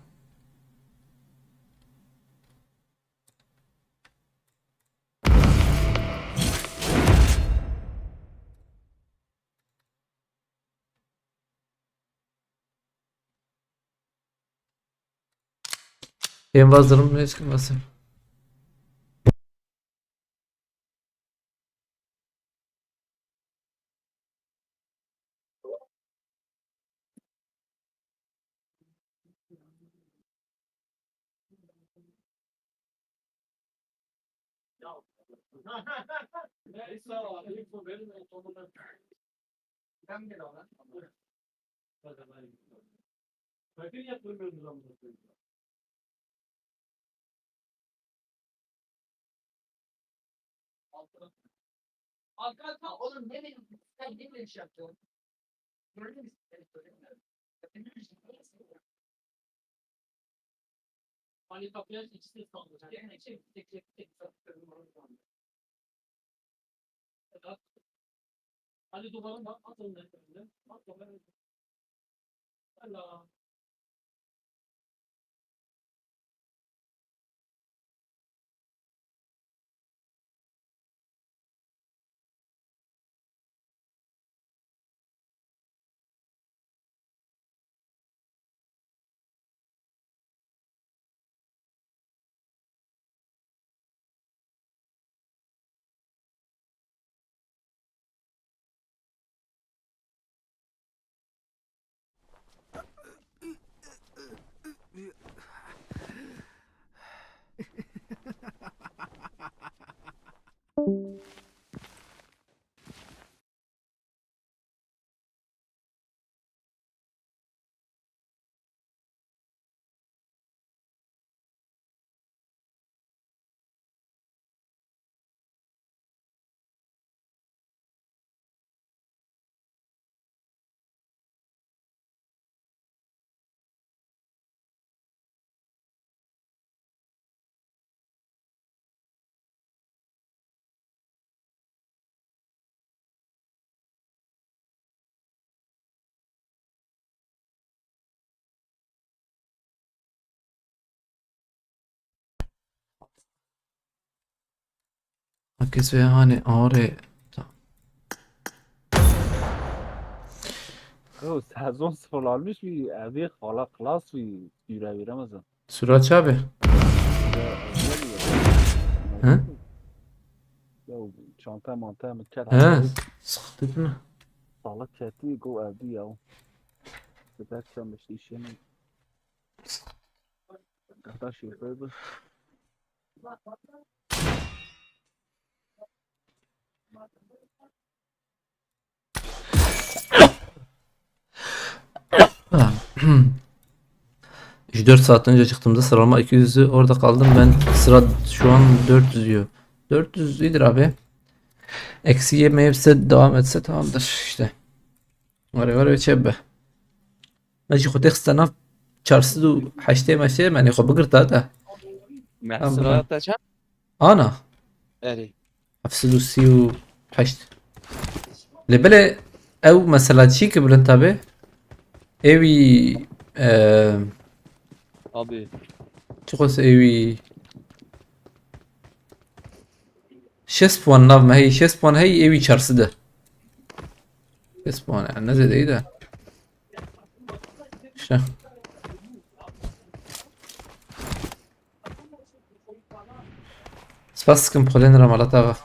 Êm vazdirim ne çıkmasın. Alkan, oğlum ne bileyim, sen ne bileyim şey yapıyorsun? Gördün mü? Hani kapıya ikisi de kaldı. Yani şey, tek, tek, tek, tek, tek, tek, tek. Hadi duvarın bak, at onun üzerinde. At duvarın. Hala. Kes ve hani ağrı. Yo, sezon sıfırlanmış bir evi hala klas bir süre veremezsin. Sura çabi. Ya, Hı? Ya, çanta manta mı ket. He. Sıkıntı değil mi? Sağlık keti go evdi ya. Sefer çalmış işini. Hatta şey koydu. Üç dört saat önce çıktığımda sıralama iki yüzdü. Orada kaldım. Ben sıra şu an dört yüz diyor. dört yüz iyidir abi. Eksi yemeyip set devam etse tamamdır işte. Var var ve çebbe. Maji xwe têxiste nav çar sed û heştê meştê, me nê xwe bigirta da. Mehsira te çend? Ana. Erê. Heft sed û sî û heşt. Lê belê ew mesela çi ki bilind tabi. Ewî e, Abi. çi xwes ewî şêst puan nav me hey, şêst puan hey ewî çar sed e. Şêst puan yani ne zêde iyi de. İşte. Spas dikim xwedê nira mala te ava.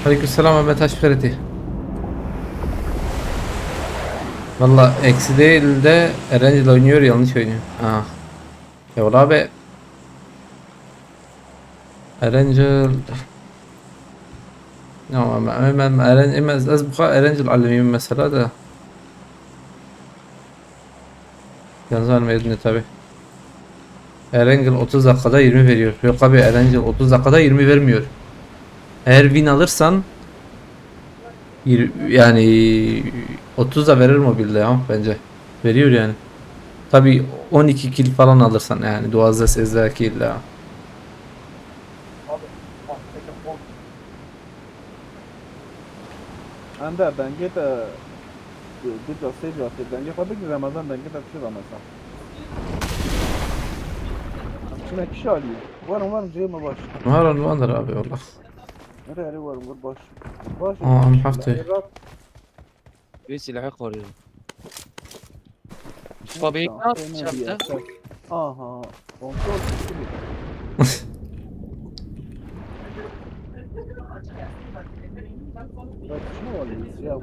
Aleykümselam Ahmet, hoş geldin. Valla eksi değil de Erangel oynuyor, yanlış oynuyor. Ha. Ya valla abi. Erangel. Ya ama ben, ben, ben Eren-, Eren-, ez bu kadar Erangel alemiyim mesela da. Yalnız vermedi ne tabi. Erangel otuz dakikada yirmi veriyor. Yok abi, Erangel otuz dakikada yirmi vermiyor. Eğer win alırsan yir- yani otuz da verir mobilde ya bence. Veriyor yani. Tabi on iki kill falan alırsan yani duwazdeh sêzdeh kill ya. Ender dengê te du ca sê ca tê dengê xwe bigî Remezan dengê te çi da mesela. Çinek kişi alî. Werin werin cihê me baş. Var on vardır abi valla. Nere ere werin wir baş. Baş. Aa, em hafta. Bir silahı koruyor. Tabii ki ne yapacağım da? Aha. Kontrol sesi mi? Bak, ne oluyor? Ya,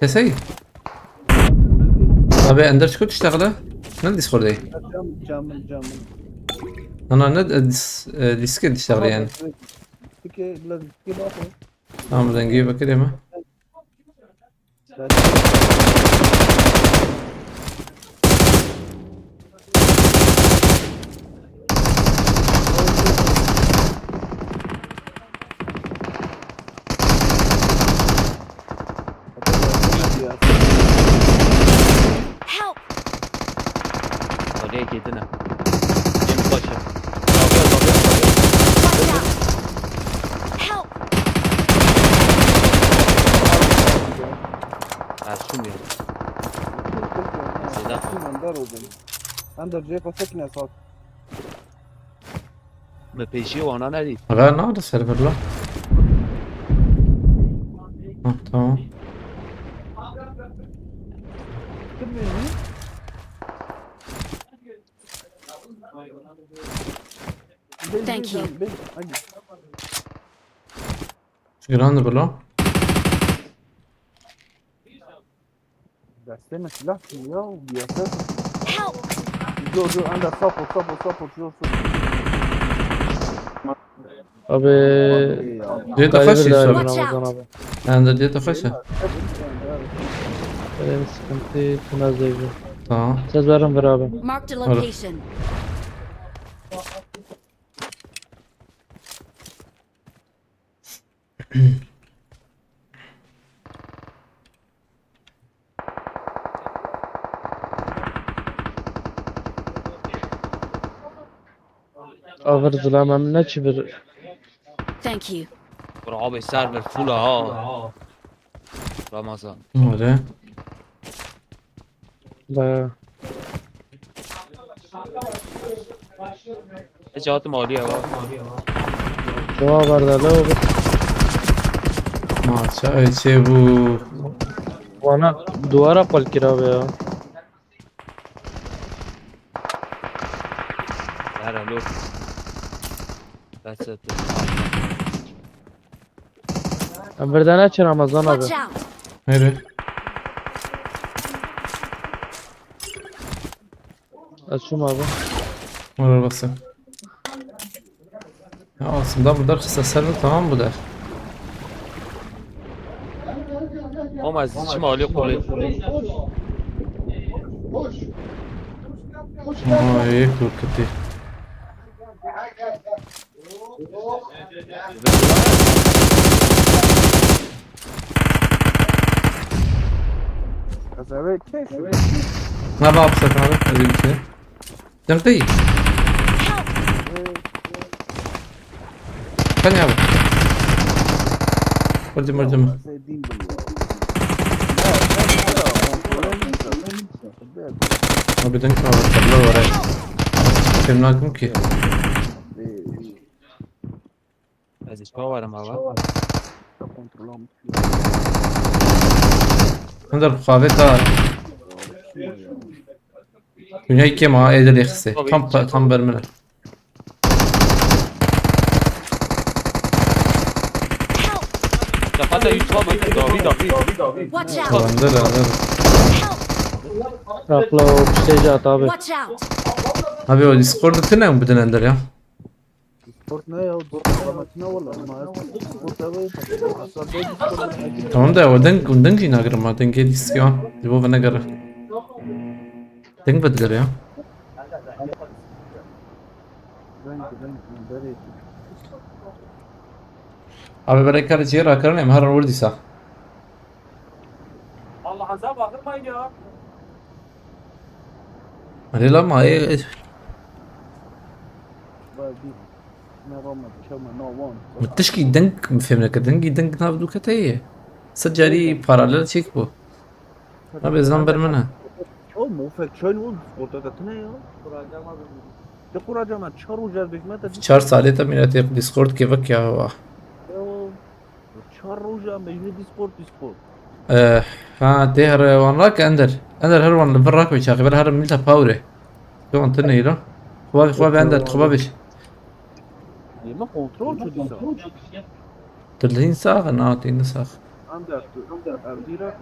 Kesey. Abi Ender çiku tiştexile? Ne Discord'e? Cam, cam, cam. Ana ne e, dis, e, diske tiştexile yani. Diske, biraz diske bak. Tamam, rengi bakayım mı? Help! Oraya girdin ha. Cem başı. Bakıyor, bakıyor, bakıyor. Watch out! Help! Ha, şu mu? Sedat. Ender oldum. Ender cihê xwe sekine sat. Me pêşî wana nedî. Ver nerede server la? Ha, tamam. Thank you. Çıkıran da böyle. Destê me silah çû ya û biyase. Help! Dur dur anda support support support dur dur. Abi Diye kaydı takas bir daha şey yapın Ramazan abi. Yani diye takas ya. Benim sıkıntı kınaz devri. Tamam. Sözlerim ver abi. Marked a Orada. Location. Aver zilam em ne çi bir. Thank you. Bro abi server full ha. Ramazan. Öyle. Da. Hiç hatım alıyor ha. Dua var da lo. Maça şey bu. Bana duvara pal kira be ya. Her alo. That's it. Em bir tane çi Ramazan abi. Watch out! Nereye? Açım abi. Oraya basın. Ya aslında bu da kısa server tamam bu da. Ama ez içim alıyor kolay. Ay korkutu. Ez eve keş. Ne yapsak abi? Hadi bir şey. Dengdeyim. Sen ya bak. Vurdum vurdum. Abi denk abi. Tablo var ha. Kim nakim ki? Ez içime varım abi. Hındırı kahve ta. Dünya iki ma edil ekse. Tam tam bermene. Çapata üç var bakın. Davi davi. Watch out! Tamam da da. Help! Akla o stage at abi. Watch out! Abi o Discord'da tine mi bu dönemler ya? Sport ne ya? Sport ne valla? Ma sport abi. Aslında sport. Tamam da o den günden ki nagrama den gel istiyor. Bu bana göre. Den bedler ya. Ben ben ben. Abi berê karê çê rakirin em her an werdî sa. Allah'ınıza bakırmayın ya. Erê la ma ê. Var bir. Ne var mı? Çama no one. Min tişkî deng min fêm neke. Dengî deng nav dû kete yê. Sed carî paralel çêk bû. Abi ez nan ber min e. O mofek çay ne oldu? Discord'da da ne ya? De kuracağım ben. Çar ucar dökme de. Çar salê te mîna tê Discord kevek ya wa. Ya. Çar roja me yine Discord, Discord. Eh, ha tê her wan rak ender. Ender her wan li vir rak ve çaxi ver her mil te pawre. Te wan tine îro. Xwa xwa be ender xwa be. Yeme kontrol çu disa. Dilin sax na tîn sax. Ender tu. Erdira.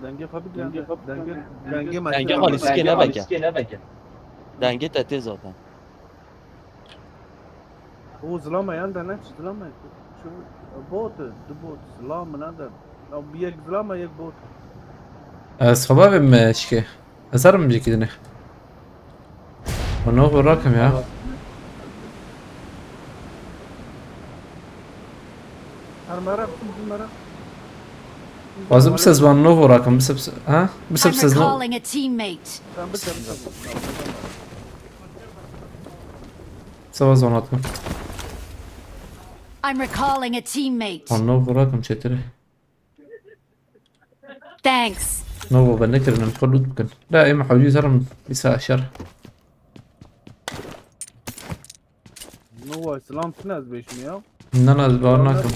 Denge fabi denge. Denge. Denge. Denge xalî sikê nebeke. Denge te tê zaten. O zilama yan da ne zilama. Şu bot, du bot zilama ne da. Ya bir yek zilama yek bot. Ez xwe bavê me şikê. Ez herim jekî dinê. Xwe no xwe rakim ya. Her mera, mera. Wazim bisez wan no xwe rakim bisez ha? Bisez I'm bisez no. Recalling a teammate. Sen bir sen. Sava zon atma. I'm recalling a teammate. Wan no xwe rakim çetire. Thanks. No xwe ben nekirin em xwe lut bikin. La em hewcî zerim isa şer. No way, selam, sen ez beşim ya. Nan ez bawer nakim.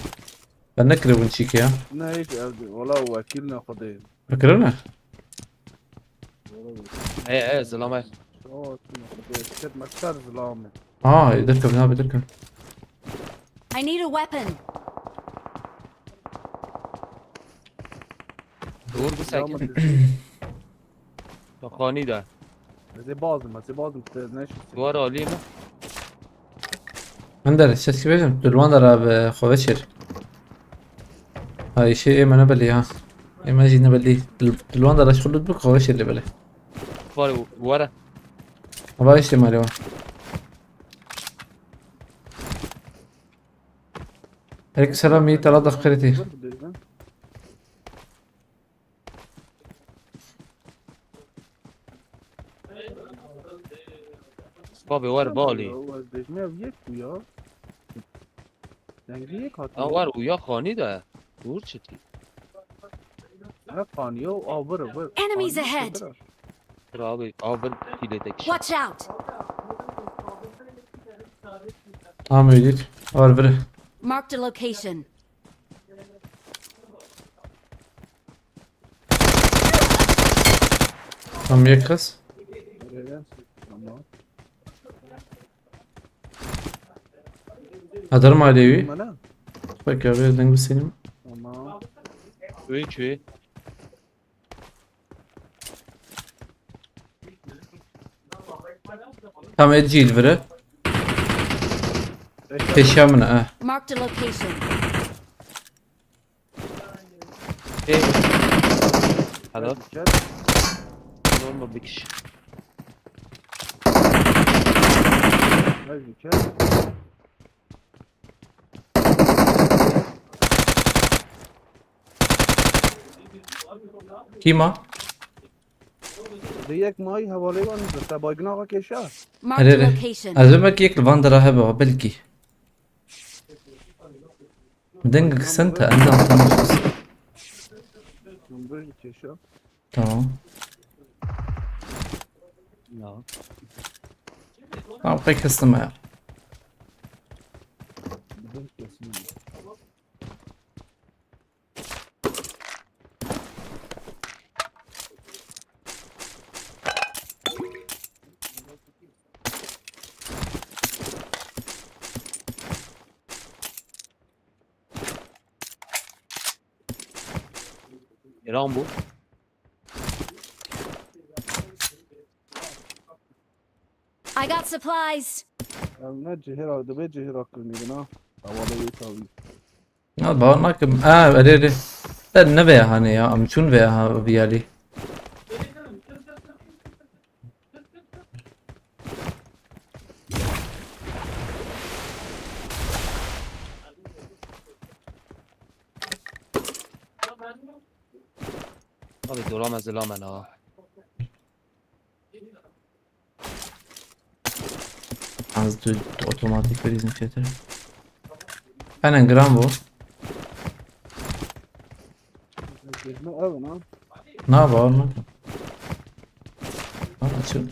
Ben nekiribûn çîkê ya. Ne hiç evde. Valla vekil ne xwedê. Nekiribûn ne? He he zilame. O sen xwedê. Ket mekser zilame. Aa, derkevin abi derkevin. I need a weapon. Dur bir sakin. Xanî de. Ez ê bazim, ez ê bazim, te neşî. Duvar alayım mı? Ender, ses ki bêjim, tu li wan dera bi xwe veşêr. Ha, îşê ê me ne belî ha. Ê me jî ne belî. Tu li wan dera ji xwe lut bik, xwe veşêr lê belê. Var wara. Hava îşê me lê wan. Aleyküm selam, iyi tala da kırıtı. Babê wer balî. Ya, ez bêjim ev yek bû ya. Dengê yek hatiye. Ya wer û ya xanî de. Dur çi tî? He, xanî ya, û a vir, vir. Enemies ahead! Xanî ya, vir. Dur abi, abi bir pîlê tek. Watch out! Tamam, öldük. Var biri. Marked a location. Tam yek kız. Tamam. Adarım ailevi. Bana. Bak abi, dengli senin. Tamam. Üç. Tam ecil vire. Peşa min, eh. Marked a location. Hey. Hello. Normal bir kişi. Kîma? Di yek mayî hevalê wan bi te baygina xwe kêşa. Marked a location. Ez ê belkî yek li van dera hebe, belkî. Deng kısa, endam tam kısa. Number kêşa. Tamam. Ya. Tamam, pek kıstım ya. Êran bû. I got supplies. Ev ne cihêra, dibe cihêra kirinê din ha. Hevalê wê tavî. Ya, bawer nakim. Ha, erê, erê. Te ne veya hani ya, em çûn veya ha, viyalî. Abi, dola me zila me na. Az tu, tu otomatik bir izin çetir. Aynen gram bu. Ev ne? Ne yapalım? Lan açıl.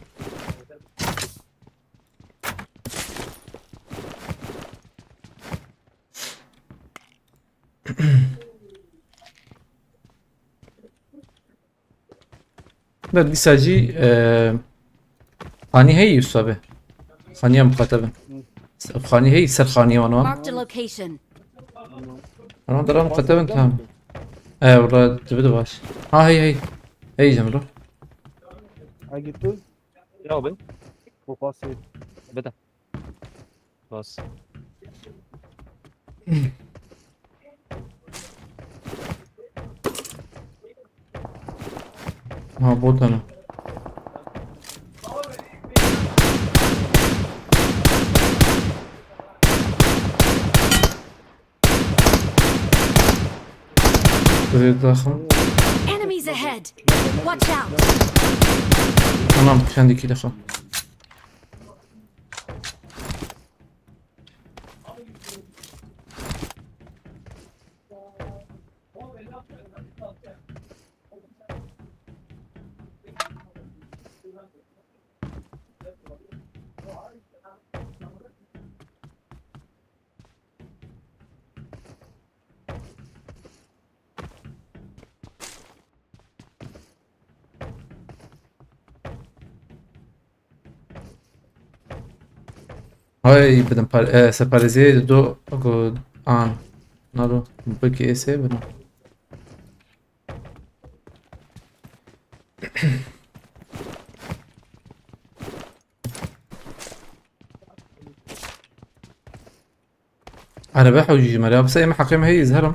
Ber dîsa jî, e, xanî heyî wisa be. Xaniya miqate bin. Xanî heyî ser xaniya wan wan. Marked a location. Ana dara miqate bin tam. E, orada dibi de baş. Ha, hey, hey. Hey, Cemro. Ha, gitti. Ya abi. Bu pası. Beda. Bas. Ha, bot ana. Buraya takım. Enemies ahead! Watch out! Anam, kendi iki defa. Hay bidim par e, separêziyê do go an. Naro bikê êsê bidim. Erebe hewcî ji me re. Bi se ême heqê me heyî, ez herim.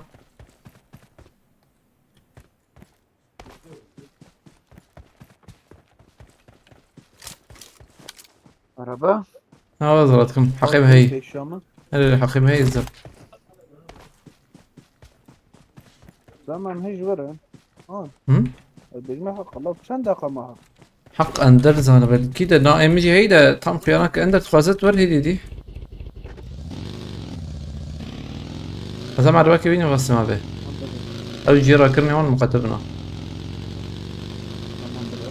Erebe? Ha, ez radikim. Heqê me heyî. Pêşiya min. Erê, heqê me heyî, ez herim. Tamam, hiç vere. Ha. Hı? E, bilmem, hak, Allah, çend dakika mı hak? Hak Ender zane belki de, na, em jî heyî de tam xiyana ke Ender dixwaze tu wer hêdî dî. Ez em erebekê bînim, Rasim abi. Ew jê rakirinê wan miqete bina. Tamam, bro.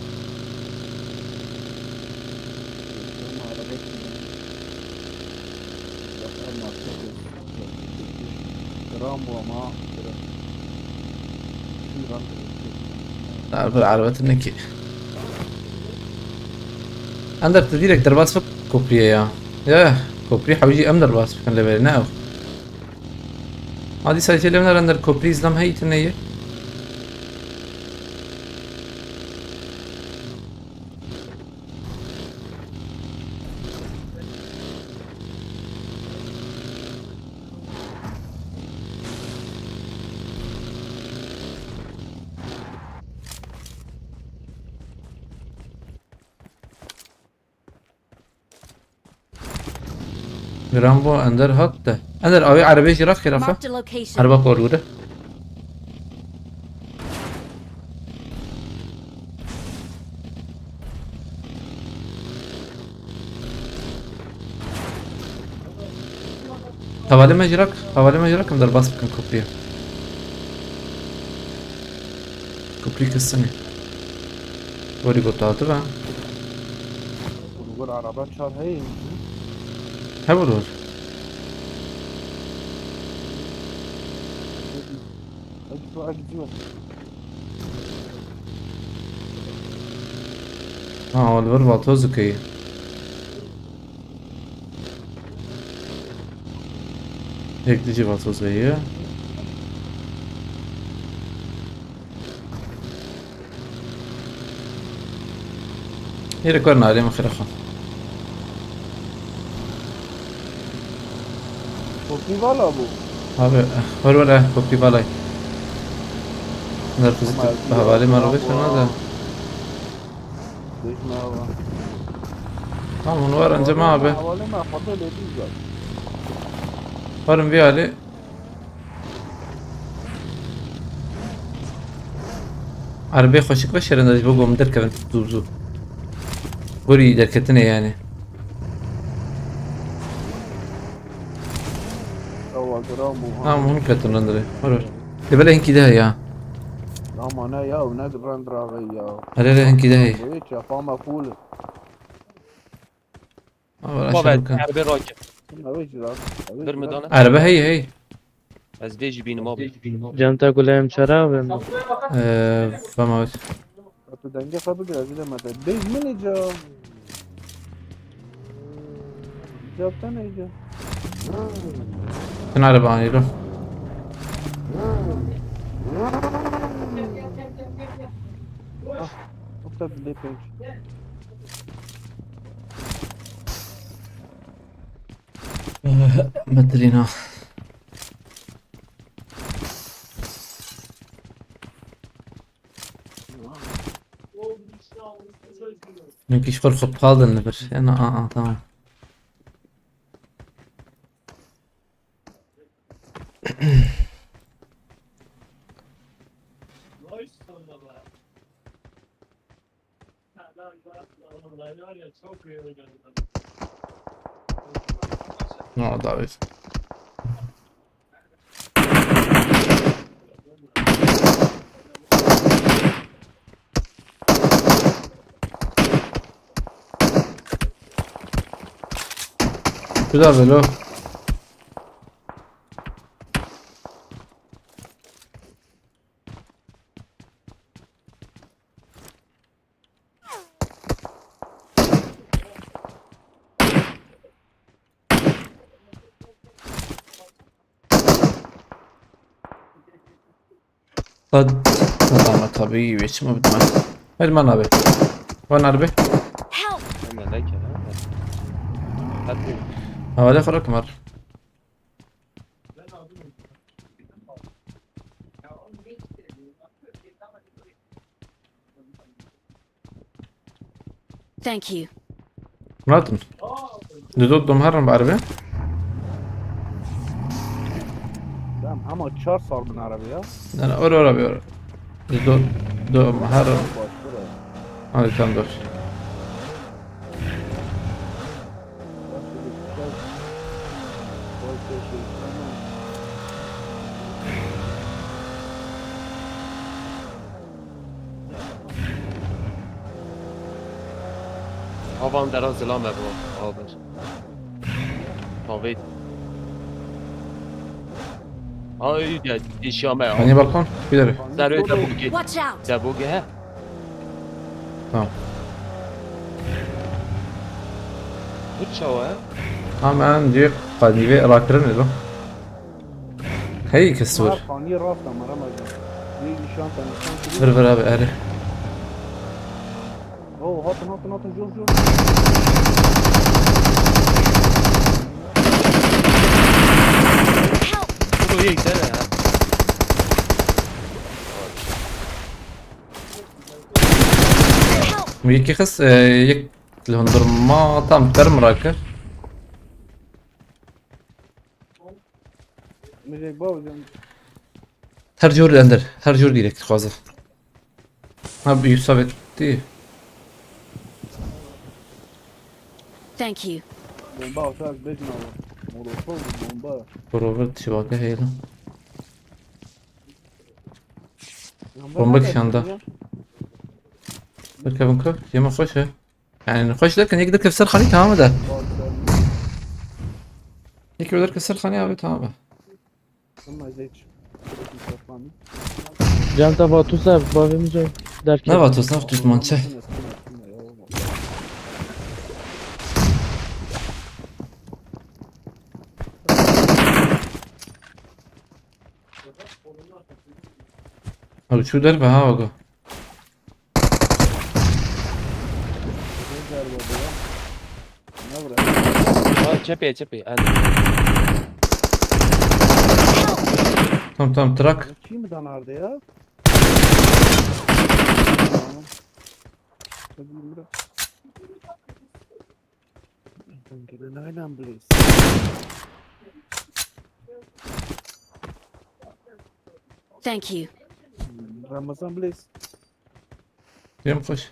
Tamam, araba. Gram bu ama. Gram. Araba, araba tine ki. Ender, tu direkt derbas bik kopriyê ya. Ya, koprî hewî em derbas bikin lê berê, ne ew. Hadi sadece lê Ender, koprî izlam heyî tine ye. Gram bu Ender hat de. Ender, avê erebê jî raxê rafa. Marked a location. Ereba kor gure. Hevalê me jî rak, hevalê me jî rak em derbas bikin kopriyê. Koprî kisinê. Werî got hatibe. Gol araba çar heye. Hebû dor. Hadi şu ak diyor. Ha, Oliver vatoz dikey. Yek dijî vatoz heye. Hêre kar nalê min xêra xwe. Kopî vala bû. Abi, wer wer, eh, kopî valay. Nerfizî tu bi hevalê me re bêş nade. Bêjme ava. Tamam, hûn werin cema abi. Hevalê me xwedê lê dî gat. Werin vî alî. Erebê xweşik veşêrin de ji bo ku em derkevin zû zû. Gorî derketinê yani. Ewa, gram bû, ha. Tamam, hûn ketin rendirê. Wer wer. Lê belê hinkî de heye ya. Ama ne ya, ne rend raxê ya. Erê, erê, hinkî de heye. Wê çapa me full. Aa, Babet, aşağı bakın. Erbe rakir. Ew jî rast. Ew jî Bir mi rast. Dane? Erbe hey hey. Ez vê jî bînim abi. Canta gulem çara abim. Ee, tamam. Tu dengê xwe bigire, ez ê me te. Bêj min îca. Cevap te ne îca. Sen araba anî lo. Ah, nokta bir de pek. Metrîna. Nokî ji xwe xwe qaldin li vir. Ya na, a, a, tamam. No, David. Güzel böyle. Tad, tad ama tabii, geçme bitmez. Her man abi. Van abi. Help! Hemen de ki, ha. Hadi. Havale xora kumar. Thank you. Rahatım. Düz oturdum, her an var be. Tamam, Ama çar sar bin araba ya. Ne, ne, ora, ora, bir ora. Biz do, do, her... Hadi tam dur. Havan dera zilame bu abi. Tabii. Ay ya, işame ya. Hani balkon? Bir de. Zerre de bu ki. Watch out! De bu ki he. Tamam. Bu çawa ya? Hemen diyor, kadîve rakırın edo. Hey, kes var. Kanî rast ama Ramazan. Bir nişan tanışan. Vır vır abi, hadi. Oo, hatın, hatın, hatın, jor, jor. Buraya gitsene ya. Yek kes, e, yek lehondurma tam term rakir. Milek bak hocam. Her jor ender, her jor direkt dixwaze. Ha, bir Yusuf etti. Thank you. Bomba atar, bekle abi. Molotov, bomba. Prover tişi bak hele. Bomba kişanda. Bir kevin kök, yeme hoş he. Yani hoş derken yek de kevser xanî tamam da. Yek de kevser xanî abi tamam. Ama hiç. Çanta Vatus abi, bavê min cay derkeve. Ne Vatus, ne Vatus, mançe. Abi şu derbe ha, ogo. Ha, çepê, çepê. Tamam, tamam, trak. Kim danardı ya? Tamam. Tabii, bırak. Aynen, please. Thank you. Ramazan, please. Yem hoş.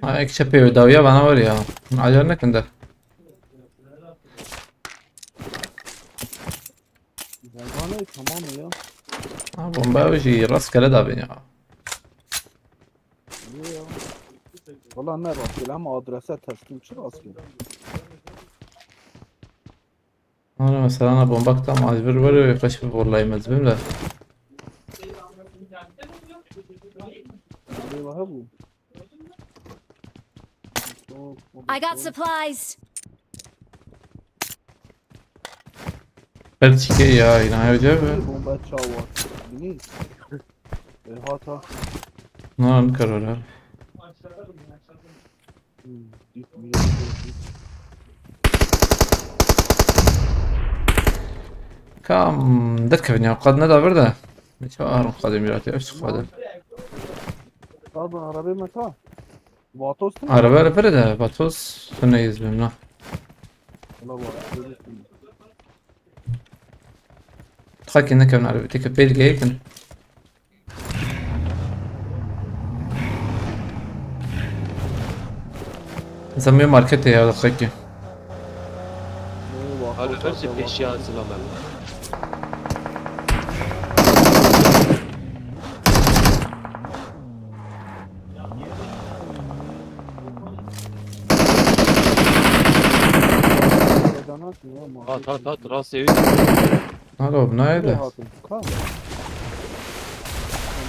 Ha, ek çepê ve dawiya bana var ya. Acar ne kinde? Bomba ne tamam ya. Ha, bomba jî rastgele dabin ya. Niye ya? Valla ne rastgele ama adrese teslim çi rastgele. Ana mesela ana bomba tam az bir böyle kaç bir vallahi mezbim de. Eyvah bu. I got supplies. Belçika ya, yine ayrıca bir. Bomba çawa. Bini. E, hata. Lan karar abi. Hmm, gitmiyor. Kam derkevin ya, qad ne da bir de. Ne çawa arım qadem yaratıyor, şu kadar. Pardon, arabayı mı ta? Vatos değil mi? Araba araba de, Vatos şuna yüz bin lan. Ulan bak, şöyle bir... Takın ne kadar araba, tek bir geyiktin. Sen bir markete ya, takın. Abi ben size peşi hazırlamam. At, at, at, rastê wî. Alo, bu neydi? Hatun, ka?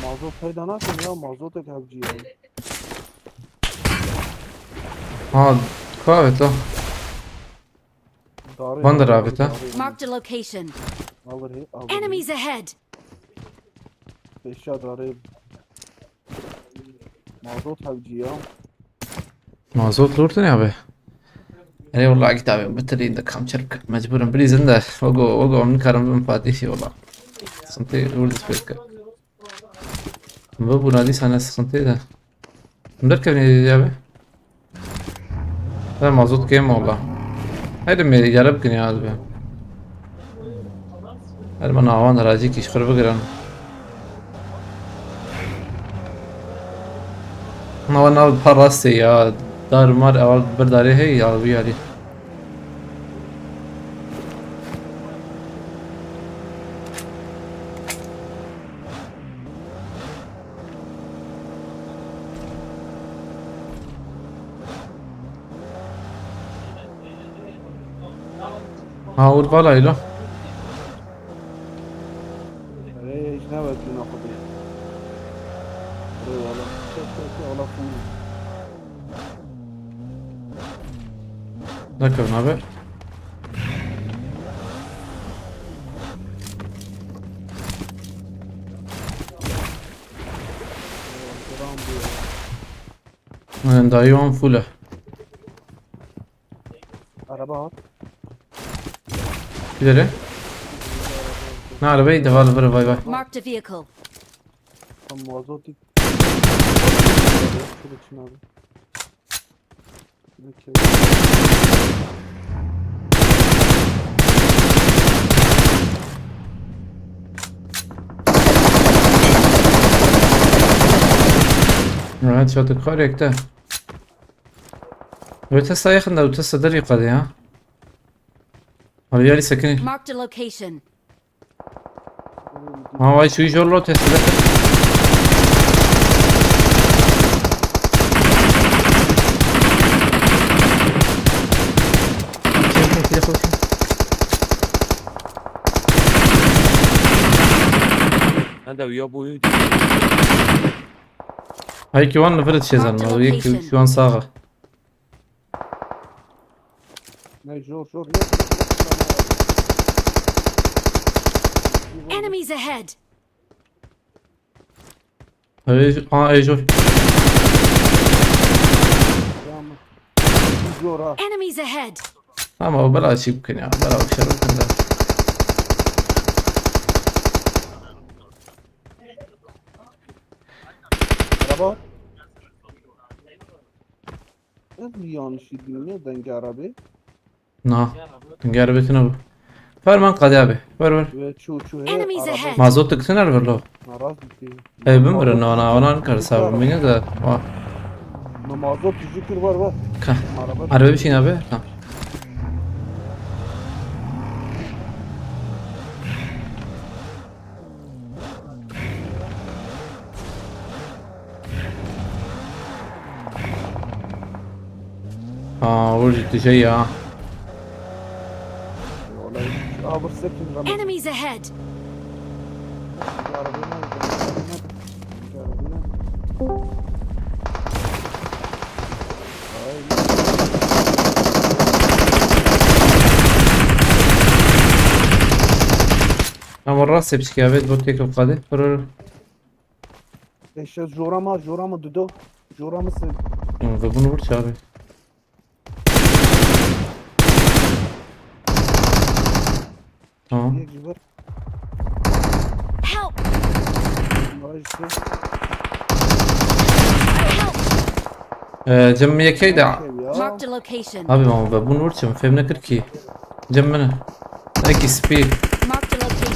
Mazot peyda nakin ya, mazot ek hevciye. Ha, ka evet o. Darê, Van da darê, rabita. Darê. Marked a location. Alır he, alır he. Enemies ahead! Peşa darê. Mazot hevciya. Mazot lurtun ya be. Ey wallah git abi, bitireyim de kamçer mecburum. Bilîzin de, ogo, ogo, min karim bin fatih wallah. Sıkıntı vurdu pek. Bu bunadi sana sıkıntı da. Hûn derkevin êdî ya be. Ve mazot kêm ola. Hadi me yara bikin ya abi. Hadi bana awan aracı kişkir bigirin. Ama nav par rastê ya. Dar mar eval bir darê hey ya, bir yari. Ha, ur bala ilo. Ey, hiç ne bekliyorsun, akıllı. Eyvallah. Çok, çok, çok, Allah korusun. Nakar abi. Dayı on full. Araba var. İleri. Ne arabayı da var, var, vay, vay. Marked a vehicle. Tam mazot. Şurada için abi. Headshot korrekte. Ötesi ayakında, ötesi de yukarı ya. Abi yeri sakın. Marked a location. Ha, vay, şu iş yolu testi de. Hadi ya bu. Hay ki van nefret şey zanma. Şu an sağa. Ne, zor, zor, ne? Enemies ahead! Ej, aa, ej, zor. Tamam. Zor ha. Enemies ahead! Ama o bela şey bikin ya, bela bir şey bikin de. Araba. Ez mi yanlış bildim ya, denge arabayı? Na. Denge arabetine bu. Ver man qadi abi. Ver, ver. Ve çu çu he. Enemies araba. Ahead! Mazot diktin er verlo. Naraz bitti. E, bin bir ona, ona, ona kar sabrım bine de. Wa. Na mazot yüzü kür var, var. Ka. Araba. Araba bir şey abi. Tamam. Aa, vur ciddi şey ya. Enemies ahead! Ama rast hepsi kıyafet bu tek o kadar. Vur, vur. Eşe, zora ma, zora ma dudo. Zora mı sen? Ve bunu vur çağır. Tamam. Yek vur. Help! Bunlara işte. Help! Ee, cem yekey de. Yek ya. Marked a location. Abi ama ve bunu vur çağır. Fevne kırk iki. Cem bana. Eki speed. Marked a location.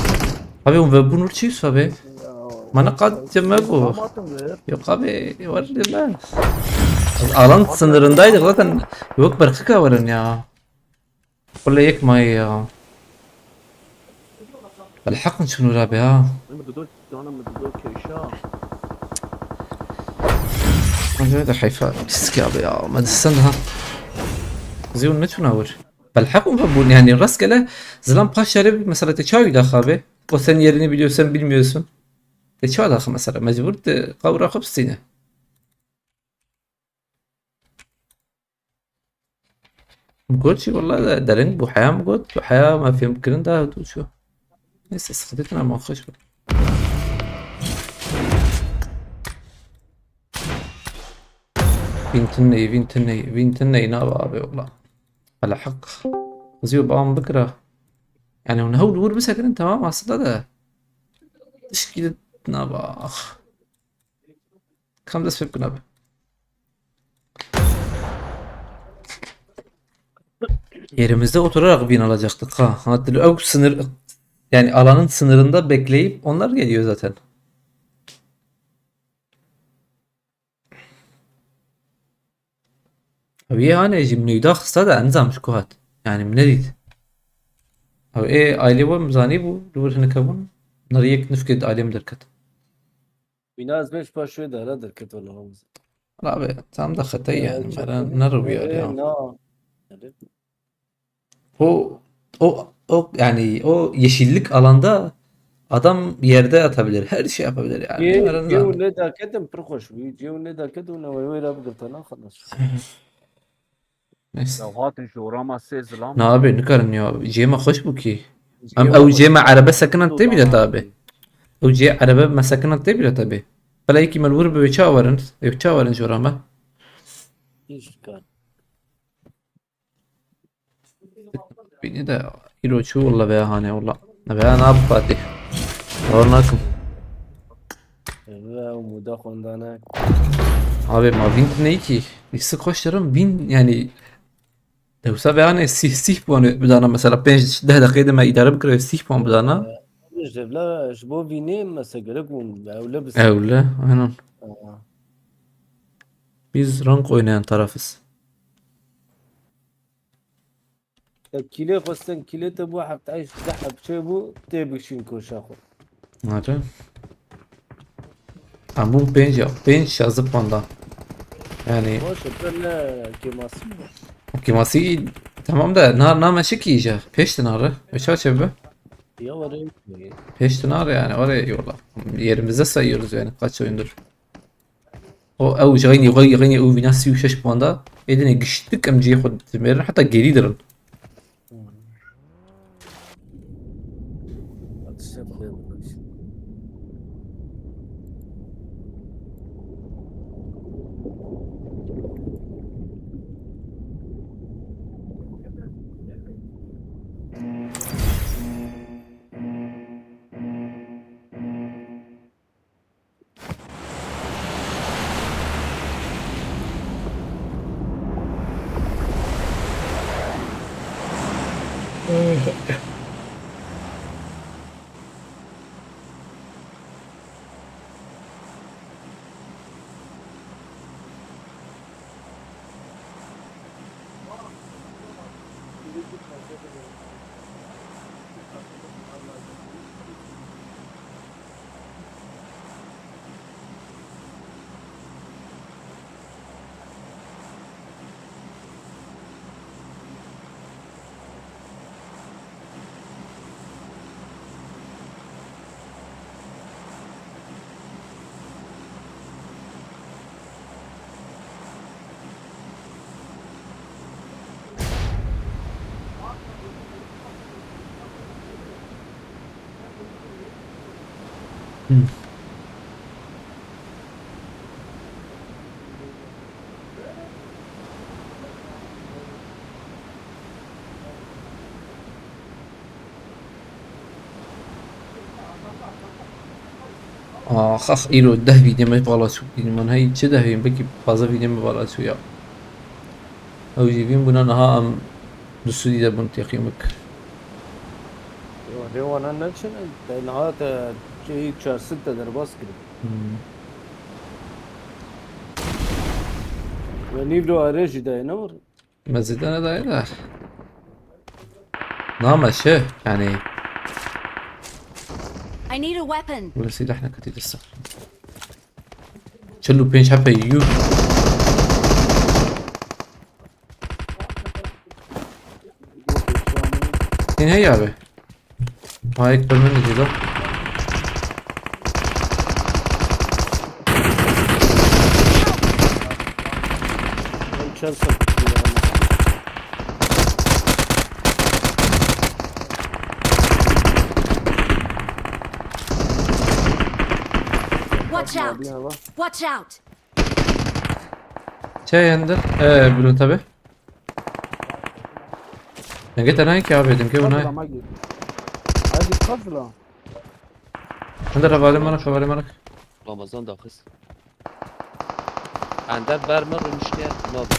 Abi, hûn vebûn wir çi Yusuf abi? Ya, mana qat cem me bu. Tamam, ver. Yok abi, var değil mi? Alan sınırındaydık zaten. Yok, berkika verin ya. Kule yek mayı ya. Elhaqın şunu abi ya. Ama dur, dur, canım, dur, dur, keşa. Hadi de hayfa. Pisk abi ya. Medisen ha. Ziyun ne tuna vur? Belheq û hebûn, yani rastgele zilam paş yere bir mesela te çavi daxa be. O sen yerini biliyor, sen bilmiyorsun. Te çavi daxa mesela, mecbur te qawra xwe bistîne. Got çi, vallahi de dereng bu haya mı got, bu haya me fêm kirin da tu şu. Neyse, sıkıntı etme ama hoş. Vîn tineyî, vîn tineyî, vîn tineyî nava abi ola. Ala haq. Ziyo bam bikira. Yani hûn hewl wir bisekirin, tamam aslında da. Tişkî de nava. Kam dest pê bikin abi. Yerimizde oturarak win alacaktık ha. Hatırlıyor. O sınır, yani alanın sınırında bekleyip onlar geliyor zaten. Ew yê hanê jî min wî da xista de, ez nizam ji ku hat. Yani min nedît. Ew ê ailê we min zanî bû, li wir hinek hebûn. Nirî yek nifkê di ailê min derket. Wîna ez beş paşoyê dara derket wala Hamza. Wala be, tam da xetayî yani, mera ne rû biyar ya. Na. O, o, o, yani o yeşillik alanda adam yerde atabilir, her şey yapabilir yani. Cê, Öğren cê û yani. Lê daketin pir xweş bû. Cê û lê daket û newê wê re bigirtana xelas. Neyse. Ya hatin ji orama sê zilam. Na abi, nikarin ya. Cê me xweş bû ki. Cê Em me ew xweş cê me bû. Erebe sekinan tê bîret abi. Ew cê erebe me sekinan tê bîret abi. Pela yekî me li wir bi wê çawerin. Ew çawerin ji orama. Hiç kar. Bînî de îro çû walla veya hane walla. Veya nabî Fatîh. Bawer nakim. Ve umuda xwendane. Abi ma vîn neyî kî. Lîstik xweş derim vîn yani. Dewsa veya ne sîh sîh puan bidana mesela pênc deh deqeyê de me îdare bikire sîh puan bidana. Ji vla ji bo vînê me se gerek bûn. Ewle bis. Ewle, aynen. Aa. Biz rank oynayan tarafız. Te kîlê xwestin, kîlê te bû heft eş deh heb çê bû, tê bikşîn koşa xwe. Nare. Em bûn pênc ya, pênc şazı puan da. Yani Baş e, te ne kêmasî mi? Kêmasî tamam da, na, na meşik iyice. Pêş de nare. Öçer çevbe. Ya var ya. Pêş de nare yani, var ya yola. Yerimizde sayıyoruz yani, kaç oyundur. O ew ji xeynî, xeynî, xeynî ew vîna sî û şeş puan da. Êdinê giştik em cihê xwe dimêrin, heta gerî dirin. Ax, ax, îro deh vîdyo me bala çûk dînin man hey, çi deh vîn, belkî pazdeh vîdyo me bala çû ya. Ew jî vîn bûna niha em di Sûdî de bûn teqîmik. Yo, rê wana neçin, te niha te çi çar sed te derbas kirin. Hmm. Ve nîvro arê jî dayê ne were? Me zêde nedayê de. Name çi? Yani I need a weapon. Wile sîleh neketî dest. Çil û pênc hebe yû. Hîn heye abi. Ha, ek permen de ceza. Çar sakit ya. Watch out! Watch out! Çe yendir? Ee, Bülent abi. Nege te nayê ki abi, dedim ki bu nay. Hadi kazla. Hadi havale manak, havale manak. Ramazan da kız. Ender berme rûniştiye nabe.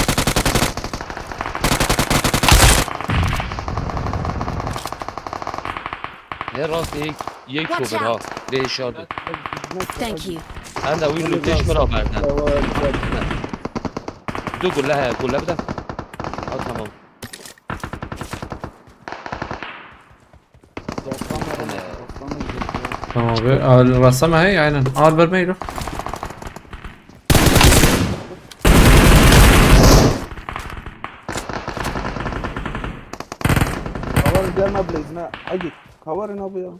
Her rast yek, yek Watch şober ha. out. Lê şardı. Thank you. Enda wî lûtêş min ra berden. Du gule he, gule bide. Ha, tamam. Tamam abi. Al, rasta me hey, aynen. Al, vermeyi lo. Kavarın gelme Blaze'ine. Hadi. Kavarın abi ya.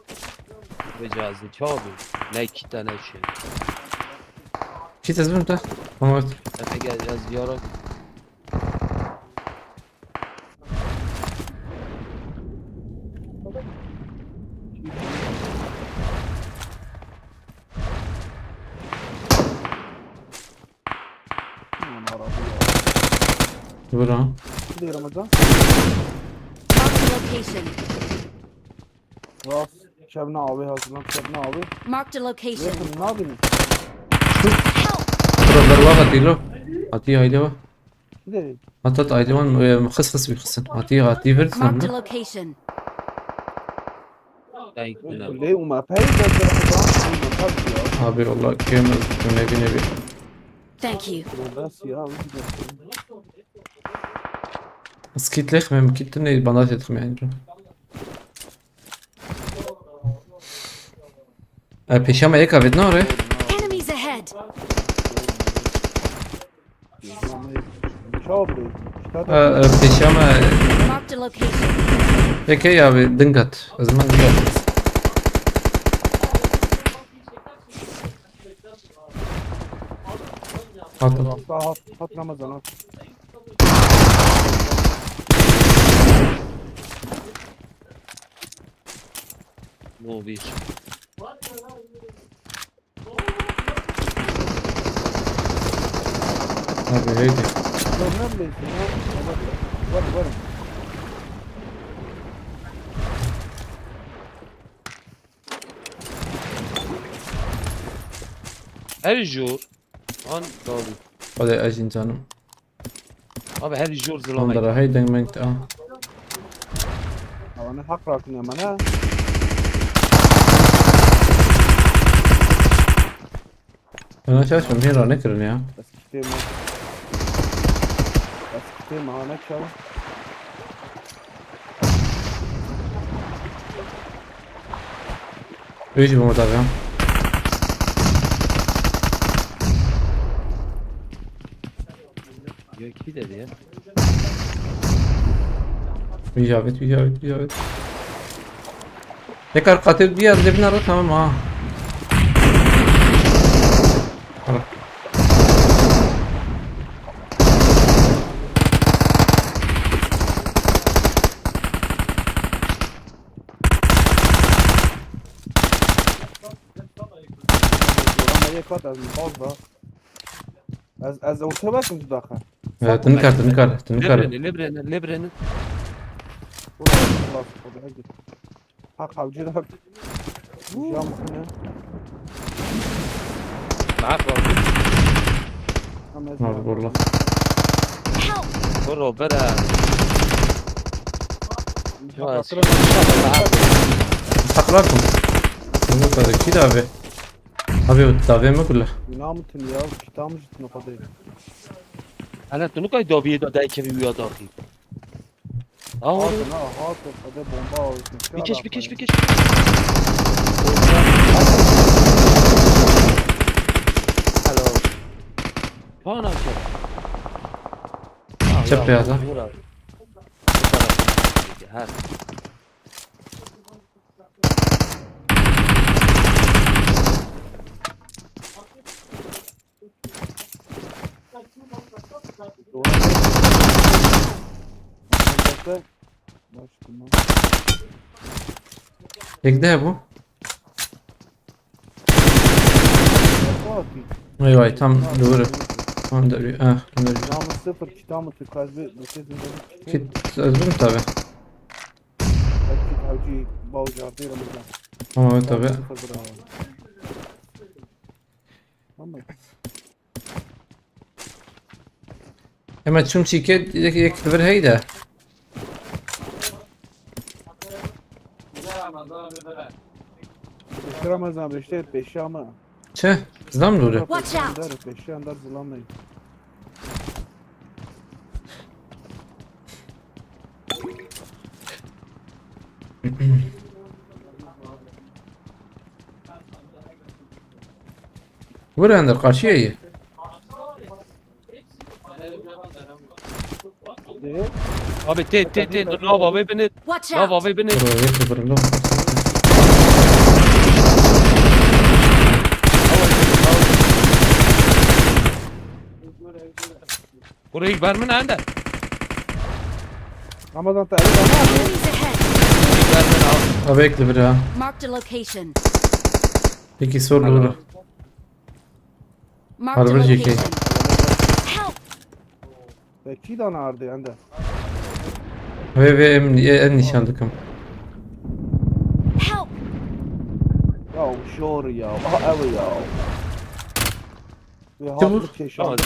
Ve cazı çabi. Ne iki tane şey. Kit ez bim te. Tamam, evet. Efe gel, ez yarak. Aman arabi ya. Vur ha. Gidiyorum hocam. Marked a location. Rast. Şevne abi hazırlan. Şevne abi. Marked a location. Yakın ne yapayım? Help! Şurada var, hatî lo. Hatî haydi var. Ne? Hatta haydi var mı? Ee, xis xis bir xis. Hatî, hatî ver Marked a sen. Location. Denk bine. Lê û me pey de de da û me pey ya. Abi Allah kêm ne bine bir. Thank you. Bes ya. Skit lek mi? Kit ne? Bandaj ettim yani. E, pêşiya me yek avêt ne re? Enemies ahead! Çaw bê. E, e, pêşiya me Marked a location. yek ya abi, dingat. Ez min dingat. Hatta Rasta hat, hat Ramazan hat. No bir. Abi haydi. Problem değilsin ya. Var var. Her jor. An dali. Hadi ajin canım. Abi her jor zilamek. Onlara haydi denk. Ama ne hak bırakın ya bana. Ben aşağı şimdi hira ne kırın ya? Eskiteyim ben. Eskiteyim ha ne çal. Öyle bir model ya. Yok ki dedi ya. Mücavit, mücavit, mücavit. Tekrar katil bir yerde bir ara tamam ha. Ara. Ama yek kat az fazla. Ez ez ortaya bakın tu daxil. Evet, tını kar, tını kar, tını kar. Lebreni, lebreni, lebreni. Ulan Allah Allah hadi. Hak avcı da. Cam ne? Maaf oldu. Ama Abi vurla. Help! Vur o bera. Bak Saklar mı? Bunu da kil abi. Abi o davet mi kula? Günah mı tın ya? Kitabı mı tın o kadar? Ana tunu kay dobiye da dai kevi uya dahi. Aa. Hatın ha hatın. Hadi bomba alsın. Bir keş, bir keş, bir keş. Hello. Bana ki. Çöp ya da. Vur abi. Bu tarafı. Her. Yek de bu. Vay vay, tam doğru. Tam da bir, ah, tam da bir. Namı sıfır, kitabı Türk kalbi, bu kesin dedi. Kit özür tabi. Belki avcı bal jardı Ramazan. Tamam, evet tabi. Sıfır bravo. Tamam. Hemen çum çike yek yek bir heyde. Ramazan beşte peşama. Çi? Zam dûre. Watch out! Peşan dar zılamayın. Were ender qarşiye ye. Abi tê tê tê dur nava vê binê. Watch Nava out! Vê binê. Bro, yek bro. Burayı ver min ende. Ramazan ta evi ama. Enemies ahead! Ver min abi. Abi ekli biri ha. Marked a location. Peki sor doğru. Marked a Harbi çekeyim. Location. Help! Ve çi dana ardı ende. Ve ve em en nişanlıkım. Help! Ya şor ya. Aha evi ya. Ve Çabuk. Hatır peşan.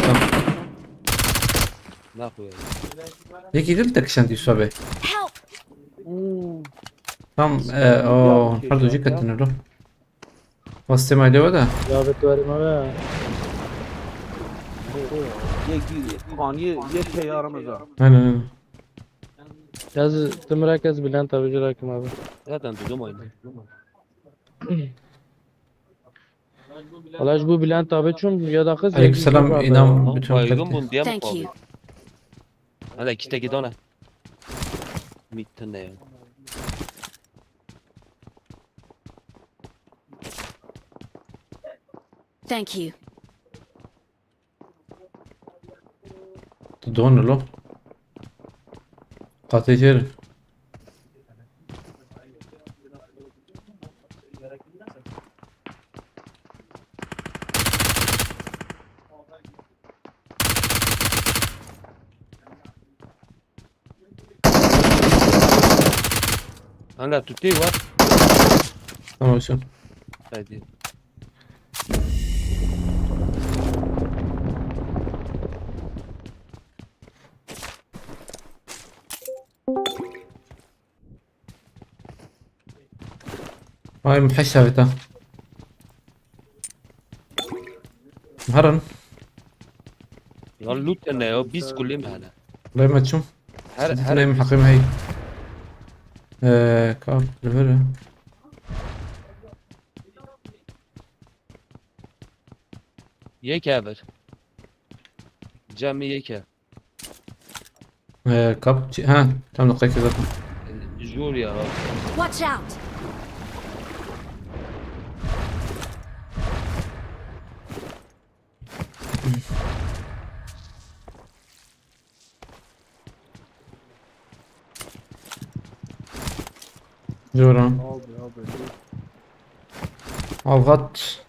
Tamam. Ne yapıyor? Peki değil de kişen diyor abi. Help! Hmm. Tam e, o pardon, cik katını lo. Vastım alo da. Ya bi tu herî me be. Ye gir. Kan ye ye şey Ramazan. Aynen aynen. Ez timrek ez Bülent abi jira kim abi. Zaten duydum aynı. Wala ji bo Bülent abi çûm ya da xiz Aleykümselam, yek inam abi. bütün Baygın kalite. bunu diye mi Thank kaldı? You. Hala iki teki dana. Mitte ne ya? Thank you. Tu don lo. Qatê jêr. Hala tutayım var. Tamam olsun. Hadi. Ay muheşşavita. Herin. Ya loot ne ya? Biz kulüm hala. Lay maçum. Her Lay her muhakim hey. Eee kap lühürü. yek ever. Cami yeke. Eee kap çi- ha tam dakika zaten. Jor ya. Watch out! Jora. Abi abi. Alhat.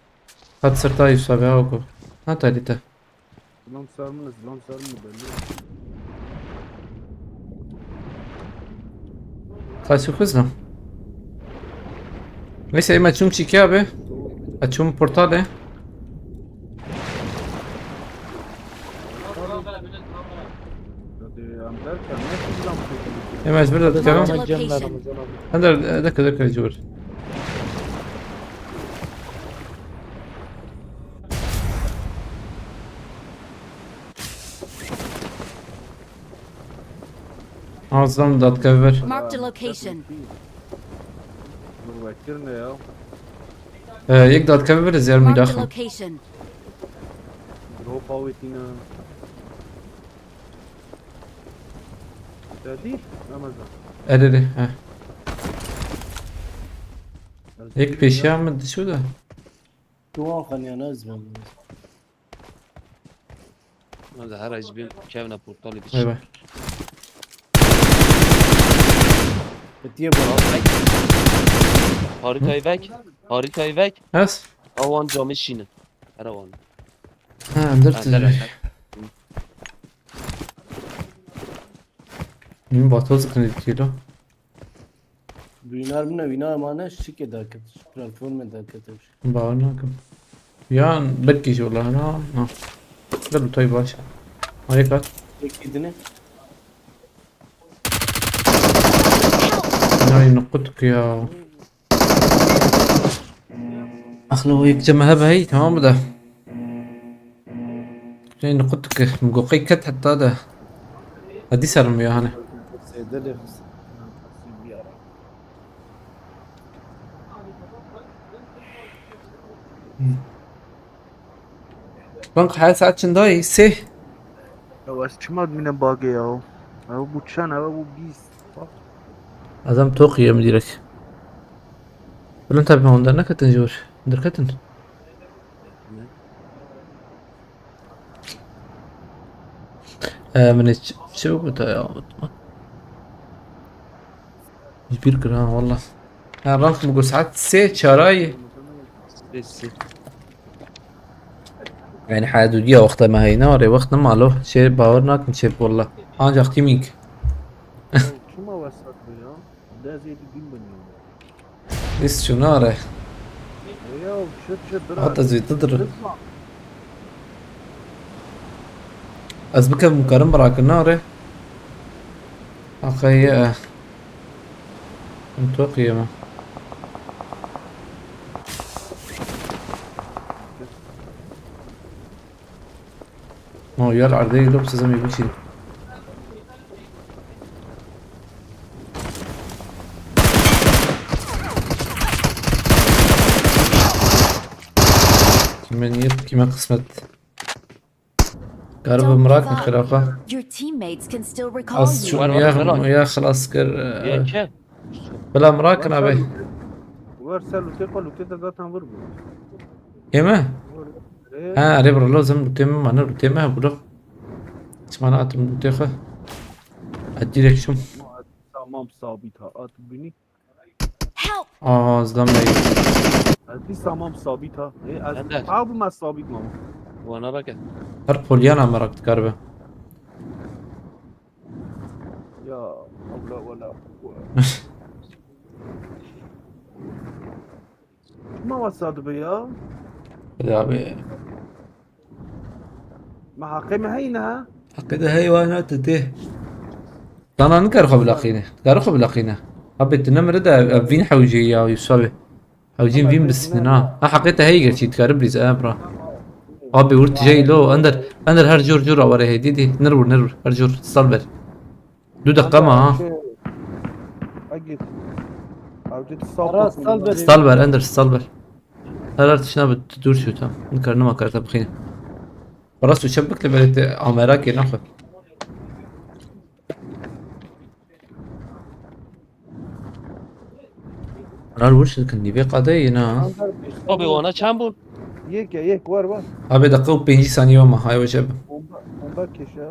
Hat sırta Yusuf abi ha oku. Ha talite. Lan sarmınız lan sarmı belli. Kaçı kızım? Neyse ema çum çiki abi. Açum portale. Ema ezber de Marked a tamam. location. Hadi dakika dakika cevur. Azam datkeve ver. Marked a location. Dur bekir ne ya? Ee, yek datkeve ver ziyar Marked a müdahale. Location. Drop awetine. Te dî? Ramazan. Ereri. He. Yek peşiya mı düşüyor da? Tu wan xeniya ne ez ben. Hadi her ay bir kevne portalı bir Vay be. Bitiye bu. Haritayı vek. Haritayı vek. Has? Awan camı şini. Her awan. Ha, ender Ender, ender. Min batoz kreditiyelo. Duynar mine vina mane şike dakit. Platforme dakit. Bawer nakim. Yan belki ji wala na. Na. Gel utay baş. Harika. Peki dine. Ay, nuqut ya. Axlo, yek cem hebe hey, tamam bu da. Şey, nuqut ki, mugoqay ket hatta da. Hadi sarım ya hani. Bank her saat çindayı? Sê. Ya ez çima dimîne bagê ya? Ew bû çend, ew bû bîst. Bak. Adam tok yiyem direkt. Bilin tabi hon derneketin jor. Derketin. Ee, min ç-, çi bû ta ya? Ji bîr kir ha, wallah. Ha, rank min got saet sê çarayê. Sê, sê. Yani haya dudiya wexta me heyna, orê wext nema lo. Çê bawer nakin çê, wallah. Ancak timing. Çima wesat bu ya? Dezê dibîn bin ya. Lîst çûna re. Ya, çi, çi, bira. Hata zî tu dir. Lütfen. Ez bikevim karim birakin na re. Aqeye. Em toqiyê me. No, yar erdê lo, size mi biçîn. Kime niyet, kime kısmet. Garip Don't give mirak mı up. Kirafa? Your teammates can still recall Az you. Var, var, ya, var. Ya xelas kir. Yeke. Bila mirak abi. Ver sen lütfe koy, lütfe de zaten vur bu. Yeme? Vur. Ee? Ha, erê bro, lozim lûtê min mane, lûtê min hebû. Çima natim lûtê xwe? Ez direkt çûm. Tamam, sabit ha, at bini. Help! Aa, zidam bey. Ez bir tamam sabit ha. E, ez... Ender. Ha, bu ma sabit mama. Wana bak. Her polyan merak dikar be. Ya, havla wala kuvve. Çima wesa dibe ya? Ya abi. Ma heqê me heyne ha? Heqê de hey wa ne tê. Dana nikar xwe bilaqîne. Dikar xwe bilaqîne. Abi tu nemre de ev vîn hewcê ya Yusuf abi. Hewcîn vîn bisînin ha. Ha heqê te hey gerçî dikar bilîz e bra. Abi urt jey lo. Ender, ender her cor cor aware hey didi. Nervur, nervur. Her cor sal ber. Du deqa ma ha. Şey, Agit. Avcı sal Ara, olsun sal bunlar. Be. Stal ber, Ender, stal ber. Her her tişna bi dur şu tam. Nikar nima karta bixîne. Rast û çep bikle belê te amera kê naxwe. Rar wurş dikin, nîvê qadeyê na. Abi, wana çend bûn? Yek ya, yek, var, var. Abi, deqa û pêncî saniye ma, hay wecebe. Bomba, bomba keşe.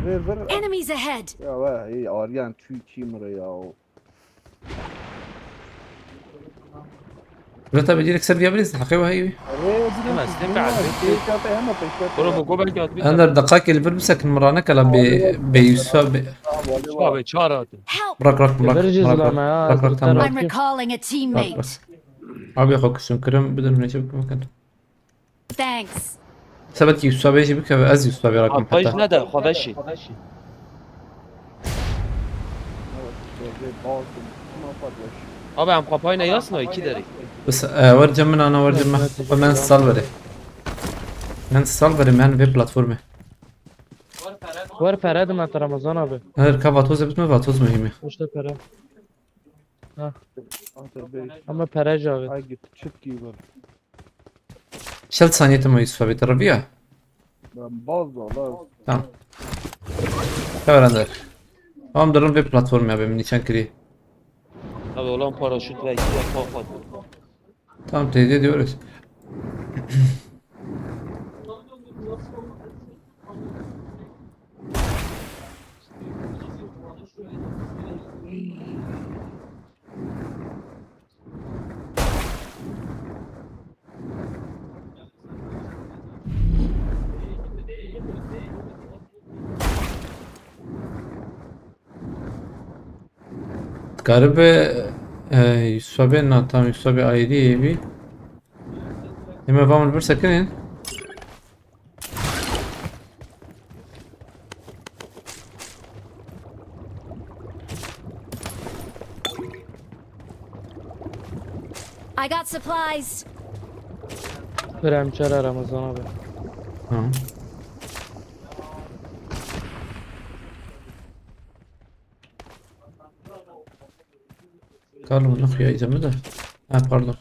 Ver, ver. Enemies ahead! Ya, vay, iyi, Aryan, Türkiye mi ya? Reta bi direk ser viya bilîz, heqê wahî wî. Hemen, sen kaç. Bro, bu go belki atbî. Ender deqakê li vir bisekin, min ranekela bê, bê Yusuf abi. Abi, çar atın. Help! Bırak, bırak, bırak. Vereceğiz bırak, lan bırak. Ha, bırak, bırak, tamam, bırak. I'm recalling a teammate. Bırak, bırak. Abi, xwe kuşum kirim, bidin ne çabuk bakın. Thanks. Sebet ki Yusuf abi jî bikeve, ez Yusuf abi rakim. Atbayış heta. Ne de, xwe veşî. Abi, em xapayne yasna iki derê. Bes, e, wer cem min ana, wer cem min. Xwe men sal verê. Men sal verê, men vê platformê. Wer pere dime te Ramazan abi. Her ka vatoz bitme, vatoz mühîm e. İşte pere. Ha. Ama pere cavê. Ay git, çıt gibi var. Şel saniye tema Yusuf abi, te reviya? Ben baz da, baz. Tamam. Hemen de. Tamam, durum bir platform ya, benim nişan kiri. Abi, olan paraşüt ve iki defa patladı. Tamam, teyit ediyoruz. Dikaribe Ee, Yusuf abi, na, tamam, Yusuf abi ayrı evi. Hemen var mı bir sakın? I got supplies. Kremçer Ramazan abi. Tamam. Karlo, ne xuya izemi de. Ha, pardon.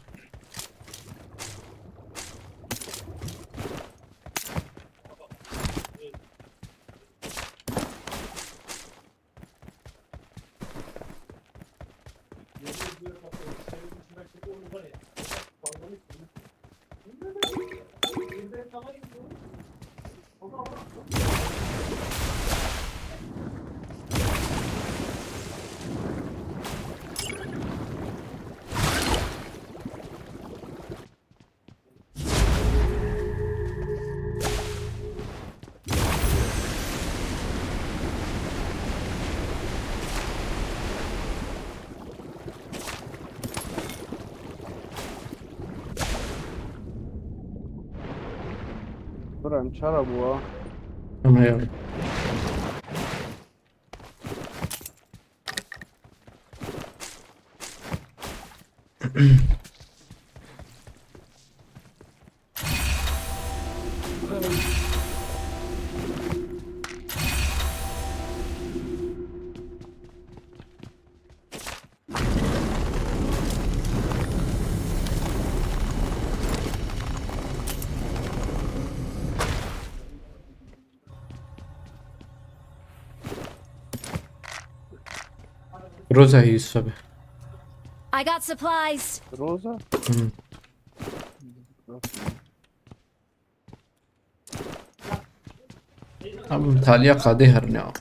Bira, em çara bû ha? Em heye. Roza hî Yusuf abi. I got supplies. Roza? Hı. Abi, taliya qadê herin ya.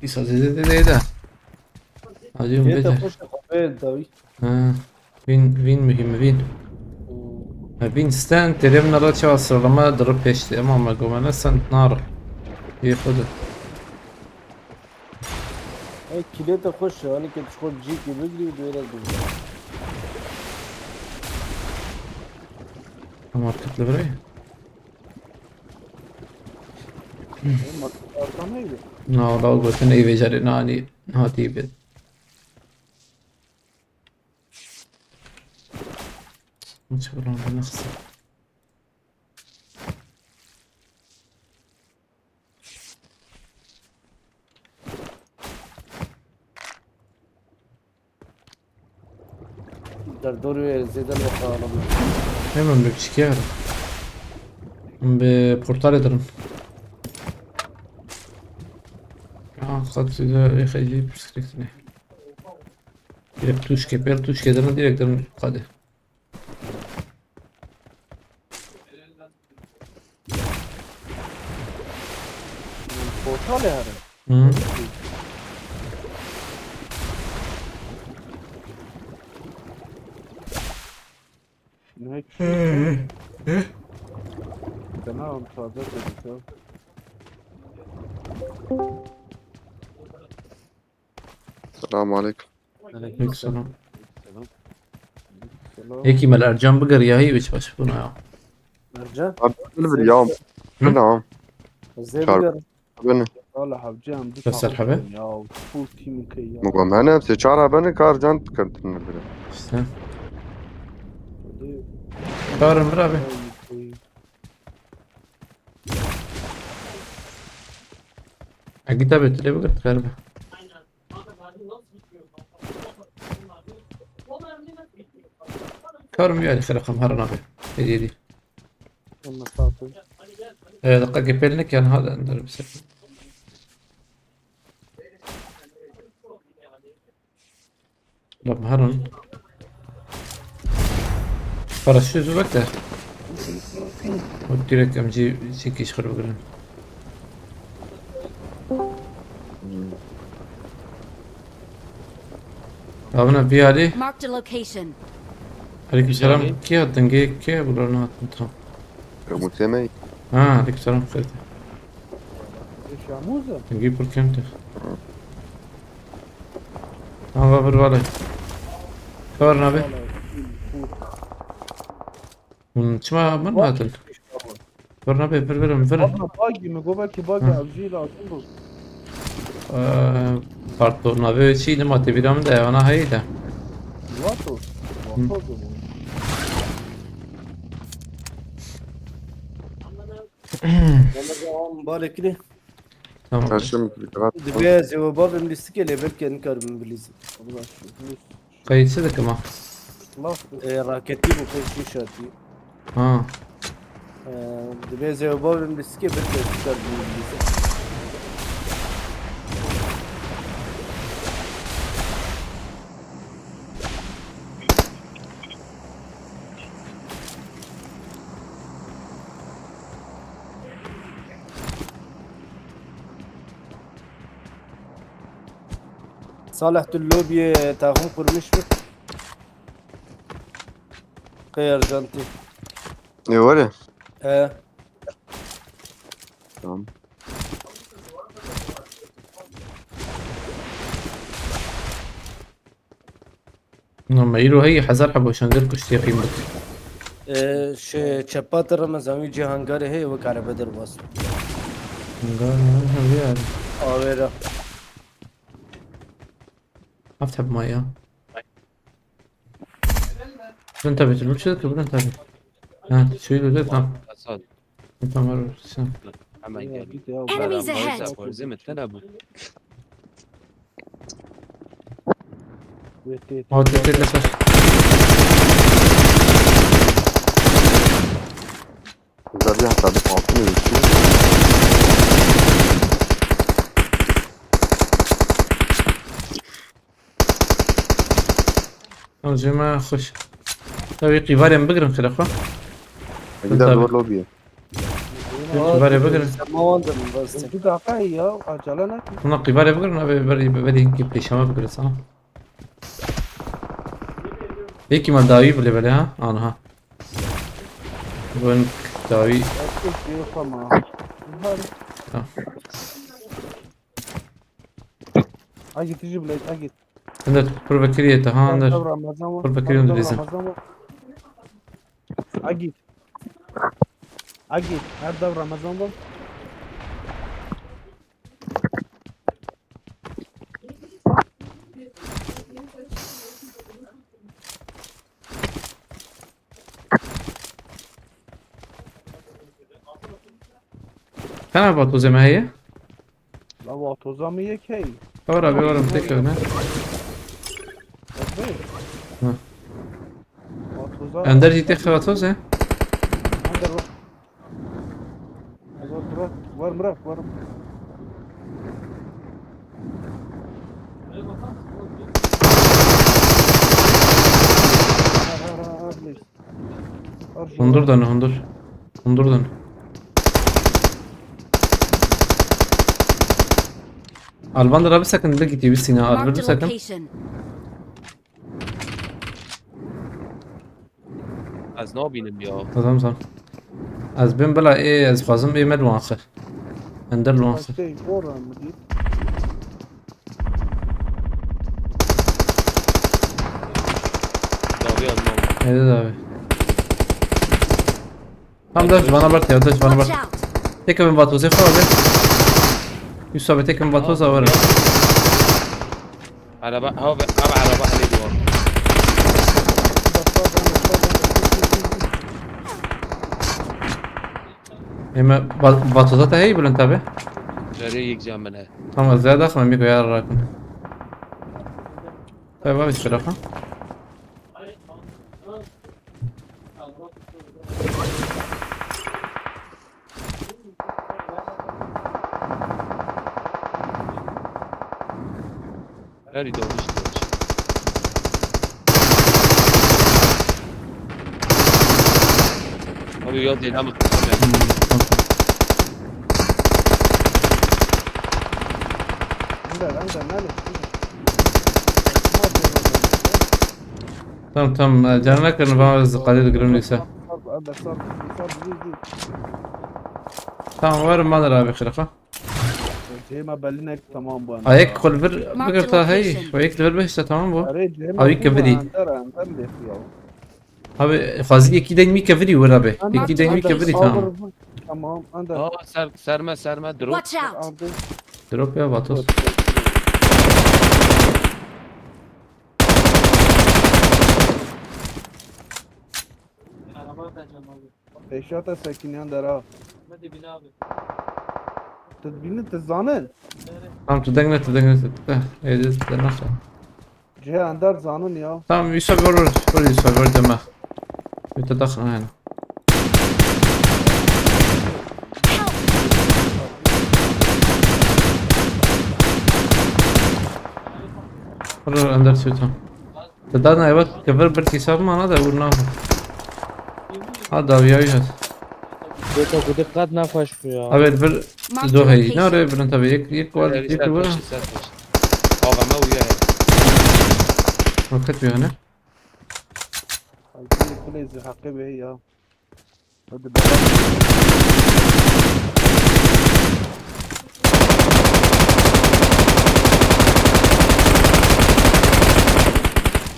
Îsa zêde zêde de. Hadi yum. Yete becer. Xweş e, xwe bê dawî. Ha. Vîn, vîn muhîm, vîn. Hmm. Ha, vîn stand, terê min re çawa sıralama diri pêş de, ama me gomene stand nare. Yê xwe de. Hey, kîlê te xweş e, hani ke tu xwe cîkî bigirî û dûyê re bigirî. Market li vir e? Hey, market artan neydi? Na, wala gotin ê vecerê nanî hatî bi. Hiç buranın nasıl? Derdorê zêde li xwe alim. Hemen bir piçik yer. Bir portal ederim. Aa, kat size E H C perspektifini. Direkt tuşke, per tuşke ederim, direkt ederim. Hadi. Portal yani. Hı. Ne? Hı. Tamam, taze dedik ya. Selamun aleyküm. Aleyküm selam. Selam. Êkî me li Ercan bigeriya hî biç baş bûna ya. Ercan? Abi, ne bir ya? Hı? Ne ya? Zê Çar- bigerin. Beni. Valla hevce em du Nasıl tane hebe? Ya, full team ke ya. Mugo, ben hepsi çar beni kar can tıkırtın bile. İşte. Hadi. Çağırın bir abi. Ay, ay. Egî tabi tu lê bigir dikar be. Karim yani xêr xam herin abi. Hediye değil. Ama sağ ol. Ee, dakika gepelini ki yani hadi ender bir şey. La herin. Paraşüt bak da. O direkt M C sekiz xırı bugün. Abine bir hali. Marked a location. Aleyküm selam. Ki hattın ge ki bularını hattın tam. Umut yemeği. Ha, aleyküm selam. Şamuza. Dengê pir kêm tê. Aha, bir vale. Kar nabe. Hûn çima min hatin? Kar nabe, bir verin, verin. Abla, bagî mi go, belkî bagî Hı. ev jî lazim bû. Ee, Parto nabe çi, nema tê bîra min de, ana heyî de. Vato. Hı. Vato. Valla devam, barekli. Tamam. Karşım bir rahat. Dibê ez ê we bavêm lîstikê lê belkî nikarim bilîzim. Abla şu, şu. Kayıt çi dikim ha? Laf. E, raketî bû, pêşî şatî. Ha. E, dibê ez ê we bavêm lîstikê belkî ez nikarim bilîzim. Salih, tu lobiyê taxim kurmiş bî. Qey Arjantin. E, were. He. Tamam. No, me îro heyî hezar hebo şengir kuştî qîm bik. Ee, şey, çepa te Remezan, wî cê hangarê heye, wek erebe derbas. Hangar, ha, ha, vê yani. Avêra. Heft heb maye ya. Bülent abi, dur, bir şey yok, Bülent abi. Ha, şöyle de tam. Esad. Tamam, sen. Hemen Ya, gel. Enemies ahead. Barisa, Forzê mi tena bu? Wê tê, tê. Hadi, tê, tê, tê. Güzel bir hata, bir altın ölçü. Ew jê me xweş. Ew ê qîvarên bigirin xêra xwe. Bir daha Tabii. Doğru lobiye. Qîvarê bigirin. Sema wan de min bes. Du dakika ya, acele nekin. Hûna qîvarê bigirin, ev ê berî, berî hinkî pêşeme bigirin sana. Yekî me dawî bilê belê ha? Aniha. Bin dawî. Yok, yok, yok ama. Tamam. Agit, tiji bile, agit. Ender, pir vekirî ye te, ha, Ender. Her dev Ramazan var. Pir vekirî Her dev dibêzin. Ramazan var. Agit. Agit, her dev Ramazan var. Kana vatozê me heye? La vatozê me yek heye. Ora, bir orum tek öne. Tabii. Hı. Vatoza. Ender jî tê xevatozê? Ender bak. Bak, bak, var, bırak, var. Hundur dönü, hundur. Hundur dönü. Alban da abi sakın da gidiyor bir sina. Alban da sakın. Ez nabînim ya. Tamam, tamam. Ez bin bila ê, ez xwazim ê me li wan xir. Ender li wan xir. Şey, oradan mı diyeyim? Davi ez nabînim. Hede davi. Tam da civana ber ya, da civana ber. Watch out! Tek bin vatozê xwe abi. Yusuf abi tek bin vatoz abi. Araba, ha, ve, abi araba hele diyor. Eme va-, vatoza te heye Bülent abi? Jere yek camine. Tamam, ziyade xme mi koyar rakın. Tabii abi, şöyle ha. Her yerde olmuş işte. Abi ya değil ama. Hmm, tamam. Ender, Ender, nerede? Tamam, tamam, e, canına kırın, bana hızlı kalede girin ise. Tamam, varım, bana abi kırık ha. Cihê me belî nek tamam bû. A yek xwe li vir Marked bigirta hey, location. Xwe yek li vir bihişte tamam bû. Erê, cihê me Abi bû kevirî. Ender, ender lêxi ya. Abi xwazî yekî deyn mî kevirî wira be. Ender, Yekî deyn mî ender, kevirî tamam. Tamam, ender. Aa, ser, serme, serme, drop. Watch out! Ardê. Drop ya Vatos. Pêşa te sekiniyan dera. Tu dibînin, tu zanin. Tamam, tu deng ne, tu deng ne, tu. Eh, êdî, tu deng ne. Cihê ender zanin ya. Tamam, Yusuf gör, gör Yusuf gör deme. Bir de dakın yani. Dur, ender tutam. Te da naybat, kevir bir kîsa mana da vur na. Ha, dawiya wî hat. Beta ku diqet nexweş bû ya. Abi bir Marked do hey. Ne location. Oraya birin tabi. Yek, yek var, Ser, yek ser var. Taşı, ser taşı. A V M uya he. Roket bir yana. Ay, bir kule zihakı be ya. Hadi be.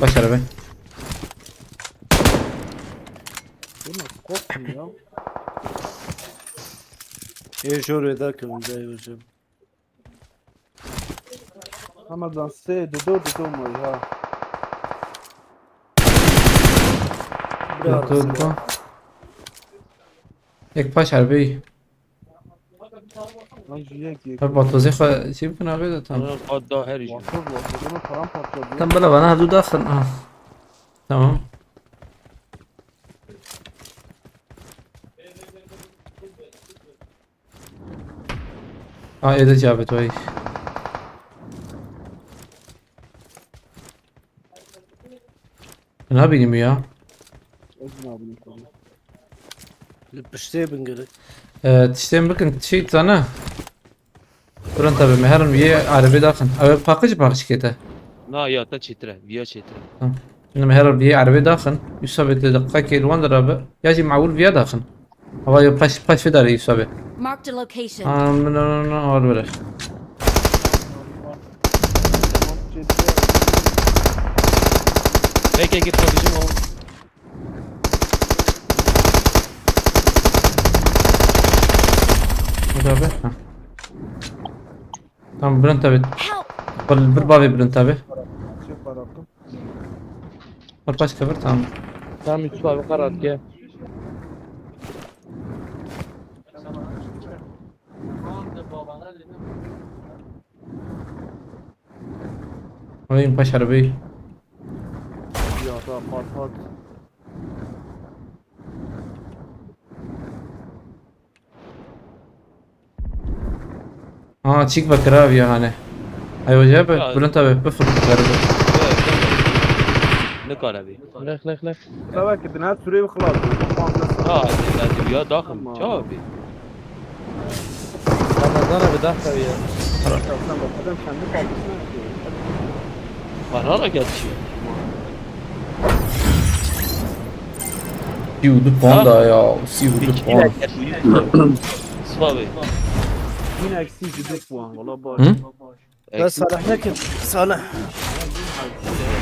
Baş araba. Bu nasıl korktum ya? Ê jor êda kirin, dayê hocam. Ramazan sê, dido, dido moy ha. Bira Dur, dur, Ramazan. Dur. Ek paş harbi. Lan jiyek yek. Her batozê xwe şey bikin abi de tamam. Aa, da her jî. Wato, wato, bunu paramparça ediyor. Tam bela bana hadu daxin. Ah. Tamam. Aa, êdî cavê to yî. Nabînim ya. Ez nabînim tabii. Li piştê bin gerek. Ee, tiştên bikin, çi zane? Buran tabii, me herin viyê arabê daxin. Ew paqij paqij kete. Na ya, te çêtir e, viya çêtir e. Tamam. Şimdi me herin viyê arabê daxin. Yusuf abi de dakika kê li wan dirabe. Ya jî mawul viya daxin. Hava yo paş, paş fedar Yusuf abi. Marked a location. Aa, no, no, no, no, var böyle. Peki, git bakayım o. Burada abi. Ha. Tamam, bilind tabi. Help! Bir, bir bavi bilind tabi. Çek bana. Dur, paş kıvır, tamam. Tamam, Yusuf abi, karar gel. Alayım paş arabayı. Ya da pat pat. Aa, çik bak abi ya hani. Ay hoca bak, Ya. Bülent abi, bıfır. Ne kadar abi? Lek, lek, lek. Sabah ki dina süreyi xılas. Ha, lazım ya, dakım. Tamam. Çabuk abi. Ramazan abi, dakika ya. Sen bak, adam kendi kaldırsa. Para da geçiyor. Sî û du puan da ya, sî û du puan. Sıfa Bey. Yine eksi yüz puan, valla baş. Hı? Ya Salih ne ki? Salih.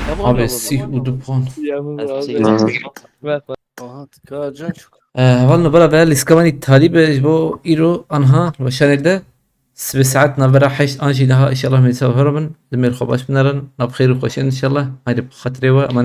Tamam, abi, tamam. Sî û du puan. Aha, tika can çok. Ee, hevalno, bira, vê lîskevanî talî be ji bo îro anha li şanê de. Sibê saet navbera heşt an jî niha, înşallah, me sewher bin. Li mêr xwe baş binerin. Nav xêr û xweşin, înşallah. Haydi, bi xatirê we, emanet.